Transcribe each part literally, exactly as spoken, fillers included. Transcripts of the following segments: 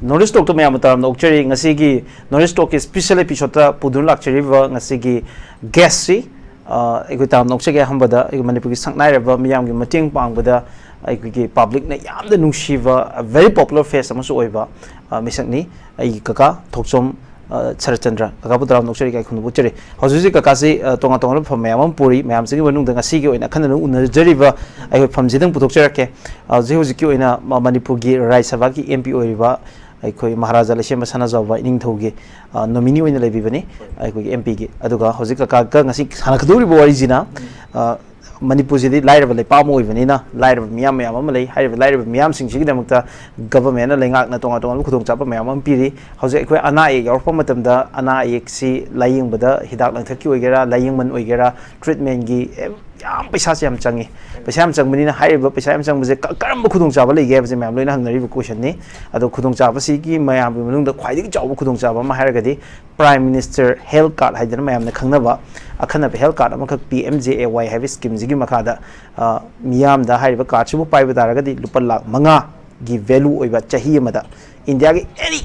North East Talk ꯇ ꯃꯌꯥꯝꯕꯨ ꯇꯔꯥꯝꯅ ꯑꯣꯛꯆꯔꯤ꯫ ꯉꯁꯤꯒꯤ North East Talk ꯀꯤ special episode ꯇ ꯄꯨꯗꯨꯅ ꯂꯥꯛꯆꯔꯤꯕ ꯉꯁꯤꯒꯤ guest ꯁꯤ, ꯑ, ꯑꯩꯈꯣꯏ ꯇꯔꯥꯝꯅ ꯑꯣꯛꯆꯒꯦ꯫ ꯑꯍꯥꯟꯕꯗ ꯑꯩꯈꯣꯏ ꯃꯅꯤꯄꯨꯔꯒꯤ ꯁꯛꯅꯥꯏꯔꯕ ꯃꯤꯌꯥꯝꯒꯤ ꯃꯇꯦꯡ ꯄꯥꯡꯕꯗ ꯑꯩꯈꯣꯏꯒꯤ public ꯅ ꯌꯥꯝꯅ ꯅꯨꯡꯁꯤꯕ, very popular face ꯑꯃꯁꯨ ꯑꯣꯏꯕ, ꯑ, ꯃꯤꯁꯛꯅꯤ꯫ ꯑꯩꯒꯤ ꯀꯀꯥ ꯊꯣꯛꯆꯣꯝ, ꯑ, ꯁꯔꯠꯆꯟꯗ꯭ꯔ꯫ ꯀꯀꯥꯕꯨ ꯇꯔꯥꯝꯅ ꯑꯣꯛꯆꯔꯤ, ꯏꯀꯥꯏ ꯈꯨꯝꯅꯕ ꯎꯠꯆꯔꯤ꯫ ꯍꯧꯖꯤꯛ ꯍꯧꯖꯤꯛ ꯀꯀꯥꯁꯤ, ꯑ, ꯇꯣꯉꯥꯟ ꯇꯣꯉꯥꯟꯕ ꯐꯝ ꯃꯌꯥꯝ ꯑꯃ ꯄꯨꯔꯤ꯫ ꯃꯌꯥꯝꯁꯤꯒꯤ ꯃꯅꯨꯡꯗ ꯉꯁꯤꯒꯤ ꯑꯣꯏꯅ ꯑꯈꯟꯅꯅ ꯎꯅꯖꯔꯤꯕ ꯑꯩꯈꯣꯏ ꯐꯝꯁꯤꯗꯪ ꯄꯨꯊꯣꯛꯆꯔꯛꯀꯦ꯫ ꯑ, ꯍꯧꯖꯤꯛ ꯍꯧꯖꯤꯛꯀꯤ ꯑꯣꯏꯅ ꯃ-, ꯃꯅꯤꯄꯨꯔꯒꯤ ꯔꯥꯖ꯭ꯌ ꯁꯚꯥꯒꯤ M P ꯑꯣꯏꯔꯤꯕ ꯑꯩꯈꯣꯏ ꯃꯍꯥꯔꯥꯖꯥ ꯂꯩꯁꯦꯝꯕ ꯁꯅꯥꯖꯥꯎꯕ ꯏꯅꯤꯡꯊꯧꯒꯤ, ꯑ, nominee ꯑꯣꯏꯅ ꯂꯩꯕꯤꯕꯅꯤ ꯑꯩꯈꯣꯏꯒꯤ M P ꯒꯤ꯫ ꯑꯗꯨꯒ ꯍꯧꯖꯤꯛ ꯀꯀꯥꯒ ꯉꯁꯤ ꯁꯥꯟꯅꯒꯗꯧꯔꯤꯕ ꯋꯥꯔꯤꯁꯤꯅ, ꯑ, ꯃꯅꯤꯄꯨꯔꯁꯤꯗꯤ ꯂꯥꯏꯔꯕ ꯂꯩꯄꯥꯛ ꯑꯃ ꯑꯣꯏꯕꯅꯤꯅ ꯂꯥꯏꯔꯕ ꯃꯤꯌꯥꯝ ꯃꯌꯥꯝ ꯑꯃ ꯂꯩ꯫ ꯍꯥꯏꯔꯤꯕ ꯂꯥꯏꯔꯕ ꯃꯤꯌꯥꯝꯁꯤꯡꯁꯤꯒꯤꯗꯃꯛꯇ government ꯅ, ꯂꯩꯉꯥꯛꯅ ꯇꯣꯉꯥꯟ ꯇꯣꯉꯥꯟꯕ ꯈꯨꯗꯣꯡꯆꯥꯕ ꯃꯌꯥꯝ ꯑꯃ ꯄꯤꯔꯤ꯫ ꯍꯧꯖꯤꯛ ꯑꯩꯈꯣꯏ ꯑꯅꯥ ꯑꯌꯦꯛ ꯌꯥꯎꯔꯛꯄ ꯃꯇꯝꯗ ꯑꯅꯥ ꯑꯌꯦꯛꯁꯤ ꯂꯥꯏꯌꯦꯡꯕꯗ ꯍꯤꯗꯥꯛ ꯂꯥꯡꯊꯛꯀꯤ ꯑꯣꯏꯒꯦꯔꯥ, ꯂꯥꯏꯌꯦꯡꯃꯟ ꯑꯣꯏꯒꯦꯔꯥ, treatment ꯀꯤ, ꯑꯦ, ꯌꯥꯝ ꯄꯩꯁꯥꯁꯦ ꯌꯥꯝ ꯆꯪꯉꯤ꯫ ꯄꯩꯁꯥ ꯌꯥꯝ ꯆꯪꯕꯅꯤꯅ ꯍꯥꯏꯔꯤꯕ ꯄꯩꯁꯥ ꯌꯥꯝ ꯆꯪꯕꯁꯦ ꯀ-, ꯀꯔꯝꯕ ꯈꯨꯗꯣꯡꯆꯥꯕ ꯂꯩꯒꯦ ꯍꯥꯏꯕꯁꯦ ꯃꯌꯥꯝ ꯂꯣꯏꯅ ꯍꯪꯅꯔꯤꯕ question ꯅꯤ꯫ ꯑꯗꯣ ꯈꯨꯗꯣꯡꯆꯥꯕꯁꯤꯒꯤ ꯃꯌꯥꯝꯒꯤ ꯃꯅꯨꯡꯗ ꯈ꯭ꯋꯥꯏꯗꯒꯤ ꯆꯥꯎꯕ ꯈꯨꯗꯣꯡꯆꯥꯕ ꯑꯃ ꯍꯥꯏꯔꯒꯗꯤ Prime Minister Health Card ꯍꯥꯏꯗꯅ ꯃꯌꯥꯝꯅ ꯈꯪꯅꯕ ꯑꯈꯟꯅꯕ health card ꯑꯃꯈꯛ P M J A Y ꯍꯥꯏꯕ scheme ꯁꯤꯒꯤ ꯃꯈꯥꯗ, ꯑ, ꯃꯤꯌꯥꯝꯗ ꯍꯥꯏꯔꯤꯕ card ꯁꯤꯕꯨ ꯄꯥꯏꯕ ꯇꯥꯔꯒꯗꯤ ꯂꯨꯄꯥ ꯂꯥꯈ ꯃꯉꯥꯒꯤ value ꯑꯣꯏꯕ ꯆꯍꯤ ꯑꯃꯗ ꯏꯟꯗꯤꯌꯥꯒꯤ any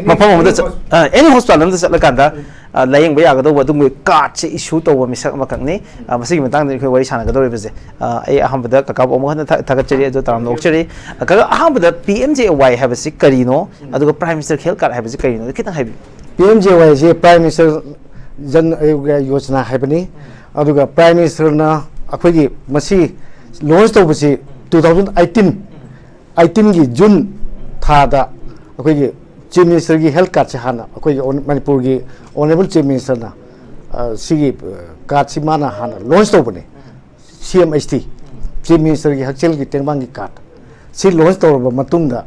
ꯃꯐꯝ ꯑꯃꯗ ꯆꯠ-, ꯑ, any hospital ꯑꯃꯗ ꯆꯠꯂꯀꯥꯟꯗ, ꯑ, ꯂꯥꯌꯦꯡꯕ ꯌꯥꯒꯗꯧꯕ ꯑꯗꯨꯒꯨꯝꯕ card ꯁꯦ issue ꯇꯧꯕ ꯃꯤꯁꯛ ꯑꯃꯈꯛꯅꯤ꯫ ꯑ, ꯃꯁꯤꯒꯤ ꯃꯇꯥꯡꯗ ꯑꯩꯈꯣꯏ ꯋꯥꯔꯤ ꯁꯥꯟꯅꯒꯗꯧꯔꯤꯕꯁꯦ, ꯑ, ꯑꯩ ꯑꯍꯥꯟꯕꯗ ꯀꯀꯥꯕꯨ ꯑꯃꯨꯛ ꯍꯟꯅ ꯊꯥ-, ꯊꯥꯒꯠꯆꯔꯤ, ꯑꯗꯨ ꯇꯔꯥꯝꯅ ꯑꯣꯛꯆꯔꯤ꯫ ꯑ, ꯀꯀꯥ, ꯑꯍꯥꯟꯕꯗ P M J A Y ꯍꯥꯏꯕꯁꯤ ꯀꯔꯤꯅꯣ, ꯑꯗꯨꯒ Prime Minister Health Card ꯍꯥꯏꯕꯁꯤ ꯀꯔꯤꯅꯣ, ꯈꯤꯇꯪ ꯍꯥꯏꯕꯤꯌꯨ꯫ P M J A Y ꯁꯤ Prime Minister Jan Arogya Yojana ꯍꯥꯏꯕꯅꯤ꯫ ꯑꯗꯨꯒ Prime Minister ꯅ ꯑꯩꯈꯣꯏꯒꯤ ꯃꯁꯤ launch ꯇꯧꯕꯁꯤ two thousand eighteen, eighteen ꯒꯤ June ꯊꯥꯗ ꯑꯩꯈꯣꯏꯒꯤ Chief Minister ꯒꯤ health card ꯁꯦ ꯍꯥꯟꯅ ꯑꯩꯈꯣꯏꯒꯤ ꯑꯣꯟ-, ꯃꯅꯤꯄꯨꯔꯒꯤ Honourable Chief Minister ꯅ, ꯑ, ꯁꯤꯒꯤ, ꯑ, card ꯁꯤ ꯃꯥꯅ ꯍꯥꯟꯅ launch ꯇꯧꯕꯅꯦ꯫ C M H T, Chief Minister ꯒꯤ ꯍꯛꯁꯦꯜꯒꯤ ꯇꯦꯡꯕꯥꯡꯒꯤ card ꯁꯤ launch ꯇꯧꯔꯕ ꯃꯇꯨꯡꯗ,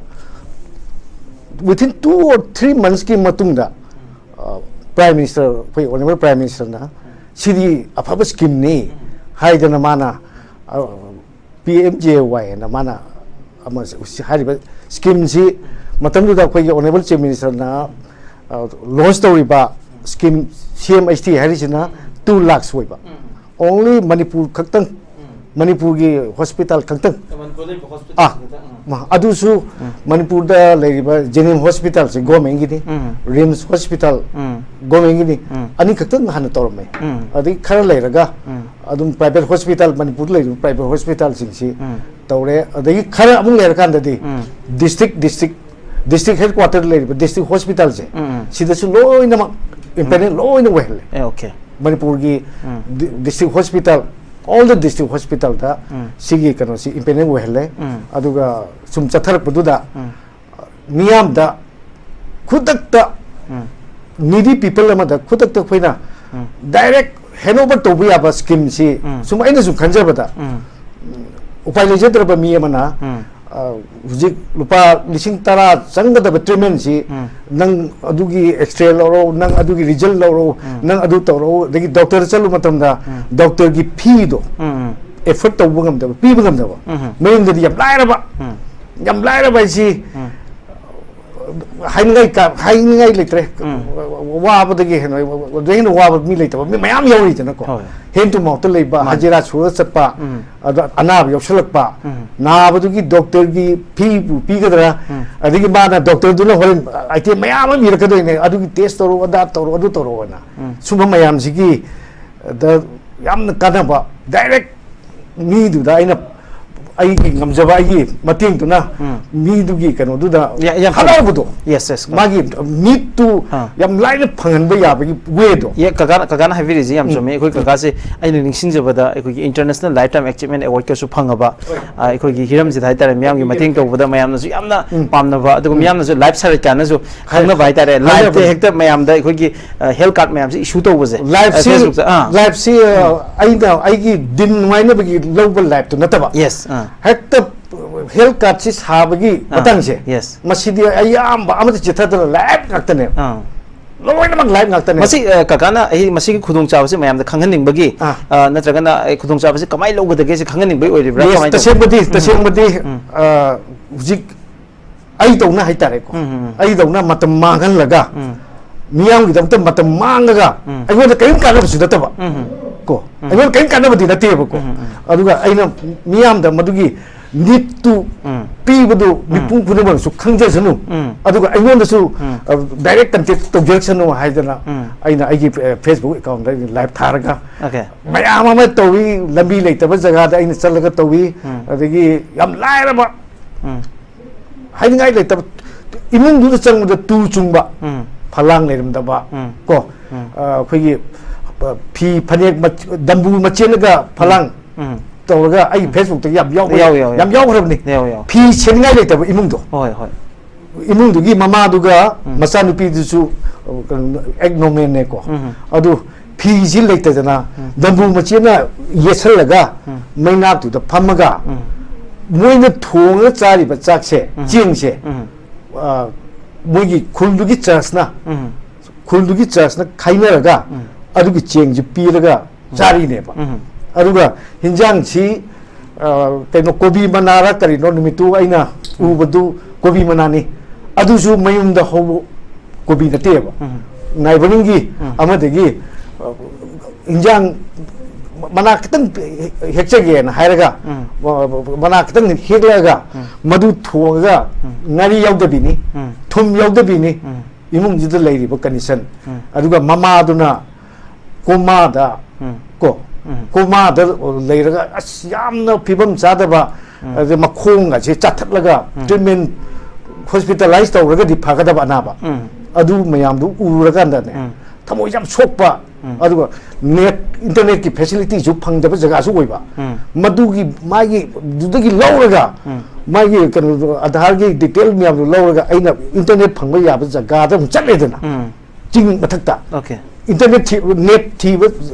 within two or three months ꯀꯤ ꯃꯇꯨꯡꯗ, ꯑ, Prime Minister, ꯑꯩꯈꯣꯏ Honourable Prime Minister ꯅ ꯁꯤꯗꯤ ꯑꯐꯕ scheme ꯅꯤ ꯍꯥꯏꯗꯅ ꯃꯥꯅ, ꯑ, P M J A Y ꯍꯥꯏꯅ ꯃꯥꯅ ꯑꯃ ꯍꯥꯏꯔꯤꯕ scheme ꯁꯤ ꯃꯇꯝꯗꯨꯗ ꯑꯩꯈꯣꯏꯒꯤ Honourable Chief Minister ꯅ, ꯑ, launch ꯇꯧꯔꯤꯕ scheme C M H T ꯍꯥꯏꯔꯤꯁꯤꯅ two lakhs ꯑꯣꯏꯕ꯫ Only ꯃꯅꯤꯄꯨꯔ ꯈꯛꯇꯪ ꯃꯅꯤꯄꯨꯔꯒꯤ ꯍꯣꯁꯄꯤꯇꯥꯜ ꯈꯛꯇꯪ꯫ ꯃꯅꯤꯄꯨꯔꯗ ꯂꯩꯕ ꯑꯥ, ꯍꯣꯁꯄꯤꯇꯥꯜꯁꯤꯡꯗꯨꯗ ꯎꯝ. ꯃꯥ- ꯑꯗꯨꯁꯨ ꯃꯅꯤꯄꯨꯔꯗ ꯂꯩꯔꯤꯕ ꯖꯦꯅꯤꯝ ꯍꯣꯁꯄꯤꯇꯥꯜꯁꯦ ꯒꯣꯔꯃꯦꯟꯒꯤꯅꯤ, ꯎꯝ. ꯔꯤꯝꯁ ꯍꯣꯁꯄꯤꯇꯥꯜ ꯎꯝ. ꯒꯣꯔꯃꯦꯟꯒꯤꯅꯤ, ꯎꯝ. ꯑꯅꯤꯈꯛꯇꯪ ꯍꯥꯟꯅ ꯇꯧꯔꯝꯃꯦ꯫ ꯎꯝ. ꯑꯗꯒꯤ ꯈꯔ ꯂꯩꯔꯒ ꯎꯝ. ꯑꯗꯨꯝ ꯄ꯭ꯔꯥꯏꯚꯦꯠ ꯍꯣꯁꯄꯤꯇꯥꯜ, ꯃꯅꯤꯄꯨꯔꯗ ꯂꯩꯔꯤꯕ ꯄ꯭ꯔꯥꯏꯚꯦꯠ ꯍꯣꯁꯄꯤꯇꯥꯜꯁꯤꯡꯁꯤ ꯎꯝ. ꯇꯧꯔꯦ꯫ ꯑꯗꯒꯤ ꯈꯔ ꯑꯃꯨꯛ ꯂꯩꯔꯀꯥꯟꯗꯗꯤ ꯎꯝ. ꯗꯤꯁꯇ꯭ꯔꯤꯛ ꯗꯤꯁꯇ꯭ꯔꯤꯛ ꯗꯤꯁꯇ꯭ꯔꯤꯛ ꯍꯦꯗ ꯀ꯭ꯋꯥꯇꯔꯗ ꯂꯩꯔꯤꯕ ꯗꯤꯁꯇ꯭ꯔꯤꯛ ꯍꯣꯁꯄꯤꯇꯥꯜꯁꯦ ꯎꯝ, ꯎꯝ. ꯁꯤꯗꯁꯨ ꯂꯣꯏꯅꯃꯛ ꯏꯝꯄꯦꯅꯦꯜ ꯂꯣꯏꯅ ꯑꯣꯏꯍꯜꯂꯦ꯫ ꯑꯦ, ꯑꯣꯀꯦ. ꯃꯅꯤꯄꯨꯔꯒꯤ ꯎꯝ. ꯗꯤ- district hospital, all the district ꯍꯣꯁꯄꯤꯇꯥꯜꯗ ꯎꯝ. ꯁꯤꯒꯤ ꯀꯩꯅꯣꯁꯤ ꯏꯝꯄꯦꯅꯦꯜ ꯑꯣꯏꯍꯜꯂꯦ꯫ ꯎꯝ. ꯑꯗꯨꯒ ꯁꯨꯝ ꯆꯠꯊꯔꯛꯄꯗꯨꯗ ꯎꯝ. ꯃꯤꯌꯥꯝꯗ ꯈꯨꯗꯛꯇ ꯎꯝ. ꯅꯤꯗꯤ ꯄꯤꯄꯜ ꯑꯃꯗ ꯈꯨꯗꯛꯇ ꯑꯩꯈꯣꯏꯅ ꯎꯝ. ꯗꯥꯏꯔꯦꯛ ꯍꯦꯟ ꯑꯣꯚꯔ ꯇꯧꯕ ꯌꯥꯕ ꯁ꯭ꯀꯤꯝꯁꯤ ꯎꯝ. ꯁꯨꯝ ꯑꯩꯅ ꯁꯨꯝ ꯈꯟꯖꯕꯗ ꯎꯝ. ꯎꯄꯥꯏ ꯂꯩꯖꯗ꯭ꯔꯕ ꯃꯤ ꯑꯃꯅ ꯎꯝ. ꯑ, ꯍꯧꯖꯤꯛ ꯂꯨꯄꯥ ꯂꯤꯁꯤꯡ ꯇꯔꯥ ꯆꯪꯒꯗꯕ ꯇ꯭ꯔꯤꯠꯃꯦꯟꯁꯤ ꯎꯝ. ꯅꯪ ꯑꯗꯨꯒꯤ ꯑꯦꯛꯁꯔꯦ ꯂꯧꯔꯣ, ꯅꯪ ꯑꯗꯨꯒꯤ ꯔꯤꯖꯜ ꯂꯧꯔꯣ, ꯎꯝ. ꯅꯪ ꯑꯗꯨ ꯇꯧꯔꯣ, ꯑꯗꯒꯤ ꯗꯣꯛꯇꯔꯗ ꯆꯠꯂꯨ ꯃꯇꯝꯗ ꯎꯝ. ꯗꯣꯛꯇꯔꯒꯤ ꯐꯤꯗꯣ ꯎꯝ, ꯎꯝ. ꯑꯦꯐꯣꯔꯠ ꯇꯧꯕ ꯉꯝꯗꯕ, ꯄꯤꯕ ꯉꯝꯗꯕ, ꯎꯝ. ꯃꯌꯨꯝꯗꯗꯤ ꯌꯥꯝ ꯂꯥꯏꯔꯕ, ꯎꯝ. ꯌꯥꯝ ꯂꯥꯏꯔꯕ ꯍꯥꯏꯁꯤ ꯎꯝ. ꯍꯥꯏꯅꯤꯡꯉꯥꯏ ꯀ- ꯍꯥꯏꯅꯤꯡꯉꯥꯏ ꯂꯩꯇ꯭ꯔꯦ꯫ ꯎꯝ. ꯋꯥꯕꯗꯒꯤ ꯍꯦꯟꯅ, ꯑꯗꯨꯗꯩ ꯍꯦꯟꯅ ꯋꯥꯕ ꯃꯤ ꯂꯩꯇꯕ ꯃꯤ ꯃꯌꯥꯝ ꯌꯧꯔꯤꯗꯅꯀꯣ꯫ ꯍꯣꯏ. ꯍꯦꯟ ꯇꯨ ꯃꯥꯎꯠꯇ ꯂꯩꯕ, ꯃꯥꯅꯤ. ꯍꯖꯤꯔꯥ ꯁꯨꯔ ꯆꯠꯄ, ꯎꯝ. ꯑꯗ ꯑꯅꯥꯕ ꯌꯥꯎꯁꯜꯂꯛꯄ, ꯎꯝ. ꯅꯥꯕꯗꯨꯒꯤ ꯗꯣꯛꯇꯔꯒꯤ ꯐꯤꯕꯨ ꯄꯤꯒꯗ꯭ꯔꯥ, ꯎꯝ. ꯑꯗꯒꯤ ꯃꯥꯅ ꯗꯣꯛꯇꯔꯗꯨꯅ ꯍꯣꯔꯦꯟ ꯑꯥꯏꯇꯦꯝ ꯃꯌꯥꯝ ꯑꯃ ꯏꯔꯛꯀꯗꯣꯏꯅꯦ, ꯑꯗꯨꯒꯤ ꯇꯦꯁ ꯇꯧꯔꯣ, ꯑꯗꯥ ꯇꯧꯔꯣ, ꯑꯗꯨ ꯇꯧꯔꯣꯅ꯫ ꯎꯝ. ꯁꯨꯝꯕ ꯃꯌꯥꯝꯁꯤꯒꯤ ꯗ ꯌꯥꯝꯅ ꯀꯥꯟꯅꯕ, ꯗꯥꯏꯔꯦꯛ ꯃꯤꯗꯨꯗ ꯑꯩꯅ ꯑꯩꯒꯤ ꯉꯝꯖꯕ, ꯑꯩꯒꯤ ꯃꯇꯦꯡꯗꯨꯅ ꯎꯝ. ꯃꯤꯗꯨꯒꯤ ꯀꯩꯅꯣꯗꯨꯗ ꯌꯥ- ꯌꯥꯝ ꯐꯩ. ꯍꯔꯥꯎꯕꯗꯣ, Yes, yes, correct. ꯃꯥꯒꯤ ꯅꯤꯗꯇꯨ ꯑꯥ. ꯌꯥꯝ ꯂꯥꯏꯅ ꯐꯪꯍꯟꯕ ꯌꯥꯕꯒꯤ ꯋꯦꯗꯣ꯫ ꯌꯦ, ꯀꯀꯥꯅ ꯀꯀꯥꯅ ꯍꯥꯏꯕꯤꯔꯤꯁꯦ ꯌꯥꯝ ꯎꯝ. ꯆꯨꯝꯃꯦ꯫ ꯑꯩꯈꯣꯏ ꯀꯀꯥꯁꯦ ꯑꯩꯅ ꯅꯤꯡꯁꯤꯡꯖꯕꯗ ꯑꯩꯈꯣꯏꯒꯤ International Lifetime Achievement Awardꯀꯁꯨ ꯐꯪꯉꯕ, ꯑ, ꯑꯩꯈꯣꯏꯒꯤ ꯍꯤꯔꯝꯁꯤꯗ ꯍꯥꯏꯇꯥꯔꯦ, ꯃꯤꯌꯥꯝꯒꯤ ꯃꯇꯦꯡ ꯇꯧꯕꯗ ꯃꯌꯥꯝꯅꯁꯨ ꯌꯥꯝꯅ ꯎꯝ. ꯄꯥꯝꯅꯕ, ꯑꯗꯨꯒ ꯃꯤꯌꯥꯝꯅꯁꯨ ꯂꯥꯏꯐ ꯁꯥꯔꯛꯀꯥꯅꯁꯨ ꯈꯪꯅꯕ ꯍꯥꯏꯇꯥꯔꯦ, ꯍꯥꯏꯅꯕ. ꯂꯥꯏꯐꯇ ꯍꯦꯛꯇ ꯃꯌꯥꯝꯗ ꯑꯩꯈꯣꯏꯒꯤ ꯍꯦꯜꯊ ꯀꯥꯔꯗ ꯃꯌꯥꯝꯁꯦ ꯏꯁꯨ ꯇꯧꯕꯁꯦ꯫ ꯂꯥꯏꯐꯁꯤ, ꯐꯦꯁꯕꯨꯛꯇ, ꯑꯥ. ꯂꯥꯏꯐꯁꯤ, ꯑ, ꯑꯩꯅ ꯑꯩꯒꯤ ꯗꯤꯟ ꯅꯨꯡꯉꯥꯏꯅꯕꯒꯤ ꯂꯧꯕ ꯂꯥꯏꯐꯇꯨ ꯅꯠꯇꯕ, Yes, ꯑꯥ. ꯍꯦꯛꯇ ꯍꯦꯜꯊ ꯀꯥꯔꯗꯁꯤ ꯁꯥꯕꯒꯤ ꯑꯥ, ꯃꯇꯥꯡꯁꯦ, yes. ꯃꯁꯤꯗꯤ ꯑꯌꯥꯝꯕ ꯑꯃꯠꯇ ꯆꯤꯊꯗꯅ ꯂꯥꯏꯐ ꯉꯥꯛꯇꯅꯦꯕ꯫ ꯑꯥ. ꯂꯣꯏꯅꯃꯛ ꯂꯥꯏꯐ ꯉꯥꯛꯇꯅꯦ꯫ ꯃꯁꯤ, ꯑ, ꯀꯀꯥꯅ ꯑꯩ ꯃꯁꯤꯒꯤ ꯈꯨꯗꯣꯡꯆꯥꯕꯁꯤ ꯃꯌꯥꯝꯗ ꯈꯪꯍꯟꯅꯤꯡꯕꯒꯤ, ꯑꯥ. ꯑ, ꯅꯠꯇ꯭ꯔꯒꯅ ꯑꯩ ꯈꯨꯗꯣꯡꯆꯥꯕꯁꯤ ꯀꯃꯥꯏꯅ ꯂꯧꯒꯗꯒꯦ ꯁꯤ ꯈꯪꯍꯟꯅꯤꯡꯕꯒꯤ ꯑꯣꯏꯔꯤꯕ꯭ꯔꯥ? Yes, ꯀꯃꯥꯏꯅ ꯇꯧꯕ? ꯇꯁꯦꯡꯕꯗꯤ, ꯎꯝ. ꯇꯁꯦꯡꯕꯗꯤ, ꯎꯝ. ꯑ, ꯍꯧꯖꯤꯛ ꯑꯩꯗꯧꯅ ꯍꯥꯏꯇꯥꯔꯦꯀꯣ, ꯎꯝ, ꯎꯝ, ꯎꯝ. ꯑꯩꯗꯧꯅ ꯃꯇꯝ ꯃꯥꯡꯍꯜꯂꯒ, ꯎꯝ. ꯃꯤꯌꯥꯝꯒꯤꯗꯃꯛꯇ ꯃꯇꯝ ꯃꯥꯡꯉꯒ, ꯎꯝ. ꯑꯩꯉꯣꯟꯗ ꯀꯔꯤꯝ ꯀꯥꯟꯅꯕꯁꯨ ꯅꯠꯇꯕ, ꯎꯝ. ꯀꯣ, ꯎꯝ꯫ ꯑꯩꯉꯣꯟꯗ ꯀꯔꯤꯝ ꯀꯥꯟꯅꯕꯗꯤ ꯅꯠꯇꯦꯕꯀꯣ꯫ ꯎꯝ, ꯎꯝ, ꯎꯝ꯫ ꯑꯗꯨꯒ ꯑꯩꯅ ꯃꯤꯌꯥꯝꯗ ꯃꯗꯨꯒꯤ ꯅꯤꯠꯇꯨ ꯎꯝ꯫ ꯄꯤꯕꯗꯨ ꯎꯝ꯫ ꯃꯤꯄꯨꯝ ꯈꯨꯗꯤꯡꯃꯛꯅꯁꯨ ꯈꯪꯖꯁꯅꯨ꯫ ꯎꯝ꯫ ꯑꯗꯨꯒ ꯑꯩꯉꯣꯟꯗꯁꯨ, ꯎꯝ꯫ ꯑ, direct contact ꯇꯧꯖꯔꯛꯁꯅꯨ ꯍꯥꯏꯗꯅ ꯎꯝ꯫ ꯑꯩꯅ ꯑꯩꯒꯤ, ꯑ, Facebook account ꯗ ꯑꯩꯅ live ꯊꯥꯔꯒ ꯑꯣꯀꯦ꯫ ꯃꯌꯥꯝ ꯑꯃ ꯇꯧꯏ, ꯂꯝꯕꯤ ꯂꯩꯇꯕ ꯖꯒꯥꯗ ꯑꯩꯅ ꯆꯠꯂꯒ ꯇꯧꯏ, ꯎꯝ꯫ ꯑꯗꯒꯤ ꯌꯥꯝ ꯂꯥꯏꯔꯕ, ꯎꯝ꯫ ꯍꯥꯏꯅꯤꯡꯉꯥꯏ ꯂꯩꯇꯕ, ꯏꯃꯨꯡꯗꯨꯗ ꯆꯪꯕꯗ ꯇꯨ ꯆꯨꯡꯕ, ꯎꯝ꯫ ꯐꯂꯥꯡ ꯂꯩꯔꯝꯗꯕ, ꯎꯝ꯫ ꯀꯣ, ꯎꯝ꯫ ꯑ, ꯑꯩꯈꯣꯏꯒꯤ, ꯑ, ꯐꯤ ꯐꯅꯦꯛ ꯃꯆ-, ꯗꯝꯕꯨ ꯃꯆꯦꯠꯅꯒ ꯐꯂꯥꯡ ꯎꯝ꯫ ꯇꯧꯔꯒ ꯑꯩ ꯎꯝ꯫ Facebook ꯇ ꯌꯥꯝ ꯌꯥꯎꯕ-, ꯌꯥꯎ, ꯌꯥꯎ, ꯌꯥꯝ ꯌꯥꯎ꯫ ꯌꯥꯎꯈ꯭ꯔꯕꯅꯤ꯫ ꯌꯥꯎ, ꯌꯥꯎ꯫ ꯐꯤ ꯁꯦꯠꯅꯤꯡꯉꯥꯏ ꯂꯩꯇꯕ ꯏꯃꯨꯡꯗꯣ꯫ ꯍꯣꯏ, ꯍꯣꯏ꯫ ꯏꯃꯨꯡꯗꯨꯒꯤ ꯃꯃꯥꯗꯨꯒ ꯎꯝ꯫ ꯃꯆꯥꯅꯨꯄꯤꯗꯨꯁꯨ, ꯑ, ꯀꯩꯅꯣ, ꯑꯦꯛ ꯅꯣꯔꯃꯦꯜꯅꯦꯀꯣ꯫ ꯎꯝ꯫ ꯑꯗꯨ ꯐꯤꯁꯤ ꯂꯩꯇꯗꯅ ꯎꯝ꯫ ꯗꯝꯕꯨ ꯃꯆꯦꯠꯅ ꯌꯦꯠꯁꯜꯂꯒ ꯎꯝ꯫ ꯃꯩꯅꯥꯛꯇꯨꯗ ꯐꯝꯃꯒ ꯎꯝ꯫ ꯃꯣꯏꯅ ꯊꯣꯡꯉꯒ ꯆꯥꯔꯤꯕ ꯆꯥꯛꯁꯦ, ꯎꯝ꯫ ꯆꯦꯡꯁꯦ, ꯎꯝ꯫ ꯑ, ꯃꯣꯏꯒꯤ ꯈꯨꯜꯗꯨꯒꯤ ꯆꯔꯆꯅ, ꯎꯝ꯫ ꯈꯨꯜꯗꯨꯒꯤ ꯆꯔꯆꯅ ꯈꯥꯏꯅꯔꯒ ꯎꯝ꯫ ꯑꯗꯨꯒꯤ ꯆꯦꯡꯁꯦ ꯄꯤꯔꯒ ꯎꯝ꯫ ꯆꯥꯔꯤꯅꯦꯕ꯫ ꯎꯝ꯫ ꯑꯗꯨꯒ ꯍꯤꯟꯖꯥꯡꯁꯤ, ꯑ, ꯀꯩꯅꯣ, ꯀꯣꯕꯤ ꯃꯅꯥꯔ ꯀꯔꯤꯅꯣ, ꯅꯨꯃꯤꯠꯇꯨ ꯑꯩꯅ ꯎꯝ꯫ ꯎꯕꯗꯨ ꯀꯣꯕꯤ ꯃꯅꯥꯅꯤ꯫ ꯑꯗꯨꯁꯨ ꯃꯌꯨꯝꯗ ꯍꯧꯕ ꯀꯣꯕꯤ ꯅꯠꯇꯦꯕ꯫ ꯎꯝ꯫ ꯅꯥꯏꯕꯔꯤꯡꯒꯤ ꯎꯝ꯫ ꯑꯃꯗꯒꯤ, ꯑ, ꯏꯟꯖꯥꯡ ꯃꯅꯥ ꯈꯤꯇꯪ ꯍꯦꯛꯆꯒꯦꯅ ꯍꯥꯏꯔꯒ, ꯎꯝ꯫ ꯃꯅꯥ ꯈꯤꯇꯪ ꯍꯦꯛꯂꯛꯑꯒ ꯎꯝ꯫ ꯃꯗꯨ ꯊꯣꯡꯉꯒ ꯎꯝ꯫ ꯉꯥꯔꯤ ꯌꯥꯎꯗꯕꯤꯅꯤ, ꯎꯝ꯫ ꯊꯨꯝ ꯌꯥꯎꯗꯕꯤꯅꯤ꯫ ꯎꯝ꯫ ꯏꯃꯨꯡꯁꯤꯗ ꯂꯩꯔꯤꯕ condition꯫ ꯎꯝ꯫ ꯑꯗꯨꯒ ꯃꯃꯥꯗꯨꯅ ꯀꯣꯃꯥꯗ, ꯎꯝ꯫ ꯀꯣ, ꯎꯝ꯫ ꯀꯣꯃꯥꯗ ꯂꯩꯔꯒ ꯑꯁ ꯌꯥꯝꯅ ꯐꯤꯕꯝ ꯆꯥꯗꯕ, ꯎꯝ꯫ ꯑꯗ ꯃꯈꯣꯡ ꯑꯁꯦ ꯆꯥꯊꯠꯂꯒ ꯎꯝ꯫ Treatment, hospitalize ꯇꯧꯔꯒꯗꯤ ꯐꯒꯗꯕ ꯑꯅꯥꯕ꯫ ꯎꯝ꯫ ꯑꯗꯨ ꯃꯌꯥꯝꯗꯨ ꯎꯔꯀꯥꯟꯗꯅꯦ, ꯎꯝ꯫ ꯊꯃꯣꯏ ꯌꯥꯝ ꯁꯣꯛꯄ, ꯎꯝ꯫ ꯑꯗꯨꯒ net, internet ꯀꯤ facility ꯁꯨ ꯐꯪꯗꯕ ꯖꯒꯥꯁꯨ ꯑꯣꯏꯕ꯫ ꯎꯝ꯫ ꯃꯗꯨꯒꯤ ꯃꯥꯒꯤ ꯑꯗꯨꯗꯒꯤ ꯂꯧꯔꯒ, ꯎꯝ꯫ ꯃꯥꯒꯤ ꯀꯩꯅꯣꯗꯣ, Aadhaar ꯒꯤ detail ꯃꯌꯥꯝꯗꯣ ꯂꯧꯔꯒ ꯑꯩꯅ internet ꯐꯪꯕ ꯌꯥꯕ ꯖꯒꯥꯗ ꯑꯃꯨꯛ ꯆꯠꯂꯦꯗꯅ꯫ ꯎꯝ꯫ ꯆꯤꯡ ꯃꯊꯛꯇ꯫ ꯑꯣꯀꯦ꯫ Internet ꯊꯤ-, net ꯊꯤꯕ,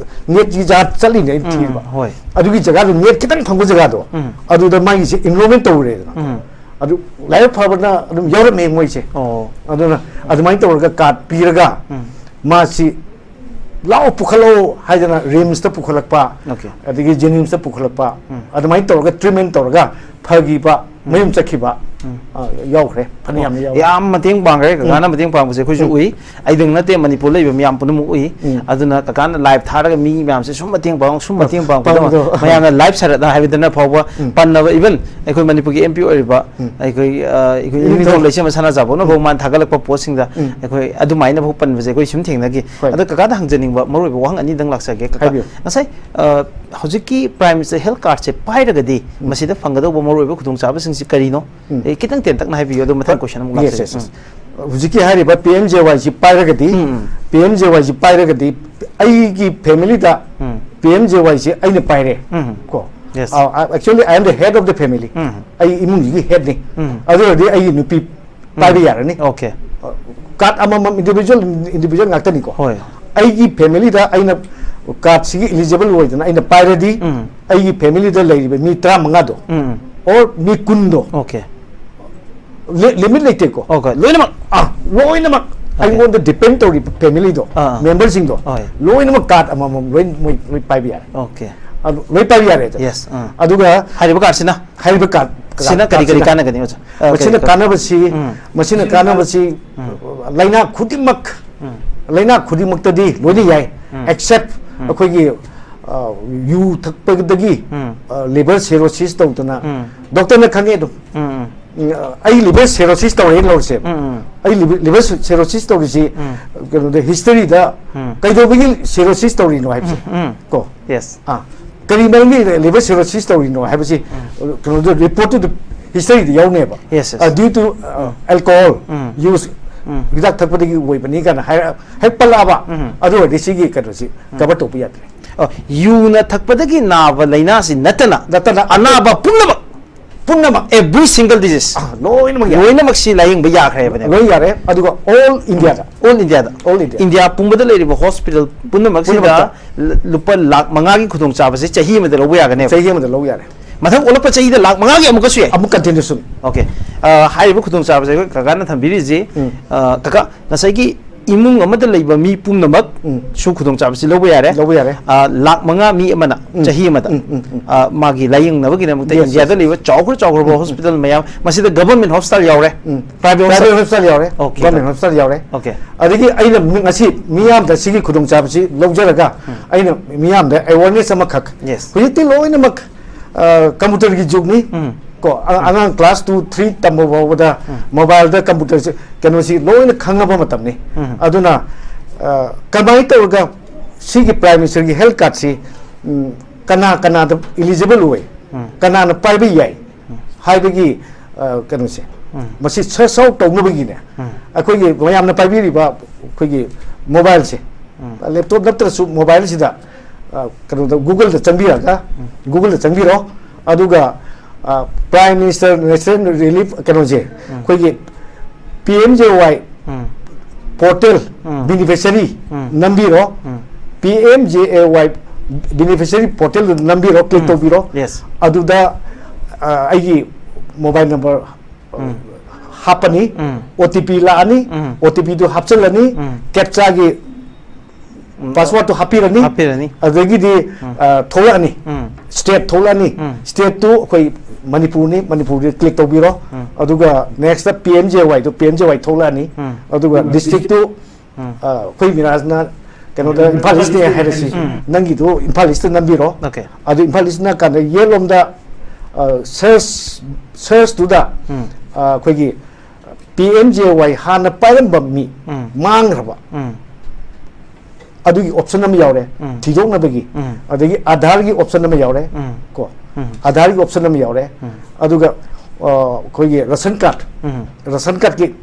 net ꯀꯤ ꯖꯒꯥ ꯆꯠꯂꯤꯅꯦ ꯑꯩꯅ ꯎꯝ, ꯊꯤꯕ꯫ ꯍꯣꯏ꯫ ꯑꯗꯨꯒꯤ ꯖꯒꯥꯗꯣ net ꯈꯤꯇꯪ ꯐꯪꯕ ꯖꯒꯥꯗꯣ, ꯎꯝ꯫ ꯑꯗꯨꯗ ꯃꯥꯒꯤꯁꯦ enrollment ꯇꯧꯔꯦꯗꯅ꯫ ꯎꯝ꯫ ꯑꯗꯨ ꯂꯥꯏꯕꯛ ꯐꯕꯅ ꯑꯗꯨꯝ ꯌꯥꯎꯔꯝꯃꯦ ꯃꯣꯏꯁꯦ꯫ ꯑꯣ꯫ ꯑꯗꯨꯅ ꯑꯗꯨꯃꯥꯏꯅ ꯇꯧꯔꯒ card ꯄꯤꯔꯒ ꯎꯝ꯫ ꯃꯥꯁꯤ ꯂꯥꯛꯑꯣ ꯄꯨꯈꯠꯂꯛꯑꯣ ꯍꯥꯏꯗꯅ RIMS ꯇ ꯄꯨꯈꯠꯂꯛꯄ, ꯑꯣꯀꯦ꯫ ꯑꯗꯒꯤ JNIMS ꯇ ꯄꯨꯈꯠꯂꯛꯄ, ꯎꯝ꯫ ꯑꯗꯨꯃꯥꯏꯅ ꯇꯧꯔꯒ treatment ꯇꯧꯔꯒ ꯐꯈꯤꯕ, ꯎꯝ꯫ ꯃꯌꯨꯝ ꯆꯠꯈꯤꯕ, ꯑ, ꯌꯥꯎꯈ꯭ꯔꯦ, ꯐꯅꯌꯥꯝꯅ ꯌꯥꯎꯈ꯭ꯔꯦ꯫ ꯌꯥꯝ ꯃꯇꯦꯡ ꯄꯥꯡꯈ꯭ꯔꯦ꯫ ꯀꯀꯥꯅ ꯃꯇꯦꯡ ꯄꯥꯡꯕꯁꯦ ꯑꯩꯈꯣꯏꯁꯨ ꯎꯏ꯫ ꯑꯩꯗꯪ ꯅꯠꯇꯦ, ꯃꯅꯤꯄꯨꯔ ꯂꯩꯕ ꯃꯤꯌꯥꯝ ꯄꯨꯝꯅꯃꯛ ꯎꯏ꯫ ꯎꯝ꯫ ꯑꯗꯨꯅ ꯀꯀꯥꯅ ꯂꯥꯏꯚ ꯊꯥꯔꯒ ꯃꯤ ꯃꯌꯥꯝꯁꯦ ꯁꯨꯝ ꯃꯇꯦꯡ ꯄꯥꯡ, ꯁꯨꯝ ꯃꯇꯦꯡ ꯄꯥꯡꯕꯗꯣ ꯄꯥꯡꯕꯗꯣ꯫ ꯃꯌꯥꯝꯅ ꯂꯥꯏꯚ ꯁꯔꯠꯅ ꯍꯥꯏꯕꯗꯅ ꯐꯥꯎꯕ ꯎꯝ꯫ ꯄꯟꯅꯕ, ꯏꯚꯟ ꯑꯩꯈꯣꯏ ꯃꯅꯤꯄꯨꯔꯒꯤ ꯑꯦꯝ ꯄꯤ ꯑꯣꯏꯔꯤꯕ ꯎꯝ꯫ ꯑꯩꯈꯣꯏ, ꯑ, ꯑꯩꯈꯣꯏ ꯏꯅꯤꯡꯊꯧ꯫ ꯏꯅꯤꯡꯊꯧ ꯂꯩꯁꯦꯝꯕ ꯁꯅꯥꯖꯥꯎꯕꯅ ꯐꯥꯎ ꯃꯥꯅ ꯊꯥꯒꯠꯂꯛꯄ ꯄꯣꯁꯁꯤꯡꯗ ꯎꯝ꯫ ꯑꯩꯈꯣꯏ ꯑꯗꯨꯃꯥꯏꯅ ꯐꯥꯎ ꯄꯟꯕꯁꯦ ꯑꯩꯈꯣꯏ ꯁꯨꯝ ꯊꯦꯡꯅꯈꯤ꯫ ꯍꯣꯏ꯫ ꯑꯗꯣ ꯀꯀꯥꯗ ꯍꯪꯖꯅꯤꯡꯕ ꯃꯔꯨꯑꯣꯏꯕ ꯋꯥꯍꯪ ꯑꯅꯤꯗꯪ ꯂꯥꯛꯆꯒꯦ꯫ ꯀꯀꯥ, ꯍꯥꯏꯕꯤꯌꯨ꯫ ꯉꯁꯥꯏ, ꯑ, ꯍꯧꯖꯤꯛꯀꯤ Prime Minister Health Cardꯁꯦ ꯄꯥꯏꯔꯒꯗꯤ ꯃꯁꯤꯗ ꯐꯪꯒꯗꯧꯕ ꯃꯔꯨꯑꯣꯏꯕ ꯈꯨꯗꯣꯡꯆꯥꯕꯁꯤꯡꯁꯤ ꯀꯔꯤꯅꯣ? ꯎꯝ꯫ ꯑꯦ, ꯈꯤꯇꯪ ꯇꯦꯟꯇꯛꯅ ꯍꯥꯏꯕꯤꯌꯨ, ꯑꯗꯨ ꯃꯊꯪ question ꯑꯃꯨꯛ Yes, ꯂꯥꯛꯆꯒꯦ꯫ yes, yes. ꯎꯝ꯫ ꯍꯧꯖꯤꯛꯀꯤ ꯍꯥꯏꯔꯤꯕ ꯄꯤ ꯑꯦꯝ ꯖꯦ ꯋꯥꯏꯁꯤ ꯄꯥꯏꯔꯒꯗꯤ, ꯎꯝ, ꯎꯝ꯫ ꯄꯤ ꯑꯦꯝ ꯖꯦ ꯋꯥꯏꯁꯤ ꯄꯥꯏꯔꯒꯗꯤ, ꯎꯝ꯫ ꯄꯤ ꯑꯦꯝ ꯖꯦ ꯋꯥꯏꯁꯤ ꯑꯩꯅ ꯄꯥꯏꯔꯦ꯫ ꯎꯝ꯫ ꯀꯣ꯫ Yes. ꯑ, actually, I am the head of the family. ꯎꯝ꯫ ꯑꯩ ꯏꯃꯨꯡꯁꯤꯒꯤ headꯅꯤ꯫ ꯎꯝ꯫ ꯑꯗꯨ ꯑꯣꯏꯔꯗꯤ ꯑꯩꯒꯤ ꯅꯨꯄꯤ ꯄꯥꯏꯕ ꯌꯥꯔꯅꯤ꯫ Okay. ꯀꯥꯔꯗ ꯑꯃꯃꯝ, individual, individual ꯉꯥꯛꯇꯅꯤꯀꯣ꯫ ꯍꯣꯏ꯫ ꯑꯩꯒꯤ familyꯗ ꯑꯩꯅ ꯀꯥꯔꯗꯁꯤꯒꯤ eligible ꯑꯣꯏꯗꯅ ꯑꯩꯅ ꯄꯥꯏꯔꯗꯤ, ꯎꯝ꯫ ꯑꯩꯒꯤ familyꯗ ꯂꯩꯔꯤꯕ ꯃꯤ ꯇꯔꯥꯃꯉꯥꯗꯣ, ꯎꯝ, ꯎꯝ꯫ or ꯃꯤ ꯀꯨꯟꯗꯣ, Okay. limit ꯂꯩꯇꯦꯀꯣ꯫ Okay, ꯂꯣꯏꯅꯃꯛ꯫ ꯑꯥ, ꯂꯣꯏꯅꯃꯛ ꯑꯩꯉꯣꯟꯗ depend ꯇꯧꯔꯤꯕ familyꯗꯣ, ꯑꯥ, ꯑꯥ꯫ memberꯁꯤꯡꯗꯣ, ꯍꯣꯏ꯫ ꯂꯣꯏꯅꯃꯛ ꯀꯥꯔꯗ ꯑꯃꯃꯝ ꯂꯣꯏ, ꯃꯣꯏ ꯂꯣꯏ ꯄꯥꯏꯕ ꯌꯥꯔꯦ꯫ Okay. ꯑꯗꯨ ꯂꯣꯏ ꯄꯥꯏꯕ ꯌꯌꯥꯔꯦ꯫ Yes, ꯑꯥ꯫ ꯑꯗꯨꯒ ꯍꯥꯏꯔꯤꯕ ꯀꯥꯔꯗꯁꯤꯅ? ꯍꯥꯏꯔꯤꯕ ꯀꯥꯔꯗ, ꯁꯤꯅ ꯀꯔꯤ ꯀꯔꯤ ꯀꯥꯔꯗꯁꯤꯅ ꯀꯥꯟꯅꯒꯅꯤ, ꯑꯣꯖꯥ? ꯑ, ꯃꯁꯤꯅ ꯀꯔꯤ, ꯀꯔꯤ? ꯀꯥꯟꯅꯕꯁꯤ, ꯎꯝ꯫ ꯃꯁꯤꯅ ꯀꯥꯟꯅꯕꯁꯤ, ꯎꯝ꯫ ꯂꯥꯏꯅꯥ ꯈꯨꯗꯤꯡꯃꯛ, ꯎꯝ꯫ ꯂꯥꯏꯅꯥ ꯈꯨꯗꯤꯡꯃꯛꯇꯗꯤ ꯂꯣꯏꯅ ꯌꯥꯏ, ꯎꯝ꯫ except ꯎꯝ꯫ ꯑꯩꯈꯣꯏꯒꯤ, ꯑ, ꯌꯨ ꯊꯛꯄꯗꯒꯤ, ꯎꯝ꯫ ꯑ, liver cirrhosis ꯇꯧꯗꯅ, ꯎꯝ꯫ doctorꯅ ꯈꯪꯉꯦ ꯑꯗꯨꯝ꯫ ꯎꯝ, ꯎꯝ꯫ ꯎꯝ, ꯑꯩ liver cirrhosis ꯇꯧꯔꯦꯅ ꯂꯧꯔꯁꯦꯕ꯫ ꯎꯝ, ꯎꯝ꯫ ꯑꯩ liver, liver cirrhosis ꯇꯧꯔꯤꯁꯤ, ꯎꯝ꯫ ꯀꯩꯅꯣꯗ, historyꯗ ꯎꯝ꯫ ꯀꯩꯗꯧꯕꯒꯤ cirrhosis ꯇꯧꯔꯤꯅꯣ ꯍꯥꯏꯕꯁꯦ꯫ ꯎꯝ, ꯎꯝ꯫ ꯀꯣ꯫ Yes. ꯑꯥ, ꯀꯔꯤ ꯃꯔꯝꯒꯤ liver cirrhosis ꯇꯧꯔꯤꯅꯣ ꯍꯥꯏꯕꯁꯤ, ꯀꯩꯅꯣꯗ, reportꯇꯨꯗ, historyꯗ ꯌꯥꯎꯅꯦꯕ꯫ Yes, yes. ꯑ, due to, ꯑ, alcohol ꯎꯝ꯫ use, ꯎꯝ꯫ ꯍꯤꯗꯥꯛ ꯊꯛꯄꯗꯒꯤ ꯑꯣꯏꯕꯅꯤ ꯀꯥꯏꯅ ꯍꯥꯏꯔ, ꯍꯦꯛ ꯄꯜꯂꯛꯑꯕ, ꯎꯝ꯫ ꯑꯗꯨ ꯑꯣꯏꯔꯗꯤ ꯁꯤꯒꯤ ꯀꯩꯅꯣꯁꯤ cover ꯇꯧꯕ ꯌꯥꯗ꯭ꯔꯦ꯫ ꯑꯣ, ꯌꯨꯅ ꯊꯛꯄꯗꯒꯤ ꯅꯥꯕ ꯂꯥꯏꯅꯥꯁꯤ ꯅꯠꯇꯅ, ꯅꯠꯇꯅ ꯑꯅꯥꯕ ꯄꯨꯝꯅꯃꯛ, ꯄꯨꯝꯅꯃꯛ, every single disease, ꯑꯥ, ꯂꯣꯏꯅꯃꯛ ꯌꯥꯔꯦ꯫ ꯂꯣꯏꯅꯃꯛꯁꯤ ꯂꯥꯏꯌꯦꯡꯕ ꯌꯥꯈ꯭ꯔꯦꯕꯅꯦꯕ꯫ ꯂꯣꯏ ꯌꯥꯔꯦ꯫ ꯑꯗꯨꯒ all Indiaꯗ, All Indiaꯗ꯫ All India꯫ India ꯄꯨꯝꯕꯗ ꯂꯩꯔꯤꯕ hospital ꯄꯨꯝꯅꯃꯛꯁꯤꯗ ꯄꯨꯝꯅꯃꯛꯇ꯫ ꯂ-, ꯂꯨꯄꯥ ꯂꯥꯈ ꯃꯉꯥꯒꯤ ꯈꯨꯗꯣꯡꯆꯥꯕꯁꯦ ꯆꯍꯤ ꯑꯃꯗ ꯂꯧꯕ ꯌꯥꯒꯅꯦꯕ꯫ ꯆꯍꯤ ꯑꯃꯗ ꯂꯧꯕ ꯌꯥꯔꯦ꯫ ꯃꯊꯪ ꯑꯣꯜꯂꯛꯄ ꯆꯍꯤꯗ ꯂꯥꯈ ꯃꯉꯥꯒꯤ ꯑꯃꯨꯛꯀꯁꯨ ꯌꯥꯏ꯫ ꯑꯃꯨꯛ continuation꯫ Okay꯫ ꯑ, ꯍꯥꯏꯔꯤꯕ ꯈꯨꯗꯣꯡꯆꯥꯕꯁꯦ ꯑꯩꯈꯣꯏ ꯀꯀꯥꯅ ꯊꯝꯕꯤꯔꯤꯁꯤ, ꯎꯝ꯫ ꯑ, ꯀꯀꯥ, ꯉꯁꯥꯏꯒꯤ ꯏꯃꯨꯡ ꯑꯃꯗ ꯂꯩꯕ ꯃꯤ ꯄꯨꯝꯅꯃꯛ ꯎꯝ꯫ ꯁꯨ ꯈꯨꯗꯣꯡꯆꯥꯕꯁꯤ ꯂꯧꯕ ꯌꯥꯔꯦ꯫ ꯂꯧꯕ ꯌꯥꯔꯦ꯫ ꯑ, ꯂꯥꯛ ꯃꯉꯥ ꯃꯤ ꯑꯃꯅ ꯎꯝ꯫ ꯆꯍꯤ ꯑꯃꯗ, ꯎꯝ, ꯎꯝ, ꯎꯝ꯫ ꯑ, ꯃꯥꯒꯤ ꯂꯥꯌꯦꯡꯅꯕꯒꯤꯗꯃꯛꯇ Yes, ꯏꯟꯗꯤꯌꯥꯗ yes. ꯂꯩꯕ ꯆꯥꯎꯈ꯭ꯔ ꯆꯥꯎꯈ꯭ꯔꯕ ꯎꯝ, ꯎꯝ, ꯍꯣꯁꯄꯤꯇꯥꯜ ꯃꯌꯥꯝ, ꯃꯁꯤꯗ ꯒꯚꯔꯟꯃꯦꯟꯠ ꯍꯣꯁꯄꯤꯇꯥꯜ ꯌꯥꯎꯔꯦ, ꯎꯝ꯫ ꯄ꯭ꯔꯥꯏꯚꯦꯠ ꯄ꯭ꯔꯥꯏꯚꯦꯠ ꯍꯣꯁꯄꯤꯇꯥꯜ ꯌꯥꯎꯔꯦ, ꯑꯣꯀꯦ, ꯒꯚꯔꯟꯃꯦꯟꯠ ꯍꯣꯁꯄꯤꯇꯥꯜ ꯌꯥꯎꯔꯦ꯫ ꯑꯣꯀꯦ꯫ ꯑꯗꯒꯤ ꯑꯩꯅ ꯉꯁꯤ ꯃꯤꯌꯥꯝꯗ ꯁꯤꯒꯤ ꯈꯨꯗꯣꯡꯆꯥꯕꯁꯤ ꯂꯧꯖꯔꯒ ꯎꯝ꯫ ꯑꯩꯅ ꯃꯤꯌꯥꯝꯗ ꯑꯦꯋꯥꯔꯅꯦꯁ ꯑꯃꯈꯛ, Yes. ꯍꯧꯖꯤꯛꯇꯤ ꯂꯣꯏꯅꯃꯛ, ꯑ, ꯀꯝꯄ꯭ꯌꯨꯇꯔꯒꯤ ꯖꯨꯒꯅꯤ꯫ ꯎꯝ꯫ ꯀꯣ, ꯑ-, ꯑꯉꯥꯡ ꯀ꯭ꯂꯥꯁ ꯇꯨ, ꯊ꯭ꯔꯤ ꯇꯝꯕ ꯐꯥꯎꯕꯗ ꯎꯝ꯫ ꯃꯣꯕꯥꯏꯜꯗ ꯀꯝꯄ꯭ꯌꯨꯇꯔꯁꯦ, ꯀꯩꯅꯣꯁꯤ ꯂꯣꯏꯅ ꯈꯪꯉꯕ ꯃꯇꯝꯅꯤ꯫ ꯎꯝ꯫ ꯑꯗꯨꯅ, ꯑ, ꯀꯃꯥꯏꯅ ꯇꯧꯔꯒ ꯁꯤꯒꯤ ꯄ꯭ꯔꯥꯏꯝ ꯃꯤꯅꯤꯁꯇꯔꯒꯤ ꯍꯦꯜꯊ ꯀꯥꯔꯗꯁꯤ, ꯎꯝ, ꯀꯅꯥ ꯀꯅꯥꯗ ꯏꯂꯤꯖꯤꯕꯜ ꯑꯣꯏ, ꯎꯝ꯫ ꯀꯅꯥꯅ ꯄꯥꯏꯕ ꯌꯥꯏ ꯎꯝ꯫ ꯍꯥꯏꯕꯒꯤ, ꯑ, ꯀꯩꯅꯣꯁꯦ, ꯎꯝ꯫ ꯃꯁꯤ ꯁꯔꯆ ꯑꯥꯎꯠ ꯇꯧꯅꯕꯒꯤꯅꯦ, ꯎꯝ꯫ ꯑꯩꯈꯣꯏꯒꯤ ꯃꯌꯥꯝꯅ ꯄꯥꯏꯕꯤꯔꯤꯕ ꯑꯩꯈꯣꯏꯒꯤ ꯃꯣꯕꯥꯏꯜꯁꯦ, ꯎꯝ꯫ ꯂꯦꯞꯇꯣꯞ ꯅꯠꯇ꯭ꯔꯁꯨ ꯃꯣꯕꯥꯏꯜꯁꯤꯗ, ꯑ, ꯀꯩꯅꯣꯗ, ꯒꯨꯒꯜꯗ ꯆꯪꯕꯤꯔꯒ, ꯎꯝ꯫ ꯒꯨꯒꯜꯗ ꯆꯪꯕꯤꯔꯣ, ꯑꯗꯨꯒ, ꯑ, ꯄ꯭ꯔꯥꯏꯝ ꯃꯤꯅꯤꯁꯇꯔ ꯅꯦꯁꯅꯦꯜ ꯔꯤꯂꯤꯐ ꯀꯩꯅꯣꯁꯦ, ꯎꯝ꯫ ꯑꯩꯈꯣꯏꯒꯤ ꯄꯤ ꯑꯦꯝ ꯖꯦ ꯋꯥꯏ ꯎꯝ꯫ ꯄꯣꯔꯇꯦꯜ ꯎꯝ꯫ ꯕꯦꯅꯤꯐꯤꯁꯔꯤ ꯎꯝ꯫ ꯅꯝꯕꯤꯔꯣ, ꯎꯝ꯫ ꯄꯤ ꯑꯦꯝ ꯖꯦ ꯑꯦ ꯋꯥꯏ ꯕꯦꯅꯤꯐꯤꯁꯔꯤ ꯄꯣꯔꯇꯦꯜꯗꯨ ꯅꯝꯕꯤꯔꯣ, ꯀ꯭ꯂꯤꯛ ꯎꯝ꯫ ꯇꯧꯕꯤꯔꯣ, Yes. ꯑꯗꯨꯗ, ꯑ, ꯑꯩꯒꯤ ꯃꯣꯕꯥꯏꯜ ꯅꯝꯕꯔ ꯎꯝ꯫ ꯍꯥꯞꯄꯅꯤ, ꯎꯝ꯫ ꯑꯣ ꯇꯤ ꯄꯤ ꯂꯥꯛꯑꯅꯤ, ꯎꯝ꯫ ꯑꯣ ꯇꯤ ꯄꯤꯗꯨ ꯍꯥꯞꯆꯤꯜꯂꯅꯤ, ꯎꯝ꯫ ꯀꯦꯞꯆꯥꯒꯤ ꯎꯝ꯫ ꯄꯥꯁꯋꯥꯔꯗꯇꯨ ꯍꯥꯞꯄꯤꯔꯅꯤ, ꯍꯥꯞꯄꯤꯔꯅꯤ꯫ ꯑꯗꯒꯤꯗꯤ, ꯎꯝ꯫ ꯑ, ꯊꯣꯛꯂꯛꯑꯅꯤ, ꯎꯝ꯫ ꯁ꯭ꯇꯦꯠ ꯊꯣꯛꯂꯛꯑꯅꯤ, ꯎꯝ꯫ ꯁ꯭ꯇꯦꯠꯇꯨ ꯑꯩꯈꯣꯏ ꯃꯅꯤꯄꯨꯔꯅꯤ, ꯃꯅꯤꯄꯨꯔꯗ ꯀ꯭ꯂꯤꯛ ꯇꯧꯕꯤꯔꯣ, ꯎꯝ꯫ ꯑꯗꯨꯒ ꯅꯦꯛꯁꯇ ꯄꯤ ꯑꯦꯝ ꯖꯦ ꯋꯥꯏꯗꯨ, ꯄꯤ ꯑꯦꯝ ꯖꯦ ꯋꯥꯏ ꯊꯣꯛꯂꯛꯑꯅꯤ, ꯎꯝ꯫ ꯑꯗꯨꯒ ꯗꯤꯁꯇ꯭ꯔꯤꯛꯇꯨ, ꯎꯝ꯫ ꯑ, ꯑꯩꯈꯣꯏ ꯃꯤꯔꯥꯖꯅ ꯀꯩꯅꯣꯗ ꯏꯝꯐꯥꯜ ꯏꯁꯅꯦ ꯍꯥꯏꯔꯁꯤ, ꯎꯝ꯫ ꯅꯪꯒꯤꯗꯨ ꯏꯝꯐꯥꯜ ꯏꯁꯇ ꯅꯝꯕꯤꯔꯣ, ꯑꯣꯀꯦ꯫ ꯑꯗꯨ ꯏꯝꯐꯥꯜ ꯏꯁ ꯅꯝꯀꯥꯟꯗ ꯌꯦꯠꯂꯣꯝꯗ, ꯑ, ꯁꯔꯆ, ꯁꯔꯆꯇꯨꯗ, ꯎꯝ꯫ ꯑ, ꯑꯩꯈꯣꯏꯒꯤ ꯄꯤ ꯑꯦꯝ ꯖꯦ ꯋꯥꯏ ꯍꯥꯟꯅ ꯄꯥꯏꯔꯝꯕ ꯃꯤ ꯎꯝ꯫ ꯃꯥꯡꯈ꯭ꯔꯕ ꯎꯝ꯫ ꯑꯗꯨꯒꯤ ꯑꯣꯞꯁꯟ ꯑꯃ ꯌꯥꯎꯔꯦ, ꯎꯝ꯫ ꯊꯤꯗꯣꯛꯅꯕꯒꯤ, ꯎꯝ꯫ ꯑꯗꯒꯤ ꯑꯙꯥꯔꯒꯤ ꯑꯣꯞꯁꯟ ꯑꯃ ꯌꯥꯎꯔꯦ, ꯎꯝ꯫ ꯀꯣ, ꯎꯝ꯫ ꯑꯙꯥꯔꯒꯤ ꯑꯣꯞꯁꯟ ꯑꯃ ꯌꯥꯎꯔꯦ, ꯎꯝ꯫ ꯑꯗꯨꯒ, ꯑ, ꯑꯩꯈꯣꯏꯒꯤ ꯔꯦꯁꯟ ꯀꯥꯔꯗ, ꯎꯝ꯫ ꯔꯦꯁꯟ ꯀꯥꯔꯗꯀꯤ,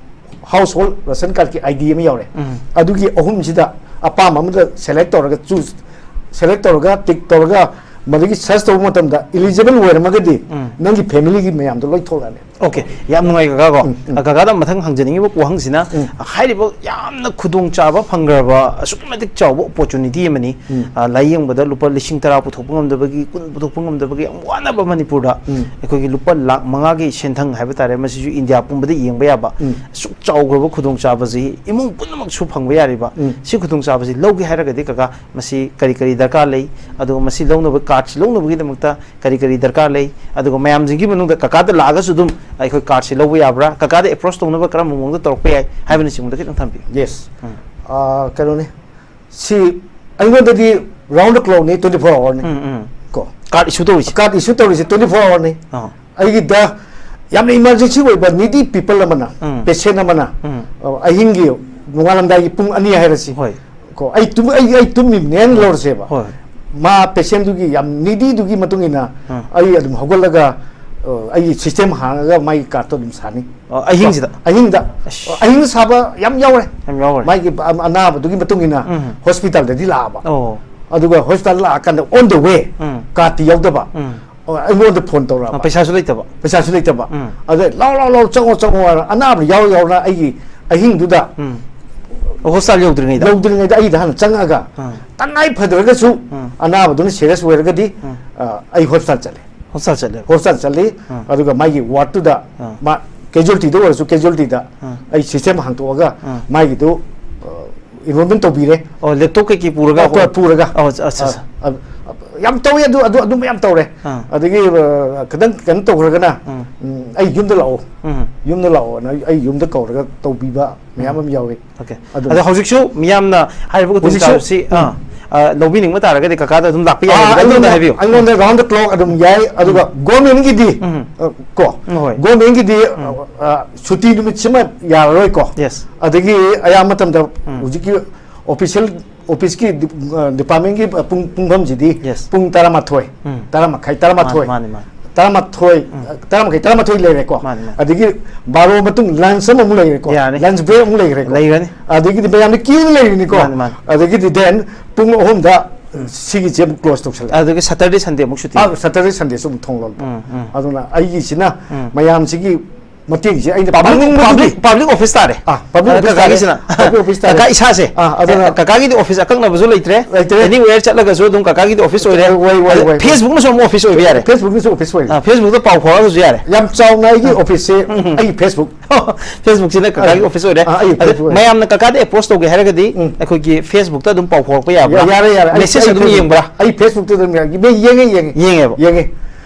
ꯍꯥꯎꯁ ꯍꯣꯜ ꯔꯦꯁꯟ ꯀꯥꯔꯗꯀꯤ ꯑꯥꯏ ꯗꯤ ꯑꯃ ꯌꯥꯎꯔꯦ, ꯎꯝ꯫ ꯑꯗꯨꯒꯤ ꯑꯍꯨꯝꯁꯤꯗ ꯑꯄꯥꯝꯕ ꯑꯃꯗ ꯁꯦꯂꯦꯛ ꯇꯧꯔꯒ, ꯆꯨꯁ, ꯁꯦꯂꯦꯛ ꯇꯧꯔꯒ, ꯇꯤꯛ ꯇꯧꯔꯒ, ꯃꯗꯨꯒꯤ ꯁꯔꯆ ꯇꯧꯕ ꯃꯇꯝꯗ ꯏꯂꯤꯖꯤꯕꯜ ꯑꯣꯏꯔꯝꯃꯒꯗꯤ ꯎꯝ꯫ ꯅꯪꯒꯤ ꯐꯦꯃꯤꯂꯤꯒꯤ ꯃꯌꯥꯝꯗꯣ ꯂꯣꯏ ꯊꯣꯛꯂꯛꯑꯅꯤ꯫ ꯑꯣꯀꯦ, ꯌꯥꯝ ꯅꯨꯡꯉꯥꯏ ꯀꯀꯥ ꯀꯣ꯫ ꯎꯝ, ꯎꯝ꯫ ꯑ, ꯀꯀꯥꯗ ꯃꯊꯪ ꯍꯪꯖꯅꯤꯡꯉꯤꯕ ꯋꯥꯍꯪꯁꯤꯅ, ꯎꯝ꯫ ꯍꯥꯏꯔꯤꯕ ꯌꯥꯝꯅ ꯈꯨꯗꯣꯡꯆꯥꯕ ꯐꯪꯈ꯭ꯔꯕ ꯑꯁꯨꯛꯀꯤ ꯃꯇꯤꯛ ꯆꯥꯎꯕ ꯑꯣꯄꯣꯔꯆꯨꯅꯤꯇꯤ ꯑꯃꯅꯤ꯫ ꯎꯝ꯫ ꯑ, ꯂꯥꯏꯌꯦꯡꯕꯗ ꯂꯨꯄꯥ ꯂꯤꯁꯤꯡ ꯇꯔꯥ ꯄꯨꯊꯣꯛꯄ ꯉꯝꯗꯕꯒꯤ, ꯀꯨꯟ ꯄꯨꯊꯣꯛꯄ ꯉꯝꯗꯕꯒꯤ ꯌꯥꯝ ꯋꯥꯅꯕ ꯃꯅꯤꯄꯨꯔꯗ ꯎꯝ꯫ ꯑꯩꯈꯣꯏꯒꯤ ꯂꯨꯄꯥ ꯂꯥꯛ ꯃꯉꯥꯒꯤ ꯁꯦꯟꯊꯪ ꯍꯥꯏꯕ ꯇꯥꯔꯦ, ꯃꯁꯤꯁꯨ ꯏꯟꯗꯤꯌꯥ ꯄꯨꯝꯕꯗ ꯌꯦꯡꯕ ꯌꯥꯕ ꯎꯝ꯫ ꯑꯁꯨꯛ ꯆꯥꯎꯈ꯭ꯔꯕ ꯈꯨꯗꯣꯡꯆꯥꯕꯁꯤ ꯏꯃꯨꯡ ꯄꯨꯝꯅꯃꯛꯁꯨ ꯐꯪꯕ ꯌꯥꯔꯤꯕ ꯎꯝ꯫ ꯁꯤ ꯈꯨꯗꯣꯡꯆꯥꯕꯁꯤ ꯂꯧꯒꯦ ꯍꯥꯏꯔꯒꯗꯤ ꯀꯀꯥ, ꯃꯁꯤ ꯀꯔꯤ ꯀꯔꯤ ꯗꯔꯀꯥꯔ ꯂꯩ? ꯑꯗꯨꯒ ꯃꯁꯤ ꯂꯧꯅꯕ, ꯀꯥꯔꯗꯁꯤ ꯂꯧꯅꯕꯒꯤꯗꯃꯛꯇ ꯀꯔꯤ ꯀꯔꯤ ꯗꯔꯀꯥꯔ ꯂꯩ? ꯑꯗꯨꯒ ꯃꯌꯥꯝꯁꯤꯡꯒꯤ ꯃꯅꯨꯡꯗ ꯀꯀꯥꯗ ꯂꯥꯛꯑꯒꯁꯨ ꯑꯗꯨꯝ ꯑꯩꯈꯣꯏ ꯀꯥꯔꯗꯁꯤ ꯂꯧꯕ ꯌꯥꯕ꯭ꯔꯥ? ꯀꯀꯥꯗ ꯑꯦꯄ꯭ꯔꯣꯁ ꯇꯧꯅꯕ ꯀꯔꯝꯕ ꯃꯑꯣꯡꯗ ꯇꯧꯔꯛꯄ ꯌꯥꯏ ꯍꯥꯏꯕꯅꯆꯤꯡꯕꯗ ꯈꯤꯇꯪ ꯊꯝꯕꯤꯌꯨ꯫ ꯌꯦꯁ꯫ ꯎꯝ꯫ ꯑꯥ, ꯀꯩꯅꯣꯅꯤ, ꯁꯤ ꯑꯩꯉꯣꯟꯗꯗꯤ round the clockꯅꯤ, twenty four hourꯅꯤ꯫ ꯎꯝ, ꯎꯝ꯫ ꯀꯣ꯫ ꯀꯥꯔꯗ ꯏꯁꯨ ꯇꯧꯔꯤꯁꯦ? ꯀꯥꯔꯗ ꯏꯁꯨ ꯇꯧꯔꯤꯁꯦ twenty four hourꯅꯤ꯫ ꯑꯥ꯫ ꯑꯩꯒꯤꯗ ꯌꯥꯝꯅ emergency ꯑꯣꯏꯕ needy people ꯑꯃꯅ, ꯎꯝ꯫ Patient ꯑꯃꯅ, ꯎꯝ꯫ ꯑ, ꯑꯍꯤꯡꯒꯤ ꯅꯣꯡꯉꯥꯜꯂꯝꯗꯥꯏꯒꯤ ꯄꯨꯡ ꯑꯅꯤ ꯍꯥꯏꯔꯁꯤ꯫ ꯍꯣꯏ꯫ ꯀꯣ, ꯑꯩ ꯇꯨꯝ-, ꯑꯩ, ꯑꯩ ꯇꯨꯝꯃꯤꯕꯅꯦꯅ ꯍꯣꯏ꯫ ꯂꯧꯔꯁꯦꯕ꯫ ꯍꯣꯏ꯫ ꯃꯥ patientꯗꯨꯒꯤ ꯌꯥꯝ needyꯗꯨꯒꯤ ꯃꯇꯨꯡ ꯏꯟꯅ ꯎꯝ꯫ ꯑꯩ ꯑꯗꯨꯝ ꯍꯧꯒꯠꯂꯒ, ꯑ, ꯑꯩꯒꯤ system ꯍꯥꯡꯉꯒ ꯃꯥꯒꯤ ꯀꯥꯔꯗꯇꯣ ꯑꯗꯨꯝ ꯁꯥꯅꯤ꯫ ꯑ, ꯑꯍꯤꯡꯁꯤꯗ? ꯑꯍꯤꯡꯗ꯫ ꯑꯁ꯫ ꯑꯍꯤꯡ ꯁꯥꯕ ꯌꯥꯝ ꯌꯥꯎꯔꯦ꯫ ꯌꯥꯝ ꯌꯥꯎꯔꯦ꯫ ꯃꯥꯒꯤ ꯑ-, ꯑꯅꯥꯕꯗꯨꯒꯤ ꯃꯇꯨꯡ ꯏꯟꯅ ꯎꯝ꯫ Hospitalꯗꯗꯤ ꯂꯥꯛꯑꯕ꯫ ꯑꯣ꯫ ꯑꯗꯨꯒ Hospital ꯂꯥꯛꯑꯀꯥꯟꯗ on the way ꯎꯝ꯫ ꯀꯥꯔꯗꯇꯤ ꯌꯥꯎꯗꯕ꯫ ꯎꯝ꯫ ꯑꯣ, ꯑꯩꯉꯣꯟꯗ phone ꯇꯧꯔꯛꯑꯕ꯫ ꯑ, ꯄꯩꯁꯥꯁꯨ ꯂꯩꯇꯕ꯫ ꯄꯩꯁꯥꯁꯨ ꯂꯩꯇꯕ꯫ ꯎꯝ꯫ ꯑꯗ, "ꯂꯥꯎ, ꯂꯥꯎ, ꯂꯥꯎ, ꯆꯪꯉꯣ, ꯆꯪꯉꯣ" ꯍꯥꯏꯅ ꯑꯅꯥꯕ ꯌꯥꯎ ꯌꯥꯎꯅ ꯑꯩꯒꯤ ꯑꯍꯤꯡꯗꯨꯗ ꯎꯝ꯫ ꯑꯣ, hospital ꯌꯧꯗ꯭ꯔꯤꯉꯩꯗ? ꯌꯧꯗ꯭ꯔꯤꯉꯩꯗ ꯑꯩꯗ ꯍꯥꯟꯅ ꯆꯪꯉꯛꯑꯒ, ꯎꯝ꯫ ꯇꯉꯥꯏ ꯐꯗ꯭ꯔꯒꯁꯨ ꯎꯝ꯫ ꯑꯅꯥꯕꯗꯨꯅ serious ꯑꯣꯏꯔꯒꯗꯤ, ꯎꯝ꯫ ꯑ, ꯑꯩ hospital ꯆꯠꯂꯦ꯫ Hospital ꯆꯠꯂꯦ꯫ Hospital ꯆꯠꯂꯤ, ꯎꯝ꯫ ꯑꯗꯨꯒ ꯃꯥꯒꯤ wardꯇꯨꯗ ꯎꯝ꯫ ꯃꯥ casualtyꯗ ꯑꯣꯏꯔꯁꯨ casualtyꯗ ꯎꯝ꯫ ꯑꯩ system ꯍꯥꯡꯇꯣꯛꯑꯒ ꯎꯝ꯫ ꯃꯥꯒꯤꯗꯨ, ꯑ, enrollment ꯇꯧꯕꯤꯔꯦ꯫ ꯑꯣ, laptop ꯀꯩꯀꯩ ꯄꯨꯔꯒ? ꯑ, ꯄꯨꯔꯒ꯫ ꯑꯣ, ꯑꯠꯆꯥ, ꯑꯠꯆꯥ꯫ ꯑ, ꯑ, ꯌꯥꯝ ꯇꯧꯋꯦ ꯑꯗꯨ, ꯑꯗꯨ, ꯑꯗꯨꯝꯕ ꯌꯥꯝ ꯇꯧꯔꯦ꯫ ꯑꯥ꯫ ꯑꯗꯒꯤ, ꯑ, ꯈꯤꯇꯪ ꯀꯩꯅꯣ ꯇꯧꯈ꯭ꯔꯒꯅ, ꯎꯝ꯫ ꯎꯝ, "ꯑꯩ ꯌꯨꯝꯗ ꯂꯥꯛꯑꯣ꯫ ꯎꯝ꯫ ꯌꯨꯝꯗ ꯂꯥꯛꯑꯣꯅ" ꯑꯩ, ꯑꯩ ꯌꯨꯝꯗ ꯀꯧꯔꯒ ꯇꯧꯕꯤꯕ ꯃꯌꯥꯝ ꯎꯝ꯫ ꯑꯃ ꯌꯥꯎꯋꯤ꯫ ꯑꯣꯀꯦ꯫ ꯑꯗꯨꯅ ꯑꯗꯣ ꯍꯧꯖꯤꯛꯁꯨ ꯃꯤꯌꯥꯝꯅ ꯍꯥꯏꯔꯤꯕ ꯍꯧꯖꯤꯛꯁꯨ, ꯈꯨꯗꯣꯡꯆꯥꯕꯁꯤ, ꯎꯝ꯫ ꯑꯥ, ꯑ, ꯂꯧꯕꯤꯅꯤꯡꯕ ꯇꯥꯔꯒꯗꯤ ꯀꯀꯥꯗ ꯑꯗꯨꯝ ꯂꯥꯛꯄ ꯌꯥꯏ ꯑꯥ, ꯍꯥꯏꯕꯗꯣ ꯑꯗꯨꯝ ꯑꯩꯉꯣꯟꯗ ꯍꯥꯏꯕꯤꯌꯨ꯫ ꯑꯩꯉꯣꯟꯗ round the clock ꯑꯗꯨꯝ ꯌꯥꯏ꯫ ꯑꯗꯨꯒ ꯎꯝ꯫ Governmentꯀꯤꯗꯤ, ꯎꯝ꯫ ꯑ, ꯀꯣ, ꯎꯝ, ꯍꯣꯏ꯫ Governmentꯀꯤꯗꯤ, ꯎꯝ꯫ ꯑ, ꯑ, ꯁꯨꯇꯤ ꯅꯨꯃꯤꯠꯁꯤꯃ ꯌꯥꯔꯔꯣꯏꯀꯣ꯫ Yes꯫ ꯑꯗꯒꯤ ꯑꯌꯥꯝꯕ ꯃꯇꯝꯗ ꯎꯝ꯫ ꯍꯧꯖꯤꯛꯀꯤ official officeꯀꯤ ꯗꯤ-, ꯑ, departmentꯀꯤ, ꯑ, ꯄꯨꯡ, ꯄꯨꯡꯐꯝꯁꯤꯗꯤ Yes꯫ ꯄꯨꯡ ꯇꯔꯥꯃꯥꯊꯣꯏ, ꯎꯝ꯫ ꯇꯔꯥꯃꯥꯏ, ꯇꯔꯥꯃꯥꯊꯣꯏ꯫ ꯃꯥꯅꯤ, ꯃꯥꯅꯤ, ꯃꯥꯅꯤ꯫ ꯇꯔꯥꯃꯥꯊꯣꯏ, ꯎꯝ꯫ ꯑ, ꯇꯔꯥꯃꯥꯏ, ꯇꯔꯥꯃꯥꯊꯣꯏ ꯂꯩꯔꯦꯀꯣ꯫ ꯃꯥꯅꯤ, ꯃꯥꯅꯤ꯫ ꯑꯗꯒꯤ ꯕꯥꯔꯣ ꯃꯇꯨꯡ lunch ꯑꯃꯃꯨꯛ ꯂꯩꯔꯦꯀꯣ꯫ ꯌꯥꯅꯤ꯫ Lunch break ꯑꯃꯨꯛ ꯂꯩꯈ꯭ꯔꯦꯀꯣ꯫ ꯂꯩꯒꯅꯤ꯫ ꯑꯗꯒꯤꯗꯤ ꯃꯌꯥꯝꯗꯤ queueꯗ ꯂꯩꯔꯤꯅꯤꯀꯣ꯫ ꯃꯥꯅꯤ, ꯃꯥꯅꯤ꯫ ꯑꯗꯒꯤꯗꯤ then ꯄꯨꯡ ꯑꯍꯨꯝꯗ ꯁꯤꯒꯤꯁꯦ ꯑꯃꯨꯛ ꯀ꯭ꯂꯣꯖ ꯇꯧꯁꯜꯂꯦ꯫ ꯑꯗꯨꯒ ꯁꯇꯔꯗꯦ ꯁꯟꯗꯦ ꯑꯃꯨꯛ ꯁꯨꯇꯤ꯫ ꯑꯥ, ꯁꯇꯔꯗꯦ ꯁꯟꯗꯦꯁꯨ ꯑꯃꯨꯛ ꯊꯣꯡ ꯂꯣꯜꯂꯦ꯫ ꯎꯝ, ꯎꯝ꯫ ꯑꯗꯨꯅ ꯑꯩꯒꯤꯁꯤꯅ ꯎꯝ꯫ ꯃꯌꯥꯝꯁꯤꯒꯤ ꯃꯇꯦꯡꯁꯦ ꯑꯩꯅ ꯄꯕ꯭ꯂꯤꯛ ꯄꯥꯝꯅꯤꯡꯕꯗꯨꯗꯤ ꯄꯕ꯭ꯂꯤꯛ ꯄꯕ꯭ꯂꯤꯛ ꯑꯣꯐꯤꯁ ꯇꯥꯔꯦ꯫ ꯑꯥ, ꯄꯕ꯭ꯂꯤꯛ ꯑ, ꯑꯣꯐꯤꯁ ꯇꯥꯔꯦ꯫ ꯀꯀꯥꯒꯤꯁꯤꯅ ꯄꯕ꯭ꯂꯤꯛ ꯑꯣꯐꯤꯁ ꯇꯥꯔꯦ꯫ ꯀꯀꯥ ꯏꯁꯥꯁꯦ꯫ ꯑꯥ, ꯑꯗꯨꯅ ꯑ, ꯀꯀꯥꯒꯤꯗꯤ ꯑꯣꯐꯤꯁ ꯑꯀꯛꯅꯕꯁꯨ ꯂꯩꯇ꯭ꯔꯦ꯫ ꯂꯩꯇ꯭ꯔꯦ꯫ Anywhere ꯆꯠꯂꯒꯁꯨ ꯑꯗꯨꯝ ꯀꯀꯥꯒꯤꯗꯤ ꯑꯣꯐꯤꯁ ꯑꯣꯏꯔꯦ꯫ ꯑꯣꯏ, ꯑꯣꯏ, ꯑꯣꯏ, ꯑꯣꯏ꯫ ꯐꯦꯁꯕꯨꯛꯅꯁꯨ ꯑꯃꯨꯛ ꯑꯣꯐꯤꯁ ꯑꯣꯏꯕ ꯌꯥꯔꯦ꯫ ꯐꯦꯁꯕꯨꯛꯅꯁꯨ ꯑꯣꯐꯤꯁ ꯑꯣꯏꯔꯦ꯫ ꯑ, ꯐꯦꯁꯕꯨꯛꯇ ꯄꯥꯎ ꯐꯥꯎꯔꯒꯁꯨ ꯌꯥꯔꯦ꯫ ꯌꯥꯝ ꯆꯥꯎꯅ ꯑꯩꯒꯤ ꯑꯣꯐꯤꯁꯁꯦ ꯑꯩꯒꯤ ꯐꯦꯁꯕꯨꯛ꯫ ꯐꯦꯁꯕꯨꯛꯁꯤꯅ ꯀꯀꯥꯒꯤ ꯑ, ꯑꯣꯐꯤꯁ ꯑꯣꯏꯔꯦ꯫ ꯑ, ꯑꯩ ꯑꯗ ꯐꯦꯁꯕꯨꯛ ꯑꯣꯏꯔꯦ꯫ ꯃꯌꯥꯝꯅ ꯀꯀꯥꯗ ꯑꯦꯄ꯭ꯔꯣꯁ ꯇꯧꯒꯦ ꯍꯥꯏꯔꯒꯗꯤ ꯎꯝ꯫ ꯑꯩꯈꯣꯏꯒꯤ ꯐꯦꯁꯕꯨꯛꯇ ꯑꯗꯨꯝ ꯄꯥꯎ ꯐꯥꯎꯔꯛꯄ ꯌꯥꯕ꯭ꯔꯥ? ꯌꯥ-, ꯌꯥꯔꯦ, ꯌꯥꯔꯦ꯫ ꯑꯩ, ꯃꯦꯁꯦꯖꯇ ꯑꯩ ꯑꯗꯨꯝ ꯐꯦꯁꯕꯨꯛ, ꯌꯦꯡꯕ꯭ꯔꯥ? ꯑꯩ ꯐꯦꯁꯕꯨꯛꯇ ꯑꯗꯨꯝ ꯌꯦꯡꯉꯦ꯫ ꯌꯦꯡꯉꯦ, ꯌꯦꯡꯉꯦ꯫ ꯌꯦꯡꯉꯦꯕ꯫ ꯌꯦꯡꯉꯦ꯫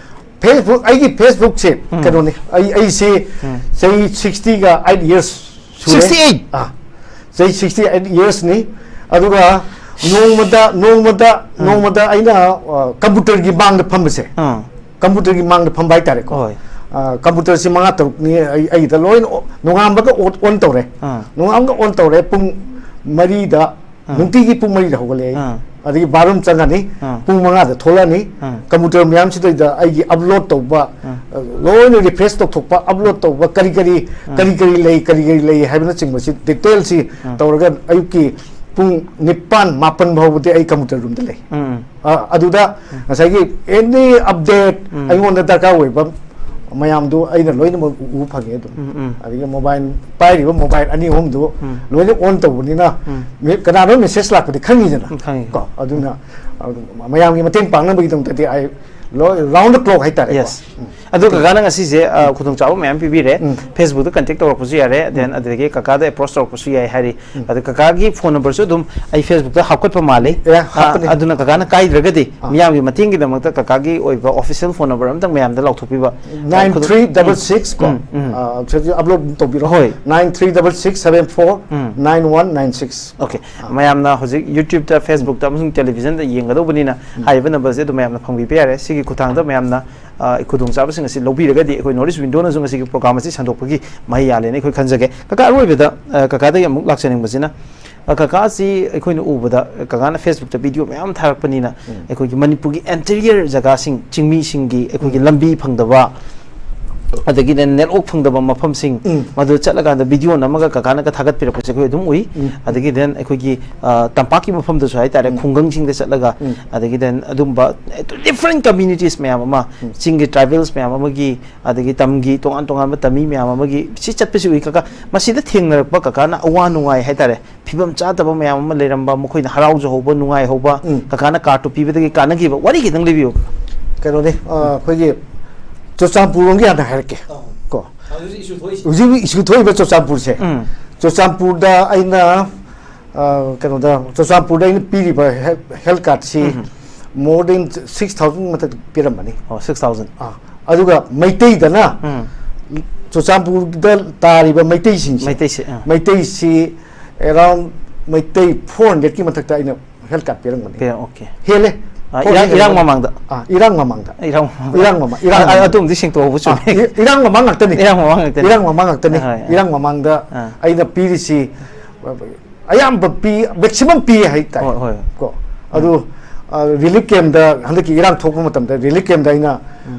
ꯐꯦꯁꯕꯨꯛ, ꯑꯩꯒꯤ ꯐꯦꯁꯕꯨꯛꯁꯦ ꯎꯝ꯫ ꯀꯩꯅꯣꯅꯤ꯫ ꯑꯩ, ꯑꯩꯁꯦ ꯎꯝ꯫ ꯆꯍꯤ sixty ꯒ eight years ꯁꯨꯔꯦ꯫ Sixty eight? ꯑꯥ꯫ ꯆꯍꯤ sixty eight years ꯅꯤ꯫ ꯑꯗꯨꯒ ꯅꯣꯡꯃꯗ, ꯅꯣꯡꯃꯗ, ꯅꯣꯡꯃꯗ ꯑꯩꯅ, ꯑ, ꯀꯝꯄ꯭ꯌꯨꯇꯔꯒꯤ ꯃꯥꯡꯗ ꯐꯝꯕꯁꯦ꯫ ꯑꯥ꯫ ꯀꯝꯄ꯭ꯌꯨꯇꯔꯒꯤ ꯃꯥꯡꯗ ꯐꯝꯕ ꯍꯥꯏꯇꯥꯔꯦꯀꯣ꯫ ꯍꯣꯏ꯫ ꯑ, ꯀꯝꯄ꯭ꯌꯨꯇꯔꯁꯤ ꯃꯉꯥ ꯇꯔꯨꯛꯅꯤ ꯑꯩ, ꯑꯩꯒꯤꯗ ꯂꯣꯏꯅ ꯑꯣ-, ꯅꯣꯡꯉꯥꯟꯕꯒ ꯑꯣꯟ, ꯑꯣꯟ ꯇꯧꯔꯦ꯫ ꯑꯥ꯫ ꯅꯣꯡꯉꯥꯟꯕꯒ ꯑꯣꯟ ꯇꯧꯔꯦ꯫ ꯄꯨꯡ ꯃꯔꯤꯗ, ꯑꯥ꯫ ꯅꯨꯡꯇꯤꯒꯤ ꯄꯨꯡ ꯃꯔꯤꯗ ꯍꯧꯒꯠꯂꯛꯑꯦ ꯑꯩ꯫ ꯑꯥ꯫ ꯑꯗꯒꯤ ꯕꯥꯠꯔꯨꯝ ꯆꯪꯉꯅꯤ, ꯑꯥ꯫ ꯄꯨꯡ ꯃꯉꯥꯗ ꯊꯣꯛꯂꯛꯑꯅꯤ, ꯑꯥ꯫ ꯀꯝꯄ꯭ꯌꯨꯇꯔ ꯃꯌꯥꯝꯁꯤꯗꯩꯗ ꯑꯩꯒꯤ ꯑꯞꯂꯣꯗ ꯇꯧꯕ, ꯑꯥ꯫ ꯑ, ꯂꯣꯏꯅ ꯔꯤꯐ꯭ꯔꯦꯁ ꯇꯧꯊꯣꯛꯄ, ꯑꯞꯂꯣꯗ ꯇꯧꯕ, ꯀꯔꯤ ꯀꯔꯤ, ꯑꯥ꯫ ꯀꯔꯤ ꯀꯔꯤ ꯂꯩ, ꯀꯔꯤ ꯀꯔꯤ ꯂꯩ ꯍꯥꯏꯕꯅꯆꯤꯡꯕꯁꯤ ꯗꯤꯇꯦꯜꯁꯤ ꯑꯥ꯫ ꯇꯧꯔꯒ ꯑꯌꯨꯛꯀꯤ ꯄꯨꯡ ꯅꯤꯄꯥꯟ, ꯃꯥꯄꯟ ꯐꯥꯎꯕꯗꯤ ꯑꯩ ꯀꯝꯄ꯭ꯌꯨꯇꯔ ꯔꯨꯝꯗ ꯂꯩ꯫ ꯎꯝ꯫ ꯑ, ꯑꯗꯨꯗ ꯉꯁꯥꯏꯒꯤ ꯑꯦꯅꯤ ꯑꯞꯗꯦꯠ ꯎꯝ꯫ ꯑꯩꯉꯣꯟꯗ ꯗꯔꯀꯥꯔ ꯑꯣꯏꯕ ꯃꯌꯥꯝꯗꯨ ꯑꯩꯅ ꯂꯣꯏꯅꯃꯛ ꯎ-, ꯎꯕ ꯐꯪꯉꯦ ꯑꯗꯨꯝ꯫ ꯎꯝ, ꯎꯝ꯫ ꯑꯗꯒꯤ ꯃꯣꯕꯥꯏꯜ ꯄꯥꯏꯔꯤꯕ ꯃꯣꯕꯥꯏꯜ ꯑꯅꯤ ꯑꯍꯨꯝꯗꯨ ꯎꯝ꯫ ꯂꯣꯏꯅ ꯑꯣꯟ ꯇꯧꯕꯅꯤꯅ ꯎꯝ꯫ ꯃꯤ-, ꯀꯅꯥꯅꯣ ꯃꯦꯁꯦꯖ ꯂꯥꯛꯄꯗꯤ ꯈꯪꯉꯤꯗꯅ꯫ ꯎꯝ, ꯈꯪꯉꯤ꯫ ꯀꯣ, ꯑꯗꯨꯅ, ꯑꯗꯨꯝ ꯃꯌꯥꯝꯒꯤ ꯃꯇꯦꯡ ꯄꯥꯡꯅꯕꯒꯤꯗꯃꯛꯇꯗꯤ ꯑꯩ ꯂꯣꯏ round the clock ꯍꯥꯏꯇꯥꯔꯦꯀꯣ꯫ Yes. ꯎꯝ꯫ ꯑꯗꯣ ꯀꯀꯥꯅ ꯉꯁꯤꯁꯦ, ꯑ, ꯈꯨꯗꯣꯡꯆꯥꯕ ꯃꯌꯥꯝ ꯄꯤꯕꯤꯔꯦ꯫ ꯎꯝ꯫ ꯐꯦꯁꯕꯨꯛꯇ ꯀꯟꯇꯦꯛ ꯇꯧꯔꯛꯄꯁꯨ ꯌꯥꯔꯦ, then ꯑꯗꯨꯗꯒꯤ ꯀꯀꯥꯗ ꯑꯦꯄ꯭ꯔꯣꯁ ꯇꯧꯔꯛꯄꯁꯨ ꯌꯥꯏ ꯍꯥꯏꯔꯤ꯫ ꯑꯗ ꯀꯀꯥꯒꯤ ꯐꯣꯟ ꯅꯝꯕꯔꯁꯨ ꯑꯗꯨꯝ ꯑꯩ ꯐꯦꯁꯕꯨꯛꯇ ꯍꯥꯞꯀꯠꯄ ꯃꯥꯜꯂꯤ꯫ ꯑꯦ, ꯍꯥꯞꯄꯅꯤ꯫ ꯑ, ꯑꯗꯨꯅ ꯀꯀꯥꯅ ꯀꯥꯏꯗ꯭ꯔꯒꯗꯤ ꯑꯥ꯫ ꯃꯤꯌꯥꯝꯒꯤ ꯃꯇꯦꯡꯒꯤꯗꯃꯛꯇ ꯀꯀꯥꯒꯤ ꯑꯣꯏꯕ ꯑꯣꯐꯤꯁꯤꯌꯦꯜ ꯐꯣꯟ ꯅꯝꯕꯔ ꯑꯝꯇꯪ ꯃꯌꯥꯝꯗ ꯂꯥꯎꯊꯣꯛꯄꯤꯕ꯫ Nine three double six ꯀꯣ꯫ ꯎꯝ, ꯎꯝ꯫ ꯑ, ꯁꯤꯗꯤ ꯑꯞꯂꯣꯗ ꯇꯧꯕꯤꯔꯣ꯫ ꯍꯣꯏ꯫ Nine three double six seven four nine one nine six꯫ OK, ꯃꯌꯥꯝꯅ ꯍꯧꯖꯤꯛ YouTube-ꯇ, Facebook-ꯇ ꯑꯃꯁꯨꯡ television-ꯗ ꯌꯦꯡꯒꯗꯧꯕꯅꯤꯅ ꯍꯥꯏꯔꯤꯕ ꯅꯝꯕꯔꯁꯦ ꯑꯗꯨꯝ ꯃꯌꯥꯝꯅ ꯐꯪꯕꯤꯕ ꯌꯥꯔꯦ꯫ ꯁꯤꯒꯤ ꯈꯨꯠꯊꯥꯡꯗ ꯃꯌꯥꯝꯅ, ꯑ, ꯈꯨꯗꯣꯡꯆꯥꯕꯁꯤꯡ ꯑꯁꯤ ꯂꯧꯕꯤꯔꯒꯗꯤ ꯑꯩꯈꯣꯏ North East Window-ꯅꯁꯨ ꯉꯁꯤꯒꯤ program ꯑꯁꯤ ꯁꯟꯗꯣꯛꯄꯒꯤ ꯃꯍꯩ ꯌꯥꯜꯂꯦꯅ ꯑꯩꯈꯣꯏ ꯈꯟꯖꯒꯦ꯫ ꯀꯀꯥ, ꯑꯔꯣꯏꯕꯗ, ꯑ, ꯀꯀꯥꯗꯒꯤ ꯑꯃꯨꯛ ꯂꯥꯛꯆꯅꯤꯡꯕꯁꯤꯅ, ꯑ, ꯀꯀꯥꯁꯤ ꯑꯩꯈꯣꯏꯅ ꯎꯕꯗ, ꯑ, ꯀꯀꯥꯅ Facebook-ꯇ video ꯃꯌꯥꯝ ꯊꯥꯔꯛꯄꯅꯤꯅ ꯑꯩꯈꯣꯏꯒꯤ ꯃꯅꯤꯄꯨꯔꯒꯤ interior ꯖꯒꯥꯁꯤꯡ, ꯆꯤꯡꯃꯤꯁꯤꯡꯒꯤ ꯑꯩꯈꯣꯏꯒꯤ ꯂꯝꯕꯤ ꯐꯪꯗꯕ, ꯑꯗꯒꯤ then network ꯐꯪꯗꯕ ꯃꯐꯝꯁꯤꯡ, ꯎꯝ. ꯃꯗꯨ ꯆꯠꯂꯀꯥꯟꯗ video ꯅꯝꯃꯒ ꯀꯀꯥꯅꯒ ꯊꯥꯒꯠꯄꯤꯔꯛꯄꯁꯦ ꯑꯩꯈꯣꯏ ꯑꯗꯨꯝ ꯎꯏ꯫ ꯎꯝ. ꯑꯗꯒꯤ then ꯑꯩꯈꯣꯏꯒꯤ ꯑ, ꯇꯝꯄꯥꯛꯀꯤ ꯃꯐꯝꯗꯁꯨ ꯍꯥꯏꯇꯥꯔꯦ, ꯎꯝ. ꯈꯨꯡꯒꯪꯁꯤꯡꯗ ꯆꯠꯂꯒ, ꯎꯝ. ꯑꯗꯒꯤ then ꯑꯗꯨꯝꯕ different communities ꯃꯌꯥꯝ ꯑꯃ, ꯎꯝ. ꯆꯤꯡꯒꯤ tribals ꯃꯌꯥꯝ ꯑꯃꯒꯤ, ꯑꯗꯒꯤ ꯇꯝꯒꯤ ꯇꯣꯉꯥꯟ ꯇꯣꯉꯥꯟꯕ ꯇꯝꯃꯤ ꯃꯌꯥꯝ ꯑꯃꯒꯤ ꯁꯤ ꯆꯠꯄꯁꯤ ꯎꯏ꯫ ꯀꯀꯥ, ꯃꯁꯤꯗ ꯊꯦꯡꯅꯔꯛꯄ ꯀꯀꯥꯅ ꯑꯋꯥ ꯅꯨꯡꯉꯥꯏ ꯍꯥꯏꯇꯥꯔꯦ, ꯐꯤꯕꯝ ꯆꯥꯗꯕ ꯃꯌꯥꯝ ꯑꯃ ꯂꯩꯔꯝꯕ, ꯃꯈꯣꯏꯅ ꯍꯔꯥꯎꯖꯍꯧꯕ, ꯅꯨꯡꯉꯥꯏꯍꯧꯕ, ꯎꯝ. ꯀꯀꯥꯅ card ꯇꯨ ꯄꯤꯕꯗꯒꯤ ꯀꯥꯟꯅꯈꯤꯕ ꯋꯥꯔꯤ ꯈꯤꯇꯪ ꯂꯤꯕꯤꯌꯨ꯫ ꯀꯩꯅꯣꯅꯤ, ꯑ, ꯑꯩꯈꯣꯏꯒꯤ ꯆꯨꯔꯆꯥꯟꯄꯨꯔꯔꯣꯝꯒꯤ ꯍꯥꯟꯅ ꯍꯥꯏꯔꯛꯀꯦ꯫ ꯀꯣ, ꯍꯧꯖꯤꯛ issue ꯊꯣꯛꯏꯁꯦ꯫ ꯍꯧꯖꯤꯛ issue ꯊꯣꯛꯏꯕ ꯆꯨꯔꯆꯥꯟꯄꯨꯔꯁꯦ, ꯎꯝ. ꯆꯨꯔꯆꯥꯟꯄꯨꯔꯗ ꯑꯩꯅ, ꯑ, ꯀꯩꯅꯣꯗ, ꯆꯨꯔꯆꯥꯟꯄꯨꯔꯗ ꯑꯩꯅ ꯄꯤꯔꯤꯕ health card ꯁꯤ ꯎꯝ. more than six thousand ꯃꯊꯛ ꯄꯤꯔꯝꯕꯅꯤ꯫ ꯑꯣ, six thousand. ꯑꯥ, ꯑꯗꯨꯒ ꯃꯩꯇꯩꯗꯅ ꯎꯝ. ꯆꯨꯔꯆꯥꯟꯄꯨꯔꯗ ꯇꯥꯔꯤꯕ ꯃꯩꯇꯩꯁꯤꯡꯁꯦ, ꯃꯩꯇꯩꯁꯦ, ꯑꯥ. ꯃꯩꯇꯩꯁꯤ around ꯃꯩꯇꯩ four hundred ꯀꯤ ꯃꯊꯛꯇ ꯑꯩꯅ health card ꯄꯤꯔꯝꯕꯅꯤ꯫ ꯄꯤꯔꯝ-, okay. ꯍꯦꯜꯂꯦ꯫ ꯑꯥ, Four ꯏꯔꯥꯡ, hundred ꯏꯔꯥꯡ ꯃꯃꯥꯡꯗ꯫ ꯑꯥ, ꯏꯔꯥꯡ ꯃꯃꯥꯡꯗ꯫ ꯏꯔꯥꯡ ꯃꯃꯥꯡꯗ꯫ ꯏꯔꯥꯡ ꯃꯃꯥꯡ, ꯏꯔꯥꯡ ꯑ, ꯑ, ꯃꯃꯥꯡ꯫ ꯑꯗꯨꯝꯗꯤ ꯁꯦꯡꯇꯣꯛꯍꯧꯕ ꯆꯨꯝꯃꯦ꯫ ꯑꯥ, ꯏ-, ꯏꯔꯥꯡ ꯃꯃꯥꯡ ꯉꯥꯛꯇꯅꯤ꯫ ꯏꯔꯥꯡ ꯃꯃꯥꯡ ꯉꯥꯛꯇꯅꯤ꯫ ꯏꯔꯥꯡ ꯃꯃꯥꯡ ꯉꯥꯛꯇꯅꯤ꯫ ꯍꯣꯏ, ꯍꯣꯏ꯫ ꯏꯔꯥꯡ ꯃꯃꯥꯡꯗ ꯑꯥ꯫ ꯑꯩꯅ ꯄꯤꯔꯤꯁꯤ ꯑꯌꯥꯝꯕ ꯄꯤ, maximum ꯄꯤ ꯍꯥꯏꯇꯥꯔꯦ꯫ ꯍꯣꯏ, ꯍꯣꯏ꯫ ꯀꯣ꯫ ꯑꯗꯨ, ꯑ, relief camp ꯇ ꯍꯟꯗꯛꯀꯤ ꯏꯔꯥꯡ ꯊꯣꯛꯄ ꯃꯇꯝꯗ relief camp ꯇ ꯑꯩꯅ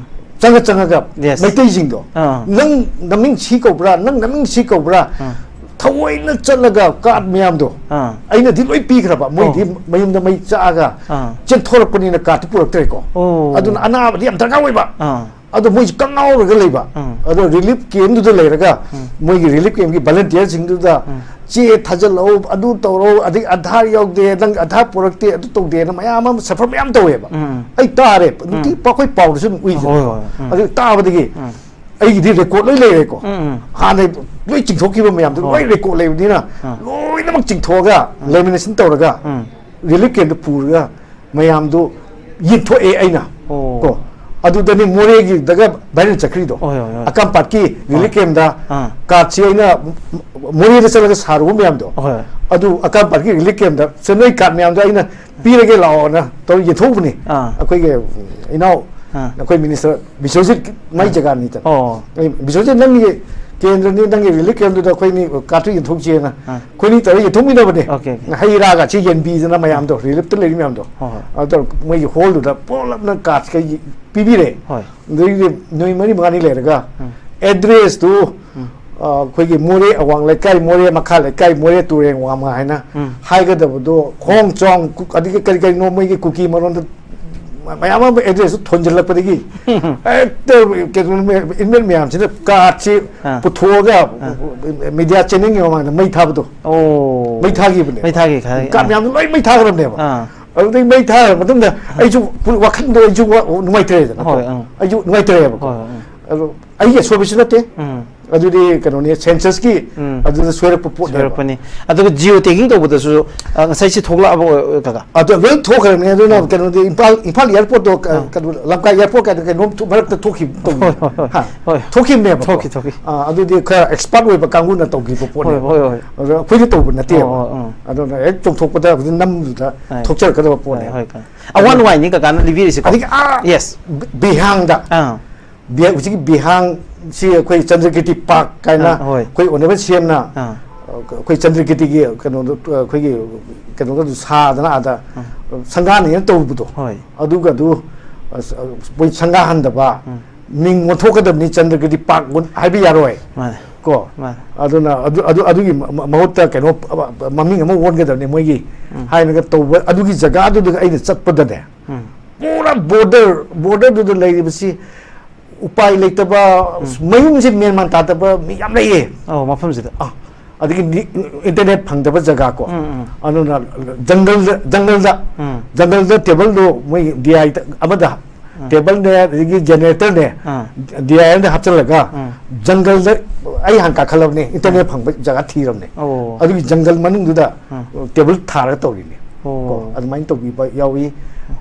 ꯆꯪꯉ ꯆꯪꯉꯒ Yes. ꯃꯩꯇꯩꯁꯤꯡꯗꯣ, ꯑꯥ꯫ "ꯅꯪ ꯅꯃꯤꯡ ꯁꯤ ꯀꯧꯕ꯭ꯔꯥ? ꯅꯪ ꯅꯃꯤꯡ ꯁꯤ ꯀꯧꯕ꯭ꯔꯥ?" ꯑꯥ꯫ ꯊꯑꯣꯏꯅ ꯆꯠꯂꯒ card ꯃꯌꯥꯝꯗꯣ ꯑꯥ꯫ ꯑꯩꯅꯗꯤ ꯂꯣꯏ ꯄꯤꯈ꯭ꯔꯕ, ꯃꯣꯏꯗꯤ ꯑꯣ꯫ ꯃꯌꯨꯝꯗ ꯃꯩ ꯆꯥꯛꯑꯒ ꯑꯥ꯫ ꯆꯦꯟꯊꯣꯔꯛꯄꯅꯤꯅ card ꯇꯨ ꯄꯨꯔꯛꯇ꯭ꯔꯦꯀꯣ꯫ ꯑꯣ꯫ ꯑꯗꯨꯅ ꯑꯅꯥꯕꯗꯤ ꯌꯥꯝ ꯗꯔꯀꯥꯔ ꯑꯣꯏꯕ꯫ ꯑꯥ꯫ ꯑꯗꯣ ꯃꯣꯏꯁꯨ ꯀꯪꯉꯥꯎꯔꯒ ꯂꯩꯕ꯫ ꯎꯝ꯫ ꯑꯗꯣ relief camp ꯇꯨꯗ ꯂꯩꯔꯒ ꯎꯝ꯫ ꯃꯣꯏꯒꯤ relief camp ꯀꯤ volunteer ꯁꯤꯡꯗꯨꯗ ꯎꯝ꯫ "ꯆꯦ ꯊꯥꯖꯤꯜꯂꯛꯑꯣ, ꯑꯗꯨ ꯇꯧꯔꯣ, ꯑꯗꯩ ꯑꯙꯥꯔ ꯌꯥꯎꯗꯦ, ꯅꯪ ꯑꯙꯥꯔ ꯄꯨꯔꯛꯇꯦ, ꯑꯗꯨ ꯇꯧꯗꯦꯅ" ꯃꯌꯥꯝ ꯑꯃ suffer ꯃꯌꯥꯝ ꯇꯧꯋꯦꯕ꯫ ꯎꯝ꯫ ꯑꯩ ꯇꯥꯔꯦ, ꯅꯨꯡꯇꯤ ꯎꯝ꯫ ꯑꯩꯈꯣꯏ ꯄꯥꯎꯗꯁꯨ ꯑꯗꯨꯝ ꯎꯏꯗꯅ꯫ ꯍꯣꯏ, ꯍꯣꯏ, ꯎꯝ꯫ ꯑꯗꯨ ꯇꯥꯕꯗꯒꯤ ꯎꯝ꯫ ꯑꯩꯒꯤꯗꯤ record ꯂꯣꯏ ꯂꯩꯔꯦꯀꯣ꯫ ꯎꯝ, ꯎꯝ꯫ ꯍꯥꯟꯅ ꯂꯣꯏ ꯆꯤꯡꯊꯣꯛꯈꯤꯕ ꯃꯌꯥꯝꯗꯣ ꯍꯣꯏ꯫ ꯂꯣꯏ record ꯂꯩꯕꯅꯤꯅ ꯑꯥ꯫ ꯂꯣꯏꯅꯃꯛ ꯆꯤꯡꯊꯣꯛꯑꯒ ꯎꯝ꯫ lamination ꯇꯧꯔꯒ ꯎꯝ꯫ relief camp ꯇ ꯄꯨꯔꯒ ꯃꯌꯥꯝꯗꯣ ꯌꯦꯟꯊꯣꯛꯑꯦ ꯑꯩꯅ꯫ ꯑꯣ꯫ ꯀꯣ꯫ ꯑꯗꯨꯗꯅꯤ ꯃꯣꯔꯦꯒꯤꯗꯒ viral ꯆꯠꯈ꯭ꯔꯤꯗꯣ꯫ ꯍꯣꯏ, ꯍꯣꯏ, ꯍꯣꯏ꯫ ꯑꯀꯥꯝꯄꯥꯠꯀꯤ relief ꯑꯥ꯫ camp ꯇ ꯑꯥ꯫ card ꯁꯤ ꯑꯩꯅ ꯃꯣꯔꯦꯗ ꯆꯠꯂꯒ ꯁꯥꯔꯨꯕ ꯃꯌꯥꯝꯗꯣ꯫ ꯍꯣꯏ꯫ ꯑꯗꯨ ꯑꯀꯥꯝꯄꯥꯠꯀꯤ relief camp ꯇ ꯆꯠꯅꯣꯏ card ꯃꯌꯥꯝꯗꯣ ꯑꯩꯅ ꯄꯤꯔꯒꯦ ꯂꯥꯛꯑꯣꯅ ꯇꯧꯔ ꯌꯦꯟꯊꯣꯛꯎꯕꯅꯤ꯫ ꯑꯥ꯫ ꯑꯩꯈꯣꯏꯒꯤ ꯏꯅꯥꯎ ꯑꯥ꯫ ꯑꯩꯈꯣꯏ minister ꯕꯤꯁ꯭ꯋꯖꯤꯠ ꯃꯥꯏ ꯑꯥ꯫ ꯖꯒꯥꯅꯤꯗꯅ꯫ ꯑꯣ꯫ ꯑꯩ, "ꯕꯤꯁ꯭ꯋꯖꯤꯠ, ꯅꯪꯒꯤ ꯀꯦꯟꯗ꯭ꯔꯅꯤ, ꯅꯪꯒꯤ ꯔꯤꯂꯤꯐ ꯀꯦꯝꯗꯨꯗ ꯑꯩꯈꯣꯏꯅꯤ ꯀꯥꯔꯠꯇꯨ ꯌꯦꯟꯊꯣꯛꯁꯦꯅ ꯑꯥ꯫ ꯑꯩꯈꯣꯏꯅꯤ ꯇꯧꯔꯒ ꯌꯦꯟꯊꯣꯛꯃꯤꯟꯅꯕꯅꯦ꯫ Okay, okay. ꯍꯩ ꯔꯥꯒꯁꯤ ꯌꯦꯟꯕꯤꯗꯅ ꯃꯌꯥꯝꯗꯣ, ꯔꯤꯂꯤꯐꯇ ꯂꯩꯔꯤ ꯃꯌꯥꯝꯗꯣ꯫ ꯍꯣꯏ, ꯍꯣꯏ꯫ ꯑꯗꯨ ꯇꯧꯔꯒ ꯃꯣꯏꯒꯤ ꯍꯣꯜꯗꯨꯗ ꯄꯨꯂꯞꯅ ꯀꯥꯔꯠꯁꯤꯒ ꯄꯤꯕꯤꯔꯦ꯫ ꯍꯣꯏ꯫ ꯑꯗꯩꯗꯤ ꯅꯨꯃꯤꯠ ꯃꯔꯤ ꯃꯉꯥꯅꯤ ꯂꯩꯔꯒ ꯎꯝ꯫ ꯑꯦꯗ꯭ꯔꯦꯁꯇꯨ ꯎꯝ꯫ ꯑ, ꯑꯩꯈꯣꯏꯒꯤ ꯃꯣꯔꯦ ꯑꯋꯥꯡ ꯂꯩꯀꯥꯏ, ꯃꯣꯔꯦ ꯃꯈꯥ ꯂꯩꯀꯥꯏ, ꯃꯣꯔꯦ ꯇꯨꯔꯦꯜ ꯋꯥꯡꯃ ꯍꯥꯏꯅ ꯎꯝ꯫ ꯍꯥꯏꯒꯗꯕꯗꯣ, ꯈꯣꯡ ꯆꯥꯎ ꯀꯨ-, ꯑꯗꯒꯤ ꯀꯔꯤ ꯀꯔꯤꯅꯣ ꯃꯣꯏꯒꯤ ꯀꯨꯀꯤ ꯃꯔꯣꯟꯗ ꯃꯌꯥꯝ ꯑꯃ ꯑꯦꯗ꯭ꯔꯦꯁꯇꯨ ꯊꯣꯟꯖꯤꯜꯂꯛꯄꯗꯒꯤ ꯍꯦꯛꯇ ꯀꯩꯅꯣ ꯏꯟꯃꯦꯠ ꯃꯌꯥꯝꯁꯤꯅ ꯀꯥꯔꯠꯁꯤ ꯑꯥ꯫ ꯄꯨꯊꯣꯛꯑꯒ ꯑꯥ꯫ ꯃꯤꯗꯤꯌꯥ ꯆꯦꯅꯦꯜꯒꯤ ꯃꯃꯥꯡꯗ ꯃꯩ ꯊꯥꯕꯗꯣ꯫ ꯑꯣ꯫ ꯃꯩ ꯊꯥꯈꯤꯕꯅꯦ꯫ ꯃꯩ ꯊꯥꯈꯤ, ꯊꯥꯈꯤ꯫ ꯀꯥꯔꯠ ꯑꯥ꯫ ꯃꯌꯥꯝꯗꯣ ꯂꯣꯏ ꯃꯩ ꯊꯥꯈ꯭ꯔꯕꯅꯦꯕ꯫ ꯑꯥ꯫ ꯑꯗꯨꯗꯩ ꯃꯩ ꯊꯥꯈ꯭ꯔ ꯃꯇꯨꯡꯗ ꯑꯩꯁꯨ ꯄꯨ-, ꯋꯥꯈꯜꯗꯣ ꯑꯩꯁꯨ ꯋꯥ-, ꯅꯨꯡꯉꯥꯏꯇ꯭ꯔꯦꯗꯅꯀꯣ꯫ ꯍꯣꯏ, ꯑꯥ꯫ ꯑꯩꯁꯨ ꯅꯨꯡꯉꯥꯏꯇ꯭ꯔꯦꯕꯀꯣ꯫ ꯍꯣꯏ, ꯍꯣꯏ, ꯎꯝ꯫ ꯑꯗꯣ ꯑꯩꯒꯤ ꯑꯁꯣꯏꯕꯁꯨ ꯅꯠꯇꯦ꯫ ꯎꯝ꯫ ꯑꯗꯨꯗꯤ ꯀꯩꯅꯣꯅꯦ, ꯁꯦꯟꯁꯁꯀꯤ ꯎꯝ꯫ ꯑꯗꯨꯗ ꯁꯣꯏꯔꯛꯄ ꯄꯣꯠꯅꯦꯕ꯫ ꯁꯣꯏꯔꯛꯄꯅꯤ꯫ ꯑꯗꯨꯒ ꯖꯤꯑꯣ ꯇꯦꯒꯤꯡ ꯇꯧꯕꯗꯁꯨ, ꯑ, ꯉꯁꯥꯏ ꯁꯤ ꯊꯣꯛꯂꯛꯑꯕ ꯑꯣꯏ-, ꯀꯀꯥ? ꯑꯗꯣ ꯂꯣꯏ ꯊꯣꯛꯈ꯭ꯔꯕꯅꯦ꯫ ꯑꯗꯨꯅ ꯑꯥ꯫ ꯀꯩꯅꯣꯗꯤ ꯏꯝꯐꯥꯜ, ꯏꯝꯐꯥꯜ ꯑꯦꯌꯥꯔꯄꯣꯔꯠꯇꯣ, ꯀ-, ꯑꯥ꯫ ꯀꯩꯅꯣ, ꯂꯝꯀꯥꯏ ꯑꯦꯌꯥꯔꯄꯣꯔꯠ ꯀꯥꯏꯅ ꯀꯩꯅꯣꯝ ꯊꯣꯛ-, ꯃꯔꯛꯇ ꯊꯣꯛꯈꯤꯕ ꯇꯧꯈꯤꯕ꯫ ꯍꯣꯏ, ꯍꯣꯏ, ꯍꯣꯏ, ꯍꯥ? ꯍꯣꯏ꯫ ꯊꯣꯛꯈꯤꯕꯅꯦꯕ꯫ ꯊꯣꯛꯈꯤ, ꯊꯣꯛꯈꯤ꯫ ꯑꯥ, ꯑꯗꯨꯗꯤ ꯈꯔ ꯑꯦꯛꯁꯄꯥꯔꯠ ꯑꯣꯏꯕ ꯀꯥꯡꯕꯨꯅ ꯇꯧꯈꯤꯕ ꯄꯣꯠꯅꯦꯕ꯫ ꯍꯣꯏ, ꯍꯣꯏ, ꯍꯣꯏ꯫ ꯑꯗꯣ ꯑꯩꯈꯣꯏꯗꯤ ꯇꯧꯕ ꯅꯠꯇꯦꯕ꯫ ꯍꯣꯏ, ꯍꯣꯏ, ꯎꯝ꯫ ꯑꯗꯨꯅ ꯍꯦꯛ ꯆꯣꯡꯊꯣꯛꯄꯗ ꯍꯧꯖꯤꯛ ꯅꯝꯗꯨꯗ ꯍꯣꯏ꯫ ꯊꯣꯛꯆꯔꯛꯀꯗꯕ ꯄꯣꯠꯅꯦꯕ꯫ ꯍꯣꯏ, ꯍꯣꯏ꯫ ꯑꯋꯥꯟ ꯋꯥꯏꯅꯤ ꯀꯀꯥꯅ ꯂꯤꯕꯤꯔꯤꯁꯦꯀꯣ? ꯑꯗꯒꯤ ꯑꯥ, Yes. ꯕꯤ-, ꯕꯤꯍꯥꯡꯗ, ꯑꯥ꯫ ꯕꯤ-, ꯍꯧꯖꯤꯛꯀꯤ ꯕꯤꯍꯥꯡꯁꯤ ꯑꯩꯈꯣꯏ ꯆꯟꯗ꯭ꯔꯀꯤꯔꯇꯤ ꯄꯥꯔꯛ ꯀꯥꯏꯅ ꯑꯥ, ꯍꯣꯏ꯫ ꯑꯩꯈꯣꯏ ꯑꯣꯅꯔꯦꯕꯜ ꯁꯤ ꯑꯦꯝꯅ, ꯑꯥ꯫ ꯑꯩꯈꯣꯏ ꯆꯟꯗ꯭ꯔꯀꯤꯔꯇꯤꯒꯤ ꯀꯩꯅꯣꯗꯣ, ꯑꯩꯈꯣꯏꯒꯤ ꯀꯩꯅꯣꯒꯗꯨ ꯁꯥꯗꯅ ꯑꯥꯗ ꯑꯥ꯫ ꯁꯪꯒꯥꯅꯦꯅ ꯇꯧꯕꯗꯣ꯫ ꯍꯣꯏ꯫ ꯑꯗꯨꯒꯗꯨ, ꯑꯁ, ꯃꯣꯏ ꯁꯪꯒꯥꯍꯟꯗꯕ, ꯎꯝ꯫ ꯃꯤꯡ ꯑꯣꯟꯊꯣꯛꯀꯗꯕꯅꯤ, ꯆꯟꯗ꯭ꯔꯀꯤꯔꯇꯤ ꯄꯥꯔꯛ ꯑꯣꯟ-, ꯍꯥꯏꯕ ꯌꯥꯔꯣꯏ꯫ ꯃꯥꯅꯦ꯫ ꯀꯣ꯫ ꯃꯥꯅꯦ꯫ ꯑꯗꯨꯅ ꯑꯗꯨ, ꯑꯗꯨ, ꯑꯗꯨꯒꯤ ꯃ-, ꯃ-, ꯃꯍꯨꯠꯇ ꯀꯩꯅꯣ, ꯑ, ꯃꯃꯤꯡ ꯑꯃ ꯑꯣꯟꯒꯗꯕꯅꯤ ꯃꯣꯏꯒꯤ ꯎꯝ꯫ ꯍꯥꯏꯅꯒ ꯇꯧꯕ, ꯑꯗꯨꯒꯤ ꯖꯒꯥꯗꯨꯗ ꯑꯩꯅ ꯆꯠꯄꯗꯅꯦ, ꯎꯝ꯫ ꯄꯨꯔꯥ ꯕꯣꯔꯗꯔ, ꯕꯣꯔꯗꯔꯗꯨꯗ ꯂꯩꯔꯤꯕꯁꯤ ꯎꯄꯥꯏ ꯂꯩꯇꯕ, ꯎꯝ꯫ ꯃꯌꯨꯝꯁꯦ ꯃꯦꯟ ꯃꯥꯟ ꯇꯥꯗꯕ ꯃꯤ ꯌꯥꯝ ꯂꯩꯌꯦ꯫ ꯑꯧ, ꯃꯐꯝꯁꯤꯗ꯫ ꯑꯥ, ꯑꯗꯒꯤ ꯅꯤ-, ꯏꯟꯇꯔꯅꯦꯠ ꯐꯪꯗꯕ ꯖꯒꯥ ꯀꯣ꯫ ꯎꯝ, ꯎꯝ꯫ ꯑꯗꯨꯅ ꯖꯪꯒꯜꯗ, ꯖꯪꯒꯜꯗ, ꯎꯝ꯫ ꯖꯪꯒꯜꯗ ꯇꯦꯕꯜꯗꯣ ꯃꯣꯏ ꯗꯤ ꯑꯥꯏ ꯑꯃꯗ ꯎꯝ꯫ ꯇꯦꯕꯜꯅꯦ, ꯑꯗꯒꯤ ꯖꯦꯅꯦꯔꯦꯇꯔꯅꯦ, ꯑꯥ꯫ ꯗꯤ ꯑꯥꯏ ꯑꯃꯗ ꯍꯥꯞꯆꯤꯜꯂꯒ ꯎꯝ꯫ ꯖꯪꯒꯜꯗ ꯑꯩ ꯍꯥꯟꯅ ꯀꯥꯈꯠꯂꯕꯅꯦ, ꯏꯟꯇꯔꯅꯦꯠ ꯐꯪꯕ ꯖꯒꯥ ꯊꯤꯔꯕꯅꯦ꯫ ꯑꯣ꯫ ꯑꯗꯨꯒꯤ ꯖꯪꯒꯜ ꯃꯅꯨꯡꯗꯨꯗ ꯎꯝ꯫ ꯇꯦꯕꯜ ꯊꯥꯔꯒ ꯇꯧꯔꯤꯅꯦ꯫ ꯑꯣ꯫ ꯀꯣ, ꯑꯗꯨꯃꯥꯏꯅ ꯇꯧꯕꯤꯕ ꯌꯥꯎꯏ꯫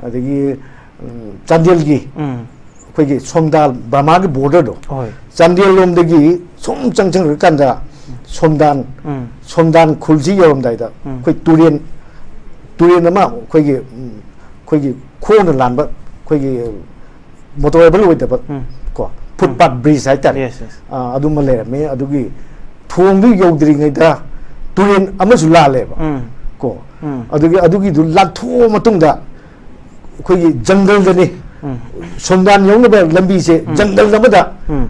ꯑꯗꯒꯤ, ꯎꯝ, ꯆꯥꯟꯗꯦꯜꯒꯤ ꯎꯝ꯫ ꯑꯩꯈꯣꯏꯒꯤ ꯁꯣꯝꯗꯥꯜ ꯕꯔꯃꯥꯒꯤ ꯕꯣꯔꯗꯔꯗꯣ, ꯍꯣꯏ꯫ ꯆꯥꯟꯗꯦꯜ ꯂꯣꯝꯗꯒꯤ ꯁꯨꯝ ꯆꯪꯁꯤꯟꯈ꯭ꯔꯀꯥꯟꯗ ꯁꯣꯝꯗꯥꯟ, ꯎꯝ꯫ ꯁꯣꯝꯗꯥꯟ ꯈꯨꯜꯁꯤ ꯌꯧꯔꯝꯗꯥꯏꯗ ꯎꯝ꯫ ꯑꯩꯈꯣꯏ ꯇꯨꯔꯦꯟ, ꯇꯨꯔꯦꯟ ꯑꯃ ꯑꯩꯈꯣꯏꯒꯤ, ꯎꯝ, ꯑꯩꯈꯣꯏꯒꯤ ꯈꯣꯡꯅ ꯂꯥꯟꯕ, ꯑꯩꯈꯣꯏꯒꯤ ꯃꯣꯇꯣꯔꯥꯏꯕꯜ ꯑꯣꯏꯗꯕ, ꯎꯝ꯫ ꯀꯣ, ꯐꯨꯠꯄꯥꯠ ꯕ꯭ꯔꯤꯖ ꯍꯥꯏꯇꯥꯔꯦ꯫ Yes, yes. ꯑꯥ, ꯑꯗꯨꯃ ꯂꯩꯔꯝꯃꯤ꯫ ꯑꯗꯨꯒꯤ ꯊꯣꯡꯗꯨ ꯌꯧꯗ꯭ꯔꯤꯉꯩꯗ ꯇꯨꯔꯦꯟ ꯑꯃꯁꯨ ꯂꯥꯜꯂꯦꯕ꯫ ꯎꯝ. ꯀꯣ ꯎꯝ. ꯑꯗꯨꯒꯤ ꯑꯗꯨꯒꯤꯗꯨ ꯂꯥꯟꯊꯣꯛꯑ ꯃꯇꯨꯡꯗ ꯑꯩꯈꯣꯏꯒꯤ ꯖꯪꯒꯜꯗꯅꯤ꯫ ꯎꯝ. ꯁꯣꯝꯗꯥꯟ ꯌꯧꯅꯕ ꯂꯝꯕꯤꯁꯦ ꯎꯝ. ꯖꯪꯒꯜ ꯑꯃꯗ ꯎꯝ.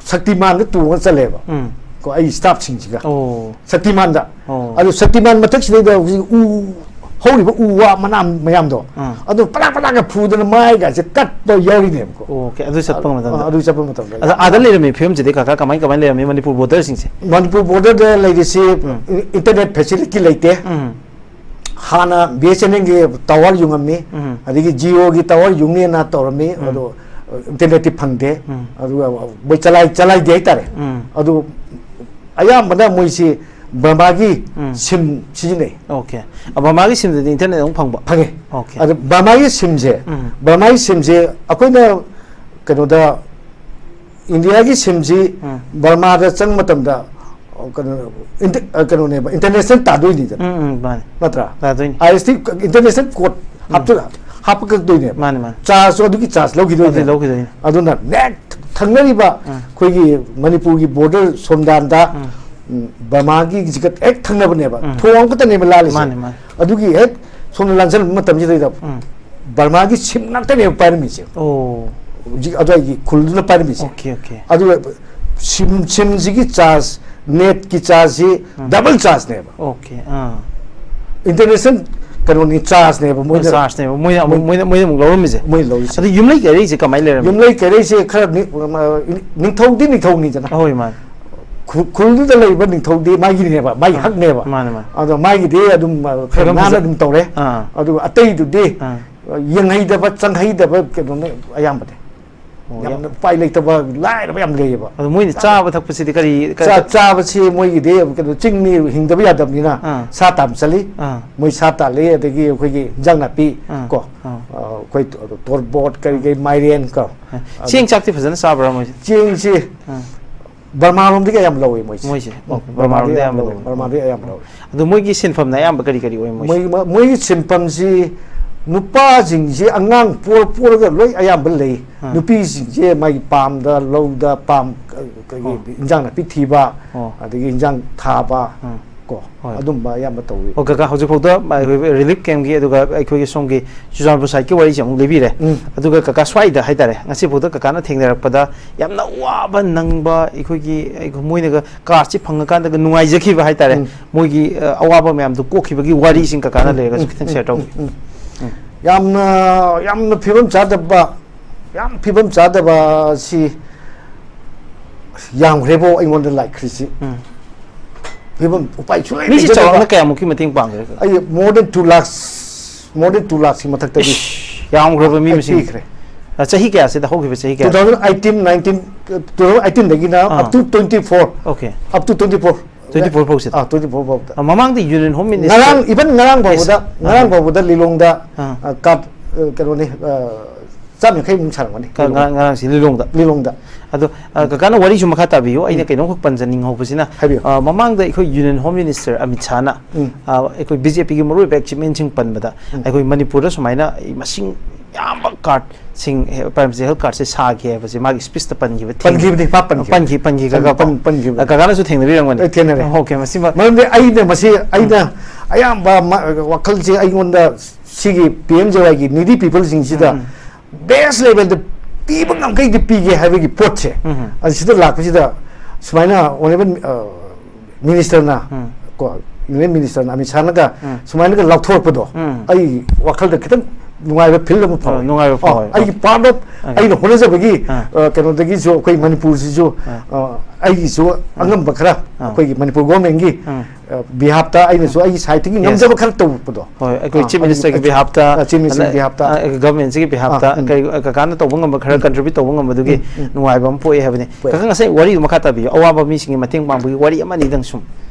ꯁꯛꯇꯤꯃꯥꯟꯗ ꯇꯣꯡꯉ ꯆꯠꯂꯦꯕ꯫ ꯎꯝ. ꯀꯣ ꯑꯩ ꯁ꯭ꯇꯥꯐꯁꯤꯡꯁꯤꯒ ꯑꯣ. ꯁꯛꯇꯤꯃꯥꯟꯗ꯫ ꯑꯣ. ꯑꯗꯨ ꯁꯛꯇꯤꯃꯥꯟ ꯃꯊꯛꯁꯤꯗꯩꯗ ꯍꯧꯖꯤꯛ ꯎ ꯍꯧꯔꯤꯕ ꯎ ꯋꯥ ꯃꯅꯥ ꯃꯌꯥꯝꯗꯣ ꯑꯥ. ꯑꯗꯨ ꯄꯂꯥꯛ ꯄꯂꯥꯛꯀ ꯐꯨꯗꯅ ꯃꯥꯏꯒꯥꯁꯦ ꯀꯠꯄ ꯌꯥꯎꯔꯤꯅꯦꯕꯀꯣ꯫ ꯑꯣꯀꯦ, ꯑꯗꯨ ꯆꯠꯄ ꯃꯇꯝꯗ꯫ ꯑ, ꯑꯗꯨ ꯆꯠꯄ ꯃꯇꯝꯗ ꯑꯗ ꯑꯥꯗ ꯂꯩꯔꯝꯃꯤ ꯐꯤꯕꯝꯁꯤꯗꯤ ꯀꯀꯥ ꯀꯃꯥꯏ ꯀꯃꯥꯏꯅ ꯂꯩꯔꯝꯃꯤ ꯃꯅꯤꯄꯨꯔ ꯕꯣꯔꯗꯔꯁꯤꯡꯁꯦ? ꯃꯅꯤꯄꯨꯔ ꯕꯣꯔꯗꯔꯗ ꯂꯩꯔꯤꯁꯤ ꯎꯝ. ꯏꯟꯇꯔꯅꯦꯠ ꯐꯦꯁꯤꯂꯤꯇꯤ ꯂꯩꯇꯦ꯫ ꯎꯝ. ꯍꯥꯟꯅ ꯕꯤ ꯑꯦꯁ ꯑꯦꯟ ꯑꯦꯜꯒꯤ ꯇꯥꯋꯔ ꯌꯨꯡꯉꯝꯃꯤ꯫ ꯎꯝ. ꯑꯗꯒꯤ ꯖꯤꯑꯣꯒꯤ ꯇꯥꯋꯔ ꯌꯨꯡꯅꯦꯅ ꯇꯧꯔꯝꯃꯤ꯫ ꯎꯝ. ꯑꯗꯣ ꯏꯟꯇꯔꯅꯦꯠꯇꯤ ꯐꯪꯗꯦ꯫ ꯎꯝ. ꯑꯗꯨꯒ ꯃꯣꯏ ꯆꯂꯥꯏ ꯆꯂꯥꯏꯗꯦ ꯍꯥꯏꯇꯥꯔꯦ꯫ ꯎꯝ. ꯑꯗꯨ ꯑꯌꯥꯝꯕꯅ ꯃꯣꯏꯁꯤ ꯕꯔꯃꯥꯒꯤ ꯎꯝ. ꯁꯤꯝ ꯁꯤꯖꯤꯟꯅꯩ꯫ ꯑꯣꯀꯦ. ꯑ, ꯕꯔꯃꯥꯒꯤ ꯁꯤꯝꯗꯗꯤ ꯏꯟꯇꯔꯅꯦꯠ ꯑꯃꯨꯛ ꯐꯪꯕ? ꯐꯪꯉꯦ꯫ ꯑꯣꯀꯦ. ꯑꯗꯣ ꯕꯔꯃꯥꯒꯤ ꯁꯤꯝꯁꯦ ꯎꯝ. ꯕꯔꯃꯥꯒꯤ ꯁꯤꯝꯁꯦ ꯑꯩꯈꯣꯏꯅ ꯀꯩꯅꯣꯗ ꯏꯟꯗꯤꯌꯥꯒꯤ ꯁꯤꯝꯁꯤ ꯎꯝ. ꯕꯔꯃꯥꯗ ꯆꯪꯕ ꯃꯇꯝꯗ ꯑ, ꯀꯩꯅꯣ ꯏꯟꯇ- ꯑ, ꯀꯩꯅꯣꯅꯦꯕ, ꯏꯟꯇꯔꯅꯦꯁꯅꯦꯜ ꯇꯥꯗꯣꯏꯅꯤꯗꯅ꯫ ꯎꯝ, ꯎꯝ, ꯃꯥꯅꯦ. ꯅꯠꯇ꯭ꯔꯥ? ꯇꯥꯗꯣꯏꯅꯤ. ꯑꯥꯏ ꯑꯦꯁ ꯇꯤ ꯏꯟꯇꯔꯅꯦꯁꯅꯦꯜ ꯀꯣꯗ ꯍꯥꯞꯆꯤꯜꯂ ꯍꯥꯞꯄꯛꯀꯗꯣꯏꯅꯦꯕ꯫ ꯃꯥꯅꯦ, ꯃꯥꯅꯦ. ꯆꯥꯔꯖꯁꯨ ꯑꯗꯨꯒꯤ ꯆꯥꯔꯖ ꯂꯧꯈꯤꯗꯣꯏꯅꯦ꯫ ꯑꯗꯨ ꯂꯧꯈꯤꯗꯣꯏꯅꯤ. ꯑꯗꯨꯅ ꯅꯦꯛ ꯊꯪꯅꯔꯤꯕ ꯎꯝ. ꯑꯩꯈꯣꯏꯒꯤ ꯃꯅꯤꯄꯨꯔꯒꯤ ꯕꯣꯔꯗꯔ ꯁꯣꯝꯗꯥꯟꯗ ꯎꯝ. ꯎꯝ, ꯕꯔꯃꯥꯒꯤꯁꯤꯒ ꯍꯦꯛ ꯊꯪꯅꯕꯅꯦꯕ꯫ ꯎꯝ. ꯊꯣꯡ ꯑꯃꯈꯛꯇꯅꯦꯕ ꯂꯥꯜꯂꯤꯁꯦ꯫ ꯃꯥꯅꯦ, ꯃꯥꯅꯦ. ꯑꯗꯨꯒꯤ ꯍꯦꯛ ꯁꯣꯝꯗ ꯂꯥꯟꯖꯜꯕ ꯃꯇꯝꯁꯤꯗꯩꯗ ꯎꯝ. ꯕꯔꯃꯥꯒꯤ ꯁꯤꯝ ꯉꯥꯛꯇꯅꯦꯕ ꯄꯥꯏꯔꯝꯃꯤꯁꯦ꯫ ꯑꯣ. ꯍꯧꯖꯤꯛ ꯑꯗꯨꯋꯥꯏꯒꯤ ꯈꯨꯜꯗꯨꯅ ꯄꯥꯏꯔꯝꯃꯤꯁꯦ꯫ Okay, okay. ꯑꯗꯨꯒ ꯁꯤꯝ ꯁꯤꯝꯁꯤꯒꯤ ꯆꯥꯔꯖ, ꯅꯦꯠꯀꯤ ꯆꯥꯔꯖꯁꯤ ꯎꯝ. ꯗꯕꯜ ꯆꯥꯔꯖꯅꯦꯕ꯫ ꯑꯣꯀꯦ. ꯑꯥ. ꯏꯟꯇꯔꯅꯦꯁꯅꯦꯜ ꯀꯩꯅꯣꯅꯤ, ꯆꯥꯔꯖꯅꯦꯕ ꯃꯣꯏꯅ ꯆꯥꯔꯖꯅꯦꯕ ꯃꯣꯏꯅ ꯑꯃꯨꯛ ꯃꯣꯏꯅ ꯃꯣꯏꯅ ꯑꯃꯨꯛ ꯂꯧꯔꯝꯃꯤꯁꯦ. ꯃꯣꯏꯅ ꯂꯧꯔꯤꯁꯦ꯫ ꯑꯗꯨ ꯌꯨꯝꯂꯩ ꯀꯩꯔꯩꯁꯦ ꯀꯃꯥꯏꯅ ꯂꯩꯔꯝꯃꯤ? ꯌꯨꯝꯂꯩ ꯀꯩꯔꯩꯁꯦ ꯈꯔ ꯅꯤ- ꯑ, ꯅꯤꯡꯊꯧꯗꯤ ꯅꯤꯡꯊꯧꯅꯤꯗꯅ꯫ ꯑꯍꯣꯏ, ꯃꯥꯅꯦ. ꯈꯨ- ꯈꯨꯜꯗꯨꯗ ꯂꯩꯕ ꯅꯤꯡꯊꯧꯗꯤ ꯃꯥꯒꯤꯅꯦꯕ, ꯃꯥꯒꯤ ꯑꯥ. ꯍꯛꯅꯦꯕ꯫ ꯃꯥꯅꯦ, ꯃꯥꯅꯦ. ꯑꯗꯣ ꯃꯥꯒꯤꯗꯤ ꯑꯗꯨꯝ ꯑ, ꯈꯔ ꯐꯤꯕꯝ ꯅꯥꯟꯅ ꯐꯖ- ꯑꯗꯨꯝ ꯇꯧꯔꯦ꯫ ꯑꯥ. ꯑꯗꯨꯒ ꯑꯇꯩꯗꯨꯗꯤ ꯑꯥ. ꯑ, ꯌꯦꯡꯍꯩꯗꯕ ꯆꯪꯍꯩꯗꯕ ꯀꯩꯅꯣꯅꯦ ꯑꯌꯥꯝꯕꯗꯤ꯫ ꯑꯣ, ꯌꯥꯝꯅ ꯌꯥꯝ- ꯎꯄꯥꯏ ꯂꯩꯇꯕ ꯂꯥꯏꯔꯕ ꯌꯥꯝ ꯂꯩꯌꯦꯕ꯫ ꯑꯗꯣ ꯃꯣꯏꯅ ꯆꯥꯕ ꯊꯛꯄꯁꯤꯗꯤ ꯀꯔꯤ, ꯀꯔꯤ- ꯆꯥ- ꯆꯥꯕꯁꯤ ꯃꯣꯏꯒꯤꯗꯤ ꯀꯩꯅꯣ ꯆꯤꯡꯃꯤ ꯍꯤꯡꯗꯕ ꯌꯥꯗꯕꯅꯤꯅ ꯑꯥ. ꯁꯥ ꯇꯥꯟꯕ ꯆꯠꯂꯤ꯫ ꯑꯥ. ꯃꯣꯏ ꯁꯥ ꯇꯥꯜꯂꯤ, ꯑꯗꯒꯤ ꯑꯩꯈꯣꯏꯒꯤ ꯏꯟꯖꯥꯡ ꯅꯥꯄꯤ ꯑꯥ. ꯀꯣ ꯑꯥ. ꯑ, ꯑꯩꯈꯣꯏ ꯇꯣꯔꯕꯣꯠ ꯀꯔꯤ ꯀꯔꯤ ꯃꯥꯏꯔꯦꯟ ꯀꯣ꯫ ꯆꯦꯡ ꯆꯥꯛꯇꯤ ꯐꯖꯅ ꯆꯥꯕ꯭ꯔꯥ ꯃꯣꯏꯁꯦ? ꯆꯦꯡꯁꯤ ꯑꯥ. ꯕꯔꯃꯥꯔꯣꯝꯗꯒꯤ ꯌꯥꯝ ꯂꯧꯋꯤ ꯃꯣꯏꯁꯦ꯫ ꯃꯣꯏꯁꯦ? ꯑꯣ, ꯕꯔꯃꯥꯔꯣꯝꯗꯒꯤ ꯕꯔꯃꯥꯔꯣꯝꯗꯒꯤ ꯌꯥꯝ ꯌꯥꯝ ꯂꯧꯋꯤ꯫ ꯂꯧꯋꯤ꯫ ꯕꯔꯃꯥꯗꯒꯤ ꯌꯥꯝ ꯂꯧꯋꯤ꯫ ꯑꯗꯣ ꯃꯣꯏꯒꯤ ꯁꯤꯟꯐꯝꯅ ꯑꯌꯥꯝꯕ ꯀꯔꯤ ꯀꯔꯤ ꯑꯣꯏ ꯃꯣꯏꯁꯦ? ꯃꯣꯏ ꯃꯣꯏꯒꯤ ꯁꯤꯟꯐꯝꯁꯤ ꯅꯨꯄꯥꯁꯤꯡꯁꯦ ꯑꯉꯥꯡ ꯄꯣꯔ ꯄꯣꯔꯒ ꯂꯣꯏ ꯑꯌꯥꯝꯕ ꯂꯩ꯫ ꯑꯥ꯫ ꯅꯨꯄꯤꯁꯤꯡꯁꯦ ꯃꯥꯒꯤ ꯄꯥꯝꯗ, ꯂꯧꯗ, ꯄꯥꯝ, ꯑ, ꯀꯩꯒꯤ ꯑꯣ꯫ ꯏꯟꯖꯥꯡ ꯅꯥꯄꯤ ꯊꯤꯕ, ꯑꯣ꯫ ꯑꯗꯒꯤ ꯏꯟꯖꯥꯡ ꯊꯥꯕ, ꯎꯝ꯫ ꯀꯣ, ꯍꯣꯏ꯫ ꯑꯗꯨꯝꯕ ꯑꯌꯥꯝꯕ ꯇꯧꯏ꯫ ꯑꯣ, ꯀꯀꯥ, ꯍꯧꯖꯤꯛꯐꯥꯎꯗ ꯑꯩꯈꯣꯏ ꯔꯤꯂꯤꯐ ꯀꯦꯝꯞꯀꯤ, ꯑꯗꯨꯒ ꯑꯩꯈꯣꯏꯒꯤ ꯁꯣꯝꯒꯤ ꯆꯨꯔꯆꯥꯟꯄꯨꯔ ꯁꯥꯏꯠꯀꯤ ꯋꯥꯔꯤꯁꯦ ꯑꯃꯨꯛ ꯂꯤꯕꯤꯔꯦ꯫ ꯎꯝ꯫ ꯑꯗꯨꯒ ꯀꯀꯥ, ꯁ꯭ꯋꯥꯏꯗ ꯍꯥꯏꯇꯥꯔꯦ, ꯉꯁꯤꯐꯥꯎꯗ ꯀꯀꯥꯅ ꯊꯦꯡꯅꯔꯛꯄꯗ ꯌꯥꯝꯅ ꯋꯥꯕ ꯅꯪꯕ, ꯑꯩꯈꯣꯏꯒꯤ, ꯑꯩꯈꯣꯏ, ꯃꯣꯏꯅꯒ ꯀꯥꯔꯠꯁꯤ ꯐꯪꯉꯀꯥꯟꯗꯒ ꯅꯨꯡꯉꯥꯏꯖꯈꯤꯕ ꯍꯥꯏꯇꯥꯔꯦ, ꯎꯝ꯫ ꯃꯣꯏꯒꯤ, ꯑ, ꯑꯋꯥꯕ ꯃꯌꯥꯝꯗꯨ ꯀꯣꯛꯈꯤꯕꯒꯤ ꯋꯥꯔꯤꯁꯤꯡ ꯀꯀꯥꯅ ꯂꯩꯔꯒꯁꯨ ꯈꯤꯇꯪ ꯁꯤꯌꯔ ꯇꯧꯕꯤꯌꯨ꯫ ꯎꯝ, ꯎꯝ꯫ ꯌꯥꯝꯅ, ꯌꯥꯝꯅ ꯐꯤꯕꯝ ꯆꯥꯗꯕ, ꯌꯥꯝ ꯐꯤꯕꯝ ꯆꯥꯗꯕ ꯁꯤ ꯌꯥꯝꯈ꯭ꯔꯦꯕꯣ ꯑꯩꯉꯣꯟꯗ ꯂꯥꯛꯈ꯭ꯔꯤꯁꯤ꯫ ꯎꯝ꯫ ꯐꯤꯕꯝ ꯎꯄꯥꯏ ꯁꯨꯡꯂꯩ ꯃꯤꯁꯤ ꯂꯩꯖꯗꯕ꯫ ꯆꯥꯎꯔꯥꯛꯅ ꯀꯌꯥꯃꯨꯛꯀꯤ ꯃꯇꯦꯡ ꯄꯥꯡꯈ꯭ꯔꯦ? ꯑꯩ more than two lakhs, more than two lakhs ꯀꯤ ꯃꯊꯛꯇꯗꯤ ꯏꯁ, ꯌꯥꯝꯈ꯭ꯔꯕ ꯃꯤ ꯑꯩ ꯃꯁꯤꯡ꯫ ꯄꯤꯈ꯭ꯔꯦ꯫ ꯑ, ꯆꯍꯤ ꯀꯌꯥꯁꯤꯗ, ꯍꯧꯈꯤꯕ ꯆꯍꯤ two ꯀꯌꯥ? thousand eighteen, nineteen, two thousand eighteen ꯗꯒꯤꯅ ah. up to twenty four, Okay. up to twenty four, Twenty four ꯐꯥꯎꯁꯤꯗ? Ah, twenty four ꯐꯥꯎꯗ꯫ ꯑ, ꯃꯃꯥꯡꯗ ꯌꯨꯅꯤꯌꯟ ꯍꯣꯝ ꯃꯤꯅꯤꯁꯇꯔ ꯉꯔꯥꯡ, even ꯉꯔꯥꯡ ꯐꯥꯎꯕꯗ, ꯑꯥ꯫ ꯉꯔꯥꯡ ꯐꯥꯎꯕꯗ ꯂꯤꯂꯣꯡꯗ, ꯑꯥ꯫ ꯑ, ꯀꯥꯔꯗ, ꯑ, ꯀꯩꯅꯣꯅꯤ, ꯑ, ꯆꯥꯝ ꯌꯥꯡꯈꯩꯃꯨꯛ ꯁꯥꯔꯝꯒꯅꯤ ꯀ-, ꯂꯤꯂꯣꯡꯗ꯫ ꯉꯔꯥꯡ, ꯉꯔꯥꯡꯁꯤ ꯂꯤꯂꯣꯡꯗ꯫ ꯂꯤꯂꯣꯡꯗ꯫ ꯑꯗꯣ, ꯑ, ꯀꯀꯥꯅ ꯋꯥꯔꯤꯁꯨ ꯃꯈꯥ ꯇꯥꯕꯤꯌꯨ, ꯑꯩꯅ ꯎꯝ꯫ ꯀꯩꯅꯣꯝꯈꯛ ꯄꯟꯖꯅꯤꯡꯍꯧꯕꯁꯤꯅ, ꯍꯥꯏꯕꯤꯌꯨ꯫ ꯑ, ꯃꯃꯥꯡꯗ ꯑꯩꯈꯣꯏ ꯌꯨꯅꯤꯌꯟ ꯍꯣꯝ ꯃꯤꯅꯤꯁꯇꯔ ꯑꯃꯤꯠ ꯁꯥꯍꯅ, ꯎꯝ꯫ ꯑ, ꯑꯩꯈꯣꯏ ꯕꯤ ꯖꯦ ꯄꯤꯒꯤ ꯃꯔꯨꯑꯣꯏꯕ ꯑꯦꯆꯤꯞꯃꯦꯟꯁꯤꯡ ꯄꯟꯕꯗ, ꯎꯝ꯫ ꯑꯩꯈꯣꯏ ꯃꯅꯤꯄꯨꯔꯗ ꯁꯨꯃꯥꯏꯅ ꯃꯁꯤꯡ ꯌꯥꯝꯕ ꯀꯥꯔꯗꯁꯤꯡ, ꯑꯦ, ꯄ꯭ꯔꯥꯏꯝ ꯃꯤꯅꯤꯁꯇꯔ ꯍꯦꯜꯊ ꯀꯥꯔꯗꯁꯦ ꯁꯥꯒꯦ ꯍꯥꯏꯕꯁꯦ ꯃꯥꯒꯤ ꯁ꯭ꯄꯤꯁꯇ ꯄꯟꯈꯤꯕ ꯊꯦꯡꯅꯩ꯫ ꯄꯟꯈꯤꯕꯅꯤ, ꯃꯥ ꯄꯟꯈꯤꯕꯅꯤ꯫ ꯄꯟꯈꯤ-, ꯄꯟꯈꯤ-, ꯄꯟ-, ꯀꯀꯥ-, ꯄꯟ-, ꯄꯟꯈꯤꯕꯅꯤ꯫ ꯀꯀꯥꯅꯁꯨ ꯊꯦꯡꯅꯕꯤꯔꯝꯒꯅꯤ꯫ ꯑꯩ ꯊꯦꯡꯅꯔꯦ꯫ ꯑꯣꯀꯦ, ꯃꯁꯤꯃ ꯃꯔꯝꯗꯤ ꯑꯩꯅ ꯃꯁꯤ, ꯑꯩꯅ ꯑꯌꯥꯝꯕ ꯃ-, ꯋꯥꯈꯜꯁꯦ ꯑꯩꯉꯣꯟꯗ ꯁꯤꯒꯤ ꯄꯤ ꯑꯦꯝ ꯖꯦ ꯋꯥꯏꯒꯤ needy peopleꯁꯤꯡꯁꯤꯗ ꯎꯝ꯫ ꯕꯦꯁ ꯂꯦꯚꯦꯜꯗ ꯄꯤꯕ ꯉꯝꯈꯩꯗꯤ ꯄꯤꯒꯦ ꯍꯥꯏꯕꯒꯤ ꯄꯣꯠꯁꯦ, ꯎꯝ꯫ ꯑꯁꯤꯗ ꯂꯥꯛꯄꯁꯤꯗ ꯁꯨꯃꯥꯏꯅ ꯑꯣꯅꯔꯦꯕꯜ, ꯑ, ꯃꯤꯅꯤꯁꯇꯔꯅ, ꯎꯝ꯫ ꯀꯣ, ꯌꯨꯅꯤꯌꯟ ꯃꯤꯅꯤꯁꯇꯔꯅ ꯑꯃꯤꯠ ꯁꯥꯍꯅꯒ ꯎꯝ꯫ ꯁꯨꯃꯥꯏꯅꯒ ꯂꯥꯎꯊꯣꯔꯛꯄꯗꯣ, ꯎꯝ꯫ ꯑꯩ ꯋꯥꯈꯜꯗ ꯈꯤꯇꯪ ꯅꯨꯡꯉꯥꯏꯕ ꯐꯤꯜ ꯑꯃ ꯐꯥꯎꯋꯦ꯫ ꯑ, ꯅꯨꯡꯉꯥꯏꯕ ꯑ, ꯐꯥꯎꯋꯦ꯫ ꯑꯩꯒꯤ part of, ꯑ꯫ ꯑꯩꯅ ꯍꯣꯠꯅꯖꯕꯒꯤ, ꯑ꯫ ꯑ, ꯀꯩꯅꯣꯗꯒꯤꯁꯨ, ꯑꯩꯈꯣꯏ ꯃꯅꯤꯄꯨꯔꯁꯤꯁꯨ, ꯑ꯫ ꯑ, ꯑꯩꯒꯤꯁꯨ ꯑꯉꯝꯕ ꯈꯔ, ꯑ꯫ ꯑꯩꯈꯣꯏꯒꯤ ꯃꯅꯤꯄꯨꯔ ꯒꯣꯔꯃꯦꯟꯒꯤ, ꯎꯝ꯫ ꯑ, ꯕꯤꯍꯥꯞꯇ ꯑꯩꯅꯁꯨ ꯑꯩꯒꯤ ꯁꯥꯏꯠꯇꯒꯤ Yes. ꯉꯝꯖꯕ ꯈꯔ ꯇꯧꯔꯛꯄꯗꯣ꯫ ꯍꯣꯏ, ꯑꯩꯈꯣꯏ ꯑ, ꯆꯤꯐ ꯑꯩ-, ꯃꯤꯅꯤꯁꯇꯔꯒꯤ ꯑꯩ-, ꯕꯤꯍꯥꯞꯇ, ꯑ, ꯆꯤꯐ ꯃꯤꯅꯤꯁꯇꯔꯒꯤ ꯑꯗ, ꯕꯤꯍꯥꯞꯇ꯫ ꯑ, ꯒꯚꯔꯟꯃꯦꯟꯁꯤꯒꯤ ꯕꯤꯍꯥꯞꯇ, ꯑ, ꯎꯝ꯫ ꯀꯔꯤ, ꯀꯀꯥꯅ ꯇꯧꯕ ꯉꯝꯕ ꯈꯔ ꯎꯝ꯫ ꯀꯟꯇ꯭ꯔꯤꯕ꯭ꯌꯨꯠ ꯇꯧꯕ ꯉꯝꯕꯗꯨꯒꯤ ꯎꯝ, ꯎꯝ꯫ ꯅꯨꯡꯉꯥꯏꯕ ꯑꯃ ꯄꯣꯛꯑꯦ ꯍꯥꯏꯕꯅꯤ꯫ ꯄꯣꯛꯑꯦ꯫ ꯀꯀꯥ, ꯉꯁꯥꯏ ꯋꯥꯔꯤꯗꯨ ꯃꯈꯥ ꯇꯥꯕꯤꯌꯨ, ꯑꯋꯥꯕ ꯃꯤꯁꯤꯡꯒꯤ ꯃꯇꯦꯡ ꯄꯥꯡꯕꯒꯤ ꯋꯥꯔꯤ ꯑꯃ ꯑꯅꯤꯗꯪ ꯁꯨꯝ꯫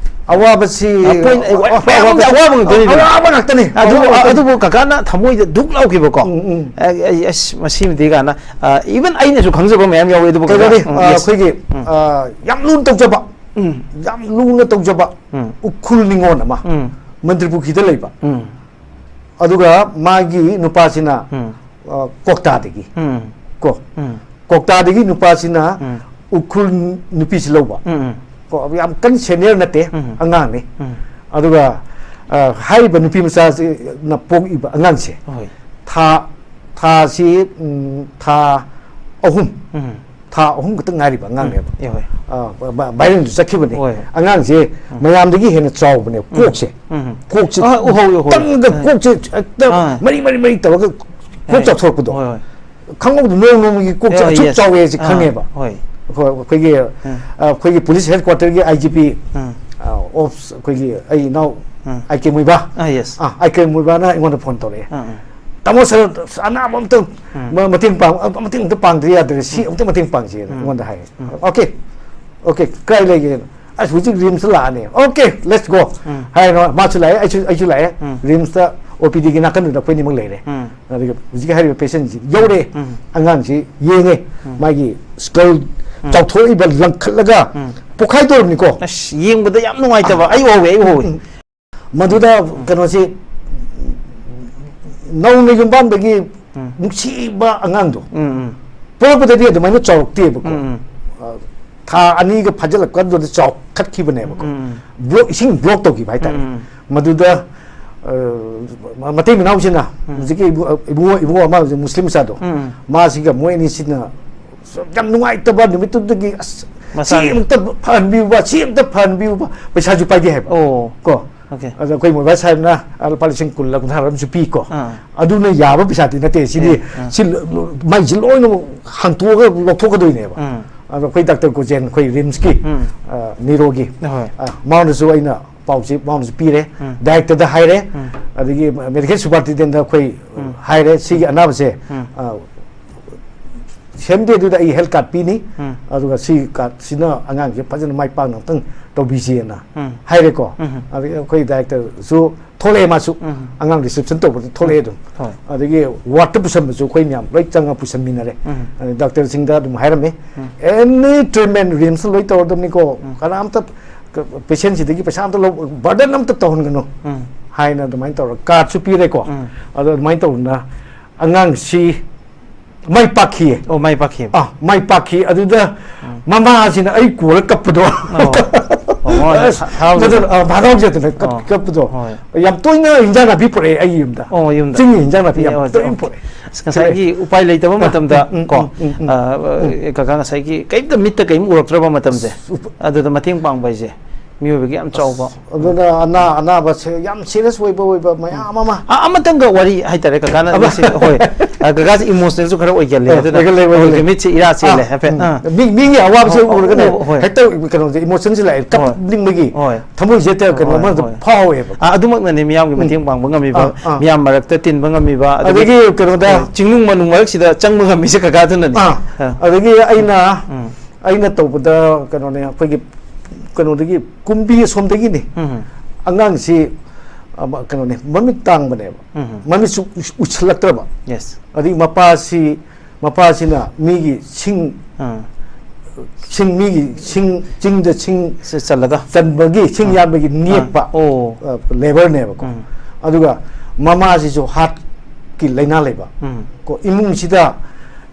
ꯑꯋꯥꯕꯁꯤ, ꯑ, point, ꯑ, ꯑ, ꯃꯌꯥꯝ ꯑꯃꯗꯤ ꯑꯋꯥꯕ ꯉꯥꯛꯇꯅꯤꯗꯅ꯫ ꯑꯋꯥꯕ ꯉꯥꯛꯇꯅꯤ꯫ ꯑꯗꯨꯕꯨ, ꯑꯋꯥꯕ ꯉꯥꯛꯇꯅꯤ꯫ ꯑꯗꯨꯕꯨ ꯀꯀꯥꯅ ꯊꯃꯣꯏꯗ ꯗꯨꯛ ꯂꯥꯎꯈꯤꯕꯀꯣ꯫ ꯎꯝ, ꯎꯝ꯫ ꯑ, ꯑꯩ, ꯑꯁ, ꯃꯁꯤꯃꯗꯤ ꯀꯥꯏꯅ, ꯑ, even ꯑꯩꯅꯁꯨ ꯈꯪꯖꯕ ꯃꯌꯥꯝ ꯌꯥꯎꯋꯦ, ꯑꯗꯨꯕꯨ ꯀꯀꯥ, ꯀꯩꯅꯣꯅꯤ, ꯎꯝ, ꯑ, yes. ꯑꯩꯈꯣꯏꯒꯤ, ꯎꯝ꯫ ꯑ, ꯌꯥꯝ ꯂꯨꯅ ꯇꯧꯖꯕ, ꯎꯝ꯫ ꯌꯥꯝ ꯂꯨꯅ ꯇꯧꯖꯕ ꯎꯝ꯫ ꯎꯈ꯭ꯔꯨꯜ ꯅꯤꯉꯣꯜ ꯑꯃ ꯎꯝ꯫ ꯃꯟꯇ꯭ꯔꯤꯄꯨꯈ꯭ꯔꯤꯗ ꯂꯩꯕ꯫ ꯎꯝ꯫ ꯑꯗꯨꯒ ꯃꯥꯒꯤ ꯅꯨꯄꯥꯁꯤꯅ ꯎꯝ ꯑ, ꯀꯣꯛꯇꯥꯗꯒꯤ ꯎꯝ ꯀꯣ ꯎꯝ ꯀꯣꯛꯇꯥꯗꯒꯤ ꯅꯨꯄꯥꯁꯤꯅ ꯎꯝ ꯎꯈ꯭ꯔꯨꯜ ꯅꯨꯄꯤꯁꯤ ꯂꯧꯕ ꯎꯝ ꯎꯝ ꯀꯣ, ꯌꯥꯝ ꯀꯟꯅ ꯁꯦꯅꯤꯌꯔ ꯅꯠꯇꯦ, ꯎꯝ ꯑꯉꯥꯡꯅꯤ꯫ ꯎꯝ ꯑꯗꯨꯒ ꯑ, ꯍꯥꯏꯔꯤꯕ ꯅꯨꯄꯤ ꯃꯆꯥꯁꯤꯅ ꯄꯣꯛꯏꯕ ꯑꯉꯥꯡꯁꯦ ꯍꯣꯏ ꯊꯥ ꯊꯥꯁꯤ ꯎꯝ, ꯊꯥ ꯑꯍꯨꯝ ꯎꯝ ꯊꯥ ꯑꯍꯨꯝ ꯈꯛꯇ ꯉꯥꯏꯔꯤꯕ ꯑꯉꯥꯡꯅꯦꯕ꯫ ꯌꯥ ꯍꯣꯏ ꯑ, ꯕ- ꯕ- ꯚꯥꯏꯔꯦꯜꯁꯨ ꯆꯠꯈꯤꯕꯅꯦ꯫ ꯍꯣꯏ꯫ ꯑꯉꯥꯡꯁꯦ ꯃꯌꯥꯝꯗꯒꯤ ꯍꯦꯟꯅ ꯆꯥꯎꯕꯅꯦ꯫ ꯀꯣꯛꯁꯦ ꯎꯝ ꯀꯣꯛꯁꯦ ꯑ, ꯎꯍꯧꯏ, ꯎꯍꯧꯏ꯫ ꯇꯪꯒ ꯎꯝ꯫ ꯀꯣꯛꯁꯦ ꯍꯦꯛꯇ ꯑꯥ꯫ ꯃꯔꯤ ꯃꯔꯤ ꯃꯔꯤ ꯇꯧꯔꯒ ꯀꯣꯛ ꯍꯣꯏ꯫ ꯆꯥꯎꯊꯣꯔꯛꯄꯗꯣ꯫ ꯍꯣꯏ ꯍꯣꯏ ꯈꯪꯍꯧꯗ ꯅꯣꯡ ꯅꯣꯡꯃꯒꯤ ꯀꯣꯛꯁꯦ ꯑꯦ, ꯑꯁꯨꯛ ꯌꯦꯁ꯫ ꯆꯥꯎꯋꯦ ꯍꯥꯏꯁꯦ ꯑꯥ, ꯈꯪꯉꯦꯕ꯫ ꯍꯣꯏ꯫ ꯑꯩꯈꯣꯏ- ꯑꯩꯈꯣꯏꯒꯤ ꯑ, ꯑꯩꯈꯣꯏꯒꯤ ꯄꯨꯂꯤꯁ ꯍꯦꯗ ꯀ꯭ꯋꯥꯇꯔꯒꯤ ꯑꯥꯏ ꯖꯤ ꯄꯤ ꯎꯝ ꯑꯣꯞꯁ ꯑꯩꯈꯣꯏꯒꯤ ꯑꯩ ꯏꯅꯥꯎ ꯎꯝ꯫ ꯑꯥꯏ ꯀꯦ ꯃꯣꯏꯕꯥ ꯑꯥ, ꯌꯦꯁ꯫ ꯑꯥ, ꯑꯥꯏ ꯀꯦ ꯃꯣꯏꯕꯥꯅ ꯑꯩꯉꯣꯟꯗ ꯐꯣꯟ ꯇꯧꯔꯛꯑꯦ꯫ ꯑꯥ, ꯑꯥ꯫ "ꯇꯥꯃꯣ ꯁꯥꯔ, ꯑꯅꯥꯕ ꯑꯝꯇ ꯎꯝ꯫ ꯃ- ꯃꯇꯦꯡ ꯄꯥꯡ ꯑ, ꯃꯇꯦꯡ ꯑꯝꯇ ꯄꯥꯡꯗ꯭ꯔꯤ ꯌꯥꯗ꯭ꯔꯦ, ꯁꯤ ꯑꯝꯇ ꯃꯇꯦꯡ ꯄꯥꯡꯁꯦꯅ ꯎꯝ꯫ ꯑꯩꯉꯣꯟꯗ ꯍꯥꯏꯌꯦ꯫ ꯎꯝ꯫ "ꯑꯣꯀꯦ ꯑꯣꯀꯦ, ꯀꯥꯏ ꯂꯩꯒꯦꯅ?" "ꯑꯁ, ꯍꯧꯖꯤꯛ ꯔꯤꯝꯁꯇ ꯂꯥꯛꯑꯅꯤ"꯫ "ꯑꯣꯀꯦ, ꯂꯦꯠꯁ ꯒꯣ" ꯎꯝ꯫ ꯍꯥꯏꯔꯣ꯫ ꯃꯥꯁꯨ ꯂꯥꯛꯑꯦ, ꯑꯩꯁꯨ ꯑꯩꯁꯨ ꯂꯥꯛꯑꯦ꯫ ꯎꯝ꯫ ꯔꯤꯝꯁꯇ ꯑꯣ ꯄꯤ ꯗꯤꯒꯤ ꯅꯥꯀꯟꯗꯨꯗ ꯑꯩꯈꯣꯏꯅꯤꯃꯛ ꯂꯩꯔꯦ꯫ ꯎꯝ꯫ ꯑꯗꯨꯒ ꯍꯧꯖꯤꯛ ꯍꯥꯏꯔꯤꯕ ꯄꯦꯁꯦꯟꯁꯤ ꯌꯧꯔꯦ꯫ ꯎꯝ꯫ ꯑꯉꯥꯡꯁꯤ ꯌꯦꯡꯉꯦ꯫ ꯎꯝ꯫ ꯃꯥꯒꯤ ꯁ꯭ꯀꯜ ꯆꯥꯎꯊꯣꯛꯏꯕ, ꯂꯪꯈꯠꯂꯒ ꯎꯝ꯫ ꯄꯣꯛꯈꯥꯏꯗꯧꯔꯕꯅꯤꯀꯣ꯫ ꯑꯁ, ꯌꯦꯡꯕꯗ ꯌꯥꯝ ꯅꯨꯡꯉꯥꯏꯇꯕ꯫ ꯑꯩ ꯎꯍꯧꯋꯦ, ꯑꯩ ꯎꯍꯧꯋꯦ꯫ ꯎꯝ꯫ ꯃꯗꯨꯗ ꯀꯩꯅꯣꯁꯤ ꯅꯧꯅ ꯌꯨꯝꯕꯥꯟꯕꯒꯤ ꯎꯝ꯫ ꯅꯨꯡꯁꯤꯕ ꯑꯉꯥꯡꯗꯣ ꯎꯝ ꯎꯝ ꯄꯣꯛꯂꯛꯄꯗꯗꯤ ꯑꯗꯨꯃꯥꯏꯅ ꯆꯥꯎꯔꯛꯇꯦꯕꯀꯣ꯫ ꯎꯝ ꯎꯝ꯫ ꯑ, ꯊꯥ ꯑꯅꯤꯒ ꯐꯥꯖꯤꯜꯂꯛꯄ ꯑꯗꯨꯗ ꯆꯥꯎꯈꯠꯈꯤꯕꯅꯦꯕꯀꯣ꯫ ꯎꯝ ꯎꯝ꯫ ꯕ꯭ꯂꯣꯛ, ꯏꯁꯤꯡ ꯕ꯭ꯂꯣꯛ ꯇꯧꯈꯤꯕ ꯍꯥꯏꯇꯥꯔꯦ꯫ ꯎꯝ꯫ ꯃꯗꯨꯗ ꯑ, ꯃꯇꯩ ꯃꯅꯥꯎꯁꯤꯅ ꯎꯝ꯫ ꯍꯧꯖꯤꯛꯀꯤ ꯏꯕꯨ-, ꯏꯕꯨꯡꯉꯣ, ꯏꯕꯨꯡꯉꯣ ꯑꯃ ꯍꯧꯖꯤꯛ ꯃꯨꯁꯂꯤꯝ ꯃꯆꯥꯗꯣ, ꯎꯝ꯫ ꯃꯥꯁꯤꯒ ꯃꯣꯏ ꯑꯅꯤꯁꯤꯅ ꯌꯥꯝ ꯅꯨꯡꯉꯥꯏꯇꯕ ꯅꯨꯃꯤꯠꯇꯨꯗꯒꯤ, "ꯑꯁ, ꯁꯤ ꯃꯁꯥꯒꯤ꯫ ꯑꯝꯇ ꯐꯍꯟꯕꯤꯌꯨꯕ, ꯁꯤ ꯑꯝꯇ ꯐꯍꯟꯕꯤꯌꯨꯕ", ꯄꯩꯁꯥꯁꯨ ꯄꯥꯏꯗꯦ ꯍꯥꯏꯕ꯫ ꯑꯣ꯫ ꯀꯣ꯫ ꯑꯣꯀꯦ꯫ ꯑꯗ ꯑꯩꯈꯣꯏ ꯃꯣꯕꯥꯏꯜ ꯁꯥꯍꯦꯕꯅ ꯂꯨꯄꯥ ꯂꯤꯁꯤꯡ ꯀꯨꯟꯂ ꯀꯨꯟꯊ꯭ꯔꯥ ꯑꯃꯁꯨ ꯄꯤꯀꯣ꯫ ꯑꯥ꯫ ꯑꯗꯨꯅ ꯌꯥꯕ ꯄꯩꯁꯥꯗꯤ ꯅꯠꯇꯦ꯫ ꯁꯤꯗꯤ ꯑꯦ, ꯑꯥ꯫ ꯁꯤ ꯂ-, ꯂ-, ꯃꯩꯁꯤ ꯂꯣꯏꯅꯃꯛ ꯍꯥꯡꯇꯣꯛꯑꯒ ꯂꯧꯊꯣꯛꯀꯗꯣꯏꯅꯦꯕ꯫ ꯎꯝ꯫ ꯑꯗꯣ ꯑꯩꯈꯣꯏ ꯗꯥꯛꯇꯔ ꯒꯣꯖꯦꯟ, ꯑꯩꯈꯣꯏ ꯔꯤꯝꯁꯀꯤ, ꯎꯝ꯫ ꯑ, ꯅꯤꯔꯣꯒꯤ, ꯍꯣꯏ꯫ ꯑ, ꯃꯉꯣꯟꯗꯁꯨ ꯑꯩꯅ ꯄꯥꯎꯁꯤ ꯃꯉꯣꯟꯗꯁꯨ ꯄꯤꯔꯦ, ꯎꯝ꯫ ꯗꯥꯏꯔꯦꯛꯇꯔꯗ ꯍꯥꯏꯔꯦ, ꯎꯝ꯫ ꯑꯗꯒꯤ ꯃꯦꯗꯤꯀꯦꯜ ꯁꯨꯄꯔꯤꯟꯇꯦꯟꯗꯦꯟꯗ ꯑꯩꯈꯣꯏ ꯎꯝ꯫ ꯍꯥꯏꯔꯦ, "ꯁꯤꯒꯤ ꯑꯅꯥꯕꯁꯦ, ꯎꯝ꯫ ꯑ, ꯁꯦꯝ ꯗꯦꯗꯨꯗ ꯑꯩ ꯍꯦꯜꯊ ꯀꯥꯔꯗ ꯄꯤꯅꯤ, ꯎꯝ꯫ ꯑꯗꯨꯒ ꯁꯤ ꯀꯥꯔꯗꯁꯤꯅ ꯑꯉꯥꯡꯁꯦ ꯐꯖꯅ ꯃꯥꯏ ꯄꯥꯛꯅ ꯑꯝꯇꯪ ꯇꯧꯕꯤꯁꯦꯅ" ꯎꯝ꯫ ꯍꯥꯏꯔꯦꯀꯣ꯫ ꯎꯝ꯫ ꯑꯗꯒꯤ ꯑꯩꯈꯣꯏ ꯗꯥꯏꯔꯦꯛꯇꯔꯁꯨ ꯊꯣꯛꯂꯛꯑꯦ, ꯃꯥꯁꯨ ꯎꯝ꯫ ꯑꯉꯥꯡ ꯔꯤꯁꯦꯞꯁꯟ ꯇꯧꯕꯗ ꯊꯣꯛꯂꯛꯑꯦ ꯑꯗꯨꯝ꯫ ꯍꯣꯏ꯫ ꯑꯗꯒꯤ ꯋꯥꯔꯗꯇ ꯄꯨꯁꯟꯕꯁꯨ ꯑꯩꯈꯣꯏ ꯃꯌꯥꯝ ꯂꯣꯏ ꯆꯪꯉ ꯄꯨꯁꯟꯃꯤꯟꯅꯔꯦ꯫ ꯎꯝ꯫ ꯑꯗꯩ ꯗꯥꯛꯇꯔꯁꯤꯡꯗ ꯑꯗꯨꯝ ꯍꯥꯏꯔꯝꯃꯤ, ꯎꯝ꯫ "ꯑꯦꯅꯤ ꯇ꯭ꯔꯤꯠꯃꯦꯟ ꯔꯤꯝꯁꯇ ꯂꯣꯏ ꯇꯧꯔꯗꯕꯅꯤꯀꯣ, ꯎꯝ꯫ ꯀꯅꯥꯝꯇ ꯄꯦꯁꯦꯟꯁꯤꯗꯒꯤ ꯄꯩꯁꯥ ꯑꯝꯇ ꯂꯧ, ꯕꯔꯗꯟ ꯑꯝꯇ ꯇꯧꯍꯟꯒꯅꯨ" ꯎꯝ꯫ ꯍꯥꯏꯅ ꯑꯗꯨꯃꯥꯏꯅ ꯇꯧꯔꯒ ꯀꯥꯔꯠꯁꯨ ꯄꯤꯔꯦꯀꯣ꯫ ꯎꯝ꯫ ꯑꯗꯣ ꯑꯗꯨꯃꯥꯏꯅ ꯇꯧꯗꯅ ꯑꯉꯥꯡꯁꯤ ꯃꯥꯏ ꯄꯥꯛꯈꯤꯌꯦ꯫ ꯑꯣ, ꯃꯥꯏ ꯄꯥꯛꯈꯤꯕ꯫ ꯑꯥ, ꯃꯥꯏ ꯄꯥꯛꯈꯤ꯫ ꯑꯗꯨꯗ ꯃꯃꯥꯁꯤꯅ ꯑꯩ ꯀꯣꯜꯂ ꯀꯞꯄꯗꯣ꯫ ꯑꯣ꯫ ꯑꯣ, ꯃꯃꯥꯁꯦ ꯑꯁ, ꯍꯔꯥꯎꯖꯗꯅ꯫ ꯃꯗꯨ, ꯑ, ꯍꯔꯥꯎꯖꯗꯅ ꯀꯞ-, ꯑꯣ꯫ ꯀꯞꯄꯗꯣ꯫ ꯍꯣꯏ꯫ ꯌꯥꯝ ꯇꯣꯏꯅ ꯏꯟꯖꯥꯡ ꯅꯥꯄꯤ ꯄꯨꯔꯛꯑꯦ ꯑꯩꯒꯤ ꯌꯨꯝꯗ꯫ ꯑꯣ, ꯌꯨꯝꯗ꯫ ꯆꯤꯡꯒꯤ ꯏꯟꯖꯥꯡ ꯅꯥꯄꯤ ꯑꯦ, ꯌꯥꯝ ꯑꯣ, ꯇꯣꯏꯅ ꯑꯣ꯫ ꯄꯨꯔꯛꯑꯦ꯫ ꯑꯁ, ꯉꯁꯥꯏꯒꯤ ꯎꯄꯥꯏ ꯂꯩꯇꯕ ꯑ, ꯃꯇꯝꯗ ꯎꯝ, ꯎꯝ, ꯀꯣ, ꯎꯝ, ꯎꯝ, ꯑ, ꯀꯀꯥ ꯉꯁꯥꯏꯒꯤ ꯀꯩꯝꯇ ꯃꯤꯠꯇ ꯀꯩꯝ ꯎꯔꯛꯇ꯭ꯔꯕ ꯃꯇꯝꯁꯦ, ꯑꯗꯨꯗ ꯃꯇꯦꯡ ꯄꯥꯡꯕ ꯍꯥꯏꯁꯦ ꯃꯤꯑꯣꯏꯕꯒꯤ ꯌꯥꯝ ꯆꯥꯎꯕ꯫ ꯑꯗꯨꯅ ꯑꯅꯥ-, ꯑꯅꯥꯕꯁꯦ ꯌꯥꯝ serious ꯑꯣꯏꯕ, ꯑꯣꯏꯕ ꯃꯌꯥꯝ ꯑꯃ꯫ ꯑ, ꯑꯃꯇꯪꯒ ꯋꯥꯔꯤ ꯍꯥꯏꯇꯥꯔꯦ, ꯀꯀꯥꯅ ꯑꯃ-, ꯃꯤꯠꯁꯦ-, ꯍꯣꯏ꯫ ꯑ, ꯀꯀꯥꯁꯦ emotionalꯁꯨ ꯈꯔ ꯑꯣꯏꯒꯜꯂꯦ, ꯑ, ꯑꯗꯨꯅ ꯑꯣꯏꯒꯜꯂꯦ, ꯑꯣꯏꯒꯜꯂꯦ꯫ ꯍꯧꯖꯤꯛ ꯃꯤꯠꯁꯦ ꯏꯔꯥ ꯆꯦꯜꯂꯦ ꯑ, ꯍꯥꯏꯐꯦꯠ꯫ ꯎꯝ꯫ ꯑ꯫ ꯃꯤ-, ꯃꯤꯒꯤ ꯑꯋꯥꯕꯁꯦ ꯑꯣ, ꯑꯣ, ꯎꯔꯒꯅꯦ, ꯑꯣ, ꯍꯣꯏ꯫ ꯍꯦꯛꯇ ꯀꯩꯅꯣꯁꯦ, emotionꯁꯦ ꯂꯥꯛꯑꯦ, ꯍꯣꯏ꯫ ꯀꯞꯅꯤꯡꯕꯒꯤ, ꯍꯣꯏ꯫ ꯊꯃꯣꯏꯁꯦ ꯍꯦꯛꯇ ꯀꯩꯅꯣ ꯍꯣꯏ, ꯑꯃꯗ ꯍꯣꯏ꯫ ꯐꯥꯎꯋꯦꯕ꯫ ꯑ, ꯑꯗꯨꯃꯛꯅꯅꯦ ꯃꯤꯌꯥꯝꯒꯤ ꯎꯝ꯫ ꯃꯇꯦꯡ ꯄꯥꯡꯕ ꯉꯝꯃꯤꯕ, ꯑꯥ, ꯑꯥ꯫ ꯃꯤꯌꯥꯝ ꯃꯔꯛꯇ ꯇꯤꯟꯕ ꯉꯝꯃꯤꯕ, ꯑꯗꯒꯤ ꯀꯩꯅꯣꯗ ꯍꯣꯏ, ꯆꯤꯡꯅꯨꯡ ꯃꯅꯨꯡ ꯃꯔꯛꯁꯤꯗ ꯆꯪꯕ ꯉꯝꯃꯤꯁꯦ ꯀꯀꯥꯗꯨꯅꯅꯦ꯫ ꯑꯥ, ꯑ꯫ ꯑꯗꯒꯤ ꯑꯩꯅ, ꯎꯝ꯫ ꯑꯩꯅ ꯇꯧꯕꯗ ꯀꯩꯅꯣꯅꯦ, ꯑꯩꯈꯣꯏꯒꯤ ꯀꯩꯅꯣꯗꯒꯤ, ꯀꯨꯝꯕꯤ ꯑꯁꯣꯝꯗꯒꯤꯅꯦ, ꯎꯝ꯫ ꯑꯉꯥꯡꯁꯤ, ꯑꯃ, ꯀꯩꯅꯣꯅꯦ, ꯃꯃꯤꯠ ꯇꯥꯡꯕꯅꯦꯕ, ꯎꯝ꯫ ꯃꯃꯤꯠꯁꯨ ꯎꯏ-, ꯎꯏꯁꯜꯂꯛꯇ꯭ꯔꯕ, Yes꯫ ꯑꯗꯒꯤ ꯃꯄꯥꯁꯤ, ꯃꯄꯥꯁꯤꯅ ꯃꯤꯒꯤ ꯁꯤꯡ, ꯑꯥ꯫ ꯁꯤꯡ, ꯃꯤꯒꯤ ꯁꯤꯡ, ꯆꯤꯡꯗ ꯁꯤꯡ ꯁꯤ ꯆꯜꯂꯒ? ꯆꯟꯕꯒꯤ, ꯁꯤꯡ ꯑꯥ꯫ ꯌꯥꯟꯕꯒꯤ ꯑꯥ꯫ ꯅꯦꯛꯄ, ꯑꯣ꯫ ꯑ, labourꯅꯦꯕꯀꯣ꯫ ꯎꯝ꯫ ꯑꯗꯨꯒ ꯃꯃꯥꯁꯤꯁꯨ heartꯀꯤ ꯂꯥꯏꯅꯥ ꯂꯩꯕ꯫ ꯎꯝ꯫ ꯀꯣ, ꯏꯃꯨꯡꯁꯤꯗ,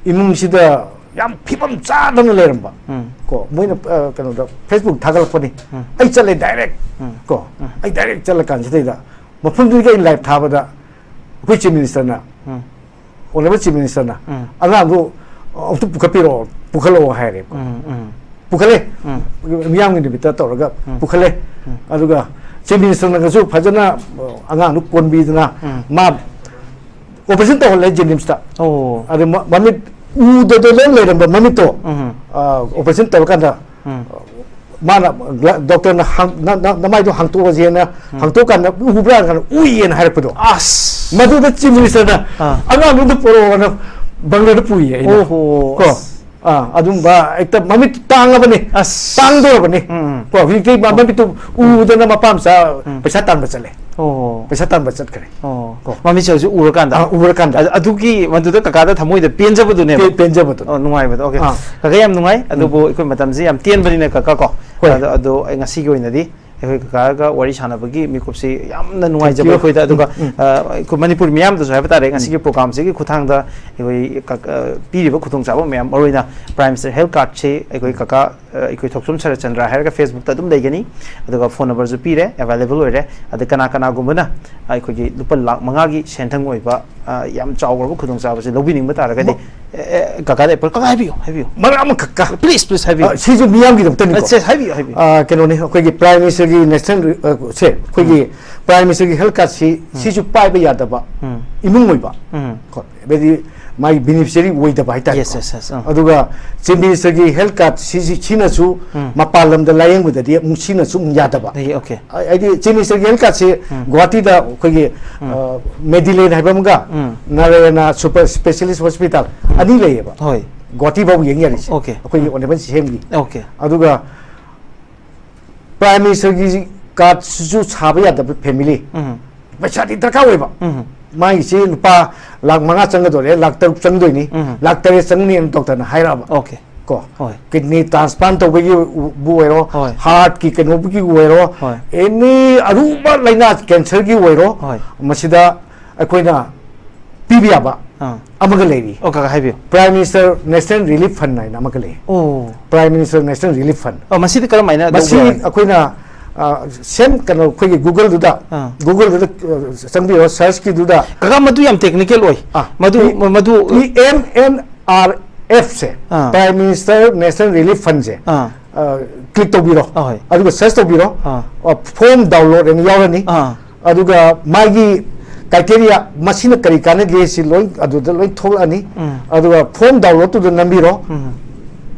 ꯏꯃꯨꯡꯁꯤꯗ ꯌꯥꯝ ꯐꯤꯕꯝ ꯆꯥꯗꯅ ꯂꯩꯔꯝꯕ꯫ ꯎꯝ꯫ ꯀꯣ, ꯃꯣꯏꯅ, ꯑ, ꯀꯩꯅꯣꯗ, Facebook ꯊꯥꯒꯠꯂꯛꯄꯅꯤ꯫ ꯎꯝ꯫ ꯑꯩ ꯆꯠꯂꯦ direct꯫ ꯎꯝ꯫ ꯀꯣ, ꯎꯝ꯫ ꯑꯩ direct ꯆꯠꯂꯀꯥꯟꯁꯤꯗꯩꯗ ꯃꯐꯝꯗꯨꯗꯒꯤ ꯑꯩ live ꯊꯥꯕꯗ ꯑꯩꯈꯣꯏ Chief Ministerꯅ, ꯎꯝ꯫ Honourable Chief Ministerꯅ, ꯎꯝ꯫ "ꯑꯉꯥꯡꯗꯣ ꯑꯝꯇ ꯄꯨꯈꯠꯄꯤꯔꯛꯑꯣ, ꯄꯨꯈꯠꯂꯛꯑꯣ" ꯍꯥꯏꯔꯦ꯫ ꯎꯝ, ꯎꯝ꯫ ꯄꯨꯈꯠꯂꯦ꯫ ꯎꯝ꯫ ꯃꯤꯌꯥꯝꯒꯤ ꯅꯨꯃꯤꯠꯇ ꯇꯧꯔꯒ ꯎꯝ꯫ ꯄꯨꯈꯠꯂꯦ꯫ ꯎꯝ꯫ ꯑꯗꯨꯒ Chief Ministerꯅꯒꯁꯨ ꯐꯖꯅ, ꯑ, ꯑꯉꯥꯡꯗꯨ ꯀꯣꯟꯕꯤꯗꯅ ꯎꯝ꯫ ꯃꯥ operation ꯇꯧꯍꯜꯂꯦ JNIMSꯇ꯫ ꯑꯣ꯫ ꯑꯗꯨ ꯃ-, ꯃꯃꯤꯠ ꯎꯗꯗꯅ ꯂꯩꯔꯝꯕ ꯃꯃꯤꯠꯇꯣ, ꯎꯝ꯫ ꯑ, operation ꯇꯧꯔꯀꯥꯟꯗ ꯎꯝ꯫ ꯃꯥꯅ ꯒ꯭ꯂ-, doctorꯅ ꯍꯪ-, "ꯅ-, ꯅ-, ꯅꯃꯥꯏꯗꯣ ꯍꯥꯡꯇꯣꯛꯑꯁꯦꯅ" ꯍꯥꯡꯇꯣꯛꯑꯀꯥꯟꯗ ꯎꯕ꯭ꯔꯥ ꯍꯥꯏꯔꯀꯥꯟꯗ "ꯎꯏꯌꯦꯅ" ꯍꯥꯏꯔꯛꯄꯗꯣ꯫ ꯑꯁ! ꯃꯗꯨꯗ Chief Ministerꯅ, ꯑꯥ꯫ "ꯑꯉꯥꯡꯗꯨ ꯑꯝꯇ ꯄꯨꯔꯛꯑꯣꯅ" ꯕꯪꯒ꯭ꯂꯥꯗ ꯄꯨꯏꯌꯦ ꯑꯩꯅ꯫ ꯑꯣꯍꯣ꯫ ꯀꯣ? ꯑꯥ, ꯑꯗꯨꯝꯕ ꯍꯦꯛꯇ ꯃꯃꯤꯠ ꯇꯥꯡꯉꯕꯅꯤ꯫ ꯑꯁ! ꯇꯥꯡꯗꯣꯔꯕꯅꯤ꯫ ꯎꯝ, ꯎꯝ꯫ ꯀꯣ, ꯍꯧꯖꯤꯛꯇꯤ ꯃꯃꯤꯠꯇꯨ ꯎꯗꯅ ꯃꯄꯥ ꯃꯆꯥ ꯄꯩꯁꯥ ꯇꯥꯟꯕ ꯆꯠꯂꯦ꯫ ꯑꯣ꯫ ꯄꯩꯁꯥ ꯇꯥꯟꯕ ꯆꯠꯈ꯭ꯔꯦ꯫ ꯑꯣ꯫ ꯀꯣ꯫ ꯃꯃꯤꯠꯁꯦ ꯍꯧꯖꯤꯛ ꯎꯔꯀꯥꯟꯗ? ꯑꯥ, ꯎꯔꯀꯥꯟꯗ꯫ ꯑꯗ-, ꯑꯗꯨꯒꯤ ꯃꯗꯨꯗ ꯀꯀꯥꯗ ꯊꯃꯣꯏꯗ ꯄꯦꯟꯖꯕꯗꯨꯅꯦꯕ? ꯄꯦ-, ꯄꯦꯟꯖꯕꯗꯨꯅꯦ꯫ ꯑꯣ, ꯅꯨꯡꯉꯥꯏꯕꯗꯣ꯫ Okay꯫ ꯑꯥ꯫ ꯀꯀꯥ ꯌꯥꯝ ꯅꯨꯡꯉꯥꯏ꯫ ꯑꯗꯨꯕꯨ ꯑꯩꯈꯣꯏ ꯃꯇꯝꯁꯦ ꯌꯥꯝ ꯇꯦꯟꯕꯅꯤꯅ ꯀꯀꯥ ꯀꯣ꯫ ꯍꯣꯏ꯫ ꯑꯗꯣ, ꯑꯗꯣ ꯑꯩ ꯉꯁꯤꯒꯤ ꯑꯣꯏꯅꯗꯤ ꯑꯩꯈꯣꯏ ꯀꯀꯥꯒ ꯋꯥꯔꯤ ꯁꯥꯟꯅꯕꯒꯤ ꯃꯤꯀꯨꯞꯁꯤ ꯌꯥꯝꯅ ꯅꯨꯡꯉꯥꯏꯖꯕ you. ꯑꯩꯈꯣꯏꯗ꯫ ꯑꯗꯨꯒ ꯎꯝ, ꯎꯝ. ꯑ, ꯑꯩꯈꯣꯏ ꯃꯅꯤꯄꯨꯔ ꯃꯤꯌꯥꯝꯗꯁꯨ ꯍꯥꯏꯕ ꯇꯥꯔꯦ, ꯉꯁꯤꯒꯤ ꯄ꯭ꯔꯣꯒ꯭ꯔꯥꯝꯁꯤꯒꯤ ꯈꯨꯠꯊꯥꯡꯗ ꯑꯩꯈꯣꯏ ꯀꯛ-, ꯑ, ꯄꯤꯔꯤꯕ ꯈꯨꯗꯣꯡꯆꯥꯕ ꯃꯌꯥꯝ, ꯃꯔꯨꯑꯣꯏꯅ ꯄ꯭ꯔꯥꯏꯝ ꯃꯤꯅꯤꯁꯇꯔ ꯍꯦꯜꯊ ꯀꯥꯔꯗꯁꯤ ꯑꯩꯈꯣꯏ ꯀꯀꯥ, ꯑ, ꯑꯩꯈꯣꯏ ꯊꯣꯛꯆꯣꯝ ꯁꯔꯠꯆꯟꯗ꯭ꯔ ꯍꯥꯏꯔꯒ ꯐꯦꯁꯕꯨꯛꯇ ꯑꯗꯨꯝ ꯂꯩꯒꯅꯤ, ꯑꯗꯨꯒ ꯐꯣꯟ ꯅꯝꯕꯔꯁꯨ ꯄꯤꯔꯦ, ꯑꯦꯕꯥꯏꯂꯦꯕꯜ ꯑꯣꯏꯔꯦ꯫ ꯑꯗ ꯀꯅꯥ ꯀꯅꯥꯒꯨꯝꯕꯅ ꯑꯩꯈꯣꯏꯒꯤ ꯂꯨꯄꯥ ꯂꯥꯛ ꯃꯉꯥꯒꯤ ꯁꯦꯟꯊꯪ ꯑꯣꯏꯕ, ꯑ, ꯌꯥꯝ ꯆꯥꯎꯈ꯭ꯔꯕ ꯈꯨꯗꯣꯡꯆꯥꯕꯁꯤ ꯂꯧꯕꯤꯅꯤꯡꯕ ꯇꯥꯔꯒꯗꯤ, ꯃ- ꯑꯦ, ꯑꯦ, ꯀꯀꯥꯗ ꯑꯦꯄꯜ, ꯀꯀꯥ ꯍꯥꯏꯕꯤꯌꯨ, ꯍꯥꯏꯕꯤꯌꯨ꯫ ꯃꯔꯛ ꯑꯃꯈꯛꯀ ꯄ꯭ꯂꯤꯁ, ꯄ꯭ꯂꯤꯁ ꯍꯥꯏꯕꯤꯌꯨ꯫ ꯑ, ꯁꯤꯁꯨ ꯃꯤꯌꯥꯝꯒꯤꯗꯃꯛꯇꯅꯤꯀꯣ꯫ ꯑ, ꯁꯦ, ꯍꯥꯏꯕꯤꯌꯨ, ꯍꯥꯏꯕꯤꯌꯨ꯫ ꯑ, ꯀꯩꯅꯣꯅꯤ, ꯑꯩꯈꯣꯏꯒꯤ ꯄ꯭ꯔꯥꯏꯝ ꯃꯤꯅꯤꯁꯇꯔꯒꯤ ꯅꯦꯁꯅꯦꯜ, ꯑ, ꯁꯦ, ꯑꯩꯈꯣꯏꯒꯤ ꯄ꯭ꯔꯥꯏꯝ ꯃꯤꯅꯤꯁꯇꯔꯒꯤ ꯍꯦꯜꯊ ꯀꯥꯔꯗꯁꯤ, ꯁꯤꯁꯨ ꯄꯥꯏꯕ ꯌꯥꯗꯕ ꯎꯝ. ꯏꯃꯨꯡ ꯑꯣꯏꯕ, ꯎꯝ. ꯀꯣ, ꯍꯥꯏꯗꯤ ꯃꯥꯒꯤ ꯕꯦꯅꯤꯐꯤꯁꯤꯌꯔꯤ ꯑꯣꯏꯗꯕ ꯍꯥꯏꯇꯥꯔꯦ꯫ Yes, yes, yes, ꯑ. ꯑꯗꯨꯒ ꯆꯤꯐ ꯃꯤꯅꯤꯁꯇꯔꯒꯤ ꯍꯦꯜꯊ ꯀꯥꯔꯗ ꯁꯤ, ꯁꯤ, ꯁꯤꯅꯁꯨ ꯎꯝ. ꯃꯄꯥꯟ ꯂꯝꯗ ꯂꯥꯌꯦꯡꯕꯗꯗꯤ ꯑꯃꯨꯛ ꯁꯤꯅꯁꯨ ꯑꯃꯨꯛ ꯌꯥꯗꯕ꯫ ꯑꯩ, ꯑꯣꯀꯦ꯫ ꯍꯥꯏꯗꯤ ꯆꯤꯐ ꯃꯤꯅꯤꯁꯇꯔꯒꯤ ꯍꯦꯜꯊ ꯀꯥꯔꯗꯁꯤ ꯎꯝ. ꯒꯨꯋꯥꯍꯥꯇꯤꯗ ꯑꯩꯈꯣꯏꯒꯤ, ꯎꯝ. ꯑ, ꯃꯦꯗꯤꯂꯦꯟ ꯍꯥꯏꯕ ꯑꯃꯒ ꯎꯝ. ꯅꯥꯔꯥꯌꯅꯥ ꯁꯨꯄꯔ ꯁ꯭ꯄꯦꯁꯤꯌꯦꯂꯤꯁ ꯍꯣꯁꯄꯤꯇꯥꯜ ꯑꯅꯤ ꯂꯩꯌꯦꯕ꯫ ꯍꯣꯏ. ꯒꯨꯋꯥꯍꯥꯇꯤ ꯐꯥꯎꯕ ꯌꯦꯡ ꯌꯥꯔꯤꯁꯦ꯫ ꯑꯣꯀꯦ. ꯑꯩꯈꯣꯏꯒꯤ ꯑꯣꯅꯦꯕꯜ ꯁꯤꯁꯦꯝꯒꯤ꯫ ꯑꯣꯀꯦ. ꯑꯗꯨꯒ ꯄ꯭ꯔꯥꯏꯝ ꯃꯤꯅꯤꯁꯇꯔꯒꯤ ꯀꯥꯔꯗꯁꯤꯁꯨ ꯁꯥꯕ ꯌꯥꯗꯕ ꯐꯦꯃꯤꯂꯤ꯫ ꯎꯝ. ꯄꯩꯁꯥꯗꯤ ꯗꯔꯀꯥꯔ ꯑꯣꯏꯕ꯫ ꯎꯝ. ꯃꯥꯒꯤꯁꯤ ꯂꯨꯄꯥ ꯂꯥꯛ ꯃꯉꯥ ꯆꯪꯒꯗꯣꯔꯦ, ꯂꯥꯛ ꯇꯔꯨꯛ ꯆꯪꯗꯣꯏꯅꯤ, ꯎꯝ. ꯂꯥꯛ ꯇꯔꯦꯠ ꯆꯪꯅꯤꯅ ꯗꯣꯛꯇꯔꯅ ꯍꯥꯏꯔꯛꯑꯕ꯫ ꯑꯣꯀꯦ. ꯀꯣ, ꯍꯣꯏ. ꯀꯤꯗꯅꯤ ꯇ꯭ꯔꯥꯟꯁꯄ꯭ꯂꯥꯟ ꯇꯧꯕꯒꯤꯕꯨ ꯑꯣꯏꯔꯣ, ꯍꯣꯏ. ꯍꯥꯔꯠꯀꯤ ꯀꯩꯅꯣꯒꯤꯕꯨ ꯑꯣꯏꯔꯣ, ꯍꯣꯏ. ꯑꯦꯅꯤ ꯑꯔꯨꯕ ꯂꯥꯏꯅꯥ, ꯀꯦꯟꯁꯔꯒꯤ ꯑꯣꯏꯔꯣ, ꯍꯣꯏ. ꯃꯁꯤꯗ ꯑꯩꯈꯣꯏꯅ ꯄꯤꯕ ꯌꯥꯕ ꯑꯥ. ꯑꯃꯒ ꯂꯩꯔꯤ꯫ ꯑꯣ, ꯀꯀꯥ ꯍꯥꯏꯕꯤꯌꯨ꯫ ꯄ꯭ꯔꯥꯏꯝ ꯃꯤꯅꯤꯁꯇꯔ ꯅꯦꯁꯅꯦꯜ ꯔꯤꯂꯤꯐ ꯐꯟ ꯍꯥꯏꯅ ꯑꯃꯒ ꯂꯩ꯫ ꯑꯣ. ꯄ꯭ꯔꯥꯏꯝ ꯃꯤꯅꯤꯁꯇꯔ ꯅꯦꯁꯅꯦꯜ ꯔꯤꯂꯤꯐ ꯐꯟ꯫ ꯑꯣ, ꯃꯁꯤꯗꯤ ꯀꯔꯝ ꯍꯥꯏꯅ ꯃꯁꯤ ꯂꯧꯕ ꯌꯥꯏ? ꯑꯩꯈꯣꯏꯅ, ꯑ, ꯁꯦꯝ, ꯀꯩꯅꯣ, ꯑꯩꯈꯣꯏꯒꯤ ꯒꯨꯒꯜꯗꯨꯗ, ꯑꯥ. ꯒꯨꯒꯜꯗꯨꯗ, ꯑ, ꯆꯪꯕꯤꯔꯣ, ꯁꯔꯆꯀꯤꯗꯨꯗ꯫ ꯀꯀꯥ, ꯃꯗꯨ ꯌꯥꯝ ꯇꯦꯛꯅꯤꯀꯦꯜ ꯑꯣꯏ꯫ ꯑꯥ, ꯃꯗꯨ, ꯃꯤ-, ꯃꯗꯨ ꯃꯤ ꯑꯦꯝ ꯑꯦꯟ ꯑꯥꯔ ꯑꯦꯐꯁꯦ, ꯑꯥ. ꯄ꯭ꯔꯥꯏꯝ ꯃꯤꯅꯤꯁꯇꯔ ꯅꯦꯁꯅꯦꯜ ꯔꯤꯂꯤꯐ ꯐꯟꯁꯦ, ꯑꯥ. ꯑ, ꯀ꯭ꯂꯤꯛ ꯇꯧꯕꯤꯔꯣ꯫ ꯑꯍꯣꯏ. ꯑꯗꯨꯒ ꯁꯔꯆ ꯇꯧꯕꯤꯔꯣ꯫ ꯑꯥ. ꯑ, ꯐꯣꯔꯝ ꯗꯥꯎꯟꯂꯣꯗ ꯑꯅ ꯌꯥꯎꯔꯅꯤ꯫ ꯑꯥ. ꯑꯗꯨꯒ ꯃꯥꯒꯤ ꯀ꯭ꯔꯥꯏꯇꯦꯔꯤꯌꯥ, ꯃꯁꯤꯅ ꯀꯔꯤ ꯀꯥꯟꯅꯒꯦ, ꯁꯤ ꯂꯣꯏ ꯑꯗꯨꯗ ꯂꯣꯏ ꯊꯣꯛꯂꯛꯑꯅꯤ꯫ ꯎꯝ. ꯑꯗꯨꯒ ꯐꯣꯔꯝ ꯗꯥꯎꯟꯂꯣꯗꯇꯨꯗ ꯅꯝꯕꯤꯔꯣ꯫ ꯎꯝ.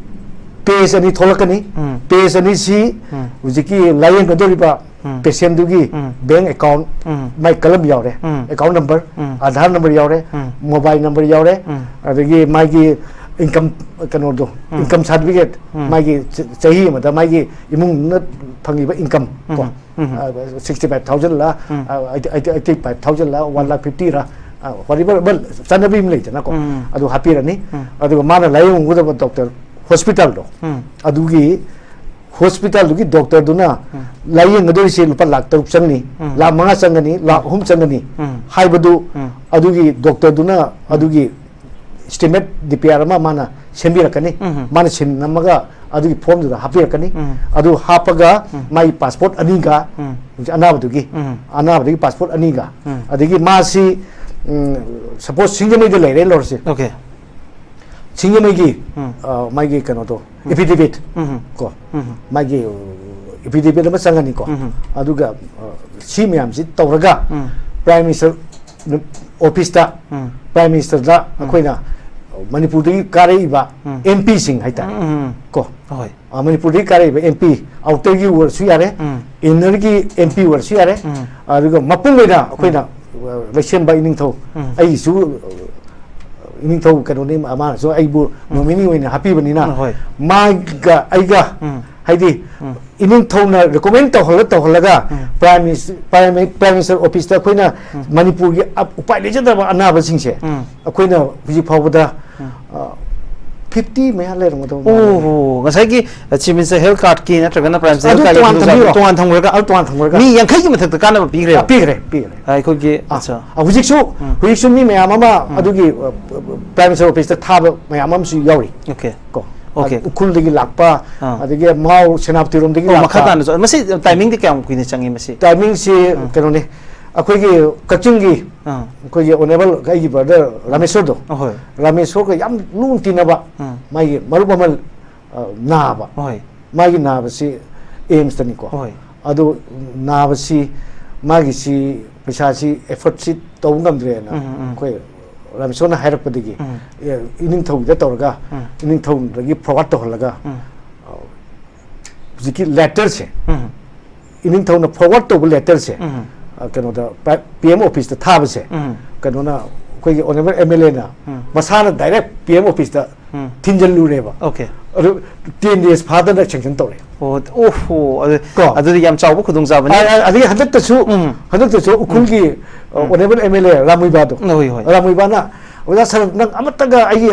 ꯄꯦꯖ ꯑꯅꯤ ꯊꯣꯛꯂꯛꯀꯅꯤ꯫ ꯎꯝ. ꯄꯦꯖ ꯑꯅꯤꯁꯤ ꯎꯝ. ꯍꯧꯖꯤꯛꯀꯤ ꯂꯥꯏꯌꯦꯡꯒꯗꯧꯔꯤꯕ ꯎꯝ. ꯄꯦꯁꯦꯟꯗꯨꯒꯤ ꯎꯝ. ꯕꯦꯡ ꯑꯦꯀꯥꯎꯟ, ꯎꯝ. ꯃꯥꯏ ꯀꯂꯝ ꯌꯥꯎꯔꯦ, ꯎꯝ. ꯑꯦꯀꯥꯎꯟ ꯅꯝꯕꯔ, ꯎꯝ. ꯑꯥꯙꯥꯔ ꯅꯝꯕꯔ ꯌꯥꯎꯔꯦ, ꯎꯝ. ꯃꯣꯕꯥꯏꯜ ꯅꯝꯕꯔ ꯌꯥꯎꯔꯦ, ꯎꯝ. ꯑꯗꯒꯤ ꯃꯥꯒꯤ ꯏꯟꯀꯝ ꯀꯩꯅꯣꯗꯣ, ꯎꯝ. ꯏꯟꯀꯝ ꯁꯥꯔꯇꯤꯐꯤꯀꯦꯠ, ꯎꯝ. ꯃꯥꯒꯤ ꯆ-, ꯆꯍꯤ ꯑꯃꯗ ꯃꯥꯒꯤ ꯏꯃꯨꯡꯅ ꯐꯪꯉꯤꯕ ꯏꯟꯀꯝ ꯀꯣ, ꯎꯝ. ꯎꯝ. ꯁꯤꯛꯁꯇꯤ ꯐꯥꯏꯚ ꯊꯥꯎꯖꯟꯂ, ꯎꯝ. ꯑꯩꯠꯇꯤ ꯐꯥꯏꯚ ꯊꯥꯎꯖꯟꯂ, ꯋꯥꯟ ꯂꯥꯛ ꯐꯤꯐꯇꯤꯔ, ꯋꯥꯠ ꯑꯦꯚꯔ ꯆꯠꯅꯕꯤ ꯑꯃ ꯂꯩꯗꯅꯀꯣ, ꯎꯝ. ꯑꯗꯨ ꯍꯥꯞꯄꯤꯔꯅꯤ꯫ ꯎꯝ. ꯑꯗꯨꯒ ꯃꯥꯅ ꯂꯥꯏꯌꯦꯡꯒꯗꯕ ꯗꯣꯛꯇꯔ ꯍꯣꯁꯄꯤꯇꯥꯜꯗꯣ, ꯎꯝ. ꯑꯗꯨꯒꯤ ꯍꯣꯁꯄꯤꯇꯥꯜꯗꯨꯒꯤ ꯗꯣꯛꯇꯔꯗꯨꯅ ꯂꯥꯏꯌꯦꯡꯒꯗꯧꯔꯤꯁꯦ ꯂꯨꯄꯥ ꯂꯥꯛ ꯇꯔꯨꯛ ꯆꯪꯅꯤ, ꯎꯝ꯫ ꯂꯥꯛ ꯃꯉꯥ ꯆꯪꯒꯅꯤ, ꯂꯥꯛ ꯎꯝ꯫ ꯑꯍꯨꯝ ꯆꯪꯒꯅꯤ ꯎꯝ꯫ ꯍꯥꯏꯕꯗꯨ ꯎꯝ꯫ ꯑꯗꯨꯒꯤ ꯗꯣꯛꯇꯔꯗꯨꯅ ꯑꯗꯨꯒꯤ ꯏꯁꯇꯤꯃꯦꯠ ꯗꯤ ꯄꯤ ꯑꯥꯔ ꯑꯃ ꯃꯥꯅ ꯁꯦꯝꯕꯤꯔꯛꯀꯅꯤ꯫ ꯎꯝ꯫ ꯃꯥꯅ ꯁꯤꯟ ꯅꯝꯃꯒ ꯑꯗꯨꯒꯤ ꯐꯣꯝꯗꯨꯗ ꯍꯥꯞꯄꯤꯔꯛꯀꯅꯤ꯫ ꯎꯝ꯫ ꯑꯗꯨ ꯍꯥꯞꯄꯒ ꯎꯝ꯫ ꯃꯥꯒꯤ ꯄꯥꯁꯄꯣꯔꯠ ꯑꯅꯤꯒ, ꯎꯝ꯫ ꯍꯧꯖꯤꯛ ꯑꯅꯥꯕꯗꯨꯒꯤ, ꯎꯝ꯫ ꯑꯅꯥꯕꯗꯨꯒꯤ ꯄꯥꯁꯄꯣꯔꯠ ꯑꯅꯤꯒ, ꯎꯝ꯫ ꯑꯗꯒꯤ ꯃꯥꯁꯤ, ꯎꯝ, ꯁꯄꯣꯁ ꯁꯤꯡꯖꯃꯩꯗ ꯂꯩꯔꯦ ꯂꯧꯔꯁꯤ꯫ ꯑꯣꯀꯦ꯫ ꯁꯤꯡꯖꯃꯩꯒꯤ, ꯎꯝ꯫ ꯑ, ꯃꯥꯒꯤ ꯀꯩꯅꯣꯗꯣ, ꯎꯝ꯫ ꯑꯦꯐꯤꯗꯦꯚꯤꯠ ꯎꯝ꯫ ꯀꯣ, ꯎꯝ꯫ ꯃꯥꯒꯤ, ꯑ, ꯑꯦꯐꯤꯗꯦꯚꯤꯠ ꯑꯃ ꯆꯪꯒꯅꯤꯀꯣ꯫ ꯎꯝ꯫ ꯑꯗꯨꯒ, ꯑ, ꯁꯤ ꯃꯌꯥꯝꯁꯤ ꯇꯧꯔꯒ ꯎꯝ꯫ ꯄ꯭ꯔꯥꯏꯝ ꯃꯤꯅꯤꯁꯇꯔ ꯑꯣꯐꯤꯁꯇ, ꯎꯝ꯫ ꯄ꯭ꯔꯥꯏꯝ ꯃꯤꯅꯤꯁꯇꯔꯗ ꯎꯝ꯫ ꯑꯩꯈꯣꯏꯅ ꯃꯅꯤꯄꯨꯔꯗꯒꯤ ꯀꯥꯔꯛꯏꯕ ꯎꯝ꯫ ꯑꯦꯝ ꯄꯤꯁꯤꯡ ꯍꯥꯏꯇꯥꯔꯦ ꯎꯝ, ꯎꯝ, ꯎꯝ꯫ ꯀꯣ꯫ ꯍꯣꯏ꯫ ꯑ, ꯃꯅꯤꯄꯨꯔꯗꯒꯤ ꯀꯥꯔꯛꯏꯕ ꯑꯦꯝ ꯄꯤ, ꯑꯥꯎꯇꯔꯒꯤ ꯑꯣꯏꯔꯁꯨ ꯌꯥꯔꯦ, ꯎꯝ꯫ ꯏꯟꯅꯔꯒꯤ ꯑꯦꯝ ꯄꯤ ꯑꯣꯏꯔꯁꯨ ꯌꯥꯔꯦ, ꯎꯝ꯫ ꯑꯗꯨꯒ ꯃꯄꯨꯡ ꯑꯣꯏꯅ ꯑꯩꯈꯣꯏꯅ, ꯎꯝ꯫ ꯑ, ꯂꯩꯁꯦꯝꯕ ꯏꯅꯤꯡꯊꯧ, ꯎꯝ꯫ ꯑꯩꯒꯤꯁꯨ, ꯑ, ꯏꯅꯤꯡꯊꯧ ꯀꯩꯅꯣꯅꯤ, ꯃꯥꯅꯁꯨ ꯑꯩꯕꯨ ꯎꯝ꯫ ꯅꯣꯃꯤꯅꯤ ꯑꯣꯏꯅ ꯍꯥꯞꯄꯤꯕꯅꯤꯅ, ꯎꯝ, ꯍꯣꯏ꯫ ꯃꯥꯒ ꯑꯩꯒ, ꯎꯝ꯫ ꯍꯥꯏꯗꯤ, ꯎꯝ꯫ ꯏꯅꯤꯡꯊꯧꯅ ꯔꯤꯀꯣꯃꯦꯟ ꯇꯧꯍꯜꯂ ꯇꯧꯍꯜꯂꯒ ꯎꯝ꯫ ꯄ꯭ꯔꯥꯏꯝ ꯃꯤꯅꯤꯁ-, ꯄ꯭ꯔꯥꯏꯝ ꯃꯤ-, ꯄ꯭ꯔꯥꯏꯝ ꯃꯤꯅꯤꯁꯇꯔ ꯑꯣꯐꯤꯁꯇ ꯑꯩꯈꯣꯏꯅ ꯎꯝ꯫ ꯃꯅꯤꯄꯨꯔꯒꯤ ꯑꯞ-, ꯎꯄꯥꯏ ꯂꯩꯖꯗꯕ ꯑꯅꯥꯕꯁꯤꯡꯁꯦ ꯎꯝ꯫ ꯑꯩꯈꯣꯏꯅ ꯍꯧꯖꯤꯛ ꯐꯥꯎꯕꯗ, ꯎꯝ꯫ ꯑ, ꯐꯤꯐꯇꯤ ꯃꯌꯥ ꯂꯩꯔꯝꯒꯗꯧꯕ ꯃꯥꯜꯂꯦ꯫ ꯑꯣ, ꯉꯁꯥꯏꯒꯤ, ꯑ, ꯆꯤꯐ ꯃꯤꯅꯤꯁꯇꯔ ꯍꯦꯜꯊ ꯀꯥꯔꯗꯀꯤ ꯅꯠꯇ꯭ꯔꯒꯅ ꯄ꯭ꯔꯥꯏꯝ ꯃꯤꯅꯤꯁꯇꯔ ꯑꯗꯨ ꯍꯦꯜꯊ ꯀꯥꯔꯗꯀꯤ ꯇꯣꯉꯥꯟ ꯈꯨꯗꯣꯡꯆꯥꯕꯗꯣ ꯊꯝꯕꯤꯔꯣ꯫ ꯇꯣꯉꯥꯟ ꯊꯝꯈ꯭ꯔꯒ? ꯑꯗꯨ ꯇꯣꯉꯥꯟ ꯊꯝꯈ꯭ꯔꯒ꯫ ꯃꯤ ꯌꯥꯡꯈꯩꯒꯤ ꯃꯊꯛꯇ ꯀꯥꯟꯅꯕ ꯄꯤꯈ꯭ꯔꯦꯕ? ꯑ, ꯄꯤꯈ꯭ꯔꯦ, ꯄꯤꯈ꯭ꯔꯦ꯫ ꯑ, ꯑꯩꯈꯣꯏꯒꯤ, ꯑ, ꯑꯠꯆꯥ꯫ ꯑ, ꯍꯧꯖꯤꯛꯁꯨ, ꯎꯝ꯫ ꯍꯧꯖꯤꯛꯁꯨ ꯃꯤ ꯃꯌꯥꯝ ꯑꯃ ꯎꯝ꯫ ꯑꯗꯨꯒꯤ, ꯑ, ꯄ꯭ꯔꯥꯏꯝ ꯃꯤꯅꯤꯁꯇꯔ ꯑꯣꯐꯤꯁꯇ ꯊꯥꯕ ꯃꯌꯥꯝ ꯑꯃꯁꯨ ꯌꯥꯎꯔꯤ꯫ ꯑꯣꯀꯦ꯫ ꯀꯣ꯫ ꯑꯣꯀꯦ꯫ ꯑ, ꯎꯈ꯭ꯔꯨꯜꯗꯒꯤ ꯂꯥꯛꯄ, ꯑꯥ꯫ ꯑꯗꯒꯤ ꯃꯥꯎ ꯁꯦꯅꯥꯄꯇꯤꯔꯣꯝꯗꯒꯤ ꯑꯣ, ꯂꯥꯛꯄ꯫ ꯃꯈꯥ ꯇꯥꯅꯁꯨ꯫ ꯃꯁꯤ ꯇꯥꯏꯃꯤꯡꯗꯤ ꯀꯌꯥꯝ ꯀꯨꯏꯅ ꯆꯪꯉꯤ ꯃꯁꯤ? ꯇꯥꯏꯃꯤꯡꯁꯤ ꯑꯥ꯫ ꯀꯩꯅꯣꯅꯤ, ꯑꯩꯈꯣꯏꯒꯤ ꯀꯛꯆꯤꯡꯒꯤ ꯑꯥ꯫ ꯑꯩꯈꯣꯏꯒꯤ ꯑꯣꯅꯦꯕꯜ ꯑꯩꯒꯤ ꯕ꯭ꯔꯗꯔ ꯔꯥꯃꯦꯁꯣꯔꯗꯣ, ꯑꯍꯣꯏ꯫ ꯔꯥꯃꯦꯁꯣꯔꯒ ꯌꯥꯝ ꯂꯨꯅ ꯇꯤꯟꯅꯕ ꯎꯝ꯫ ꯃꯥꯒꯤ ꯃꯔꯨꯞ ꯑꯃ, ꯑ, ꯅꯥꯕ꯫ ꯍꯣꯏ꯫ ꯃꯥꯒꯤ ꯅꯥꯕꯁꯤ ꯑꯦꯝꯁꯇꯅꯤꯀꯣ꯫ ꯍꯣꯏ꯫ ꯑꯗꯨ ꯅꯥꯕꯁꯤ ꯃꯥꯒꯤꯁꯤ ꯄꯩꯁꯥꯁꯤ ꯑꯦꯐꯣꯔꯠꯁꯤ ꯇꯧꯕ ꯉꯝꯗ꯭ꯔꯦꯅ ꯎꯝ, ꯎꯝ꯫ ꯑꯩꯈꯣꯏ ꯔꯥꯃꯦꯁꯣꯔꯅ ꯍꯥꯏꯔꯛꯄꯗꯒꯤ, ꯎꯝ꯫ ꯑꯦ, ꯏꯅꯤꯡꯊꯧꯒꯤꯗ ꯇꯧꯔꯒ, ꯎꯝ꯫ ꯏꯅꯤꯡꯊꯧꯗꯒꯤ ꯐꯣꯔꯋꯥꯔꯗ ꯇꯧꯍꯜꯂꯒ, ꯎꯝ꯫ ꯑ, ꯍꯧꯖꯤꯛꯀꯤ ꯂꯦꯇꯔꯁꯦ, ꯎꯝ꯫ ꯏꯅꯤꯡꯊꯧꯅ ꯐꯣꯔꯋꯥꯔꯗ ꯇꯧꯕ ꯂꯦꯇꯔꯁꯦ, ꯎꯝ꯫ ꯑ, ꯀꯩꯅꯣꯗ, ꯄ꯭ꯔꯥꯏ-, ꯄꯤ ꯑꯦꯝ ꯑꯣꯐꯤꯁꯇ ꯊꯥꯕꯁꯦ, ꯎꯝ꯫ ꯀꯩꯅꯣꯅ, ꯑꯩꯈꯣꯏꯒꯤ ꯑꯣꯅꯦꯕꯜ ꯑꯦꯝ ꯑꯦꯜ ꯑꯦꯅ ꯎꯝ꯫ ꯃꯁꯥꯅ ꯗꯥꯏꯔꯦꯛ ꯄꯤ ꯑꯦꯝ ꯑꯣꯐꯤꯁꯇ ꯎꯝ꯫ ꯊꯤꯟꯖꯜꯂꯨꯔꯦꯕ꯫ ꯑꯣꯀꯦ꯫ ꯑꯗꯨ ꯇꯦꯟ ꯗꯦꯖ ꯐꯥꯗꯅ ꯁꯦꯡꯁꯟ ꯇꯧꯔꯛꯑꯦ꯫ ꯑꯣ, ꯑꯣꯍꯣ, ꯑꯗꯨ-, ꯀꯣ? ꯑꯗꯨꯗꯤ ꯌꯥꯝ ꯆꯥꯎꯕ ꯈꯨꯗꯣꯡꯆꯥꯕꯅꯤ꯫ ꯑ-, ꯑ-, ꯑꯗꯒꯤ ꯍꯟꯗꯛꯇꯁꯨ, ꯎꯝ꯫ ꯍꯟꯗꯛꯇꯁꯨ ꯎꯝ꯫ ꯎꯈ꯭ꯔꯨꯜꯒꯤ, ꯑ, ꯎꯝ꯫ ꯑꯣꯅꯦꯕꯜ ꯑꯦꯝ ꯑꯦꯜ ꯑꯦ ꯔꯥꯃꯨꯏꯕꯥꯗꯣ, ꯍꯣꯏ, ꯍꯣꯏ꯫ ꯔꯥꯃꯨꯏꯕꯥꯅ, "ꯑꯣꯖꯥ ꯁꯥꯔ, ꯅꯪ ꯑꯃꯠꯇꯒ ꯑꯩꯒꯤ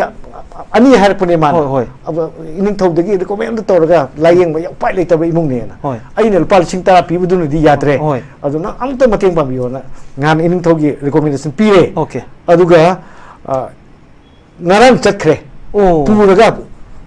ꯑꯅꯤ ꯍꯥꯏꯔꯛꯄꯅꯦ ꯃꯥꯅ꯫ ꯍꯣꯏ, ꯍꯣꯏ꯫ ꯑꯗꯣ ꯏꯅꯤꯡꯊꯧꯗꯒꯤ recommend ꯇꯧꯔꯒ ꯂꯥꯏꯌꯦꯡꯕ ꯎꯄꯥꯏ ꯂꯩꯇꯕ ꯏꯃꯨꯡꯅꯦꯅ꯫ ꯍꯣꯏ꯫ ꯑꯩꯅ ꯂꯨꯄꯥ ꯂꯤꯁꯤꯡ ꯇꯔꯥ ꯄꯤꯕꯗꯨꯅꯗꯤ ꯌꯥꯗ꯭ꯔꯦ꯫ ꯍꯣꯏ꯫ ꯑꯗꯨ ꯅꯪ ꯑꯝꯇ ꯃꯇꯦꯡ ꯄꯥꯡꯕꯤꯌꯣꯅ ꯅꯍꯥꯟ ꯏꯅꯤꯡꯊꯧꯒꯤ recommendation ꯄꯤꯔꯦ꯫ Okay꯫ ꯑꯗꯨꯒ, ꯑ, ꯉꯔꯥꯡ ꯆꯠꯈ꯭ꯔꯦ꯫ ꯑꯣ꯫ ꯄꯨꯔꯒ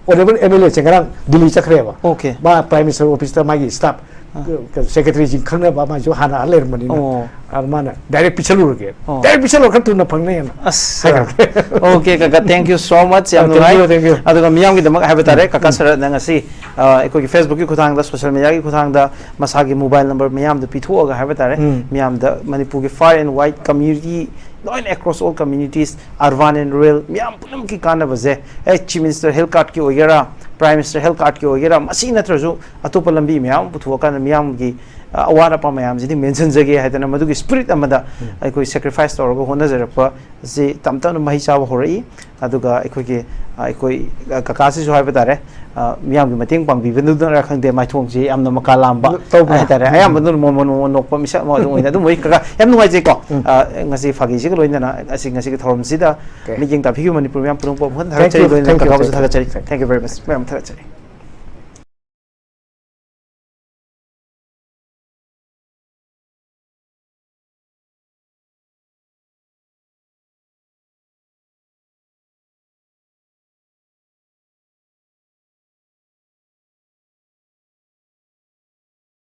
honourable MLA ꯁꯦ ꯉꯔꯥꯡ ꯗꯤꯜꯂꯤ ꯆꯠꯈ꯭ꯔꯦꯕ꯫ Okay꯫ ꯃꯥ Prime Minister office ꯇ ꯃꯥꯒꯤ staff, ꯑꯥ꯫ secretary ꯁꯤꯡ ꯈꯪꯅꯕ, ꯃꯥꯁꯨ ꯍꯥꯟꯅ ꯑꯥ ꯂꯩꯔꯝꯕꯅꯤꯅ꯫ ꯑꯣ꯫ ꯑꯗꯨ ꯃꯥꯅ direct ꯄꯤꯁꯜꯂꯨꯔꯒꯦ꯫ ꯑꯣ꯫ Direct ꯄꯤꯁꯜꯂꯨꯔꯒ ꯈꯔ ꯊꯨꯅ ꯐꯪꯅꯦꯅ ꯑꯁ꯫ ꯍꯥꯏꯈ꯭ꯔꯕꯅꯦ꯫ Okay, ꯀꯀꯥ, thank you so much, ꯌꯥꯝ Thank you, ꯅꯨꯡꯉꯥꯏ꯫ thank you. ꯑꯗꯨꯒ ꯃꯤꯌꯥꯝꯒꯤꯗꯃꯛ ꯍꯥꯏꯕ ꯇꯥꯔꯦ, ꯎꯝ, ꯀꯀꯥ ꯎꯝ꯫ ꯁꯔꯠꯅ ꯉꯁꯤ, ꯑ, ꯑꯩꯈꯣꯏꯒꯤ Facebook ꯀꯤ ꯈꯨꯊꯥꯡꯗ, social media ꯒꯤ ꯈꯨꯊꯥꯡꯗ ꯃꯁꯥꯒꯤ mobile number ꯃꯤꯌꯥꯝꯗ ꯄꯤꯊꯣꯛꯑꯒ ꯍꯥꯏꯕ ꯇꯥꯔꯦ, ꯎꯝ꯫ ꯃꯤꯌꯥꯝꯗ ꯃꯅꯤꯄꯨꯔꯒꯤ far and wide community, ꯂꯣꯏꯅ across all communities, urban and rural, ꯃꯤꯌꯥꯝ ꯄꯨꯝꯅꯃꯛꯀꯤ ꯀꯥꯟꯅꯕꯁꯦ, ꯑꯦ, Chief Minister Health Card ꯀꯤ ꯑꯣꯏꯒꯦꯔꯥ, Prime Minister Health Card ꯀꯤ ꯑꯣꯏꯒꯦꯔꯥ, ꯃꯁꯤ ꯅꯠꯇ꯭ꯔꯁꯨ ꯑꯇꯣꯞꯄ ꯂꯝꯕꯤ ꯃꯌꯥꯝ ꯑꯃ ꯄꯨꯊꯣꯛꯑꯀꯥꯟꯗ ꯃꯤꯌꯥꯝꯒꯤ, ꯑ, ꯑꯋꯥꯠ ꯑꯄꯥ ꯃꯌꯥꯝꯁꯤꯗꯤ mention ꯖꯒꯦ ꯍꯥꯏꯗꯅ ꯃꯗꯨꯒꯤ spirit ꯑꯃꯗ ꯎꯝ꯫ ꯑꯩꯈꯣꯏ sacrifice ꯇꯧꯔꯒ ꯍꯣꯠꯅꯖꯔꯛꯄ ꯑꯁꯤ ꯇꯞ ꯇꯞꯅ ꯃꯍꯩ ꯆꯥꯕ ꯍꯧꯔꯛꯏ꯫ ꯑꯗꯨꯒ ꯑꯩꯈꯣꯏꯒꯤ, ꯑ, ꯑꯩꯈꯣꯏ, ꯑ, ꯀꯀꯥꯁꯤꯁꯨ ꯍꯥꯏꯕ ꯇꯥꯔꯦ, ꯑ, ꯃꯤꯌꯥꯝꯒꯤ ꯃꯇꯦꯡ ꯄꯥꯡꯕꯤꯕꯗꯨꯅꯔ ꯈꯪꯗꯦ, ꯃꯥꯏꯊꯣꯡꯁꯤ ꯌꯥꯝꯅ ꯃꯀꯥ ꯂꯥꯝꯕ ꯇꯧꯕ꯭ꯔꯥ? ꯍꯥꯏꯇꯥꯔꯦ꯫ ꯎꯝ꯫ ꯑꯌꯥꯝꯕꯅ ꯅꯣꯡꯃ ꯅꯣꯡꯃ ꯅꯣꯛꯄ ꯃꯤꯁꯛ ꯑꯃ ꯑꯗꯨꯝ ꯑꯣꯏꯅ ꯑꯗꯨꯝ ꯑꯣꯏ꯫ ꯀꯀꯥ, ꯌꯥꯝ ꯅꯨꯡꯉꯥꯏꯖꯩꯀꯣ꯫ ꯎꯝ꯫ ꯑ, ꯉꯁꯤ ꯐꯥꯒꯤꯁꯤꯒ ꯂꯣꯏꯅꯅ ꯑꯁꯤ ꯉꯁꯤꯒꯤ ꯊꯧꯔꯝꯁꯤꯗ Okay. ꯃꯤꯠꯌꯦꯡ ꯇꯥꯕꯤꯈꯤꯕ ꯃꯅꯤꯄꯨꯔ ꯃꯌꯥꯝ ꯄꯨꯝꯅꯃꯛꯄꯨ ꯑꯃꯨꯛ ꯍꯟꯅ Thank you, ꯊꯥꯒꯠꯆꯔꯤ, ꯂꯣꯏꯅꯅ thank you, ꯀꯀꯥꯕꯨꯁꯨ thank you. ꯊꯥꯒꯠꯆꯔꯤ꯫ Thank you. Thank you very much꯫ ꯃꯌꯥꯝ ꯊꯥꯒꯠꯆꯔꯤ꯫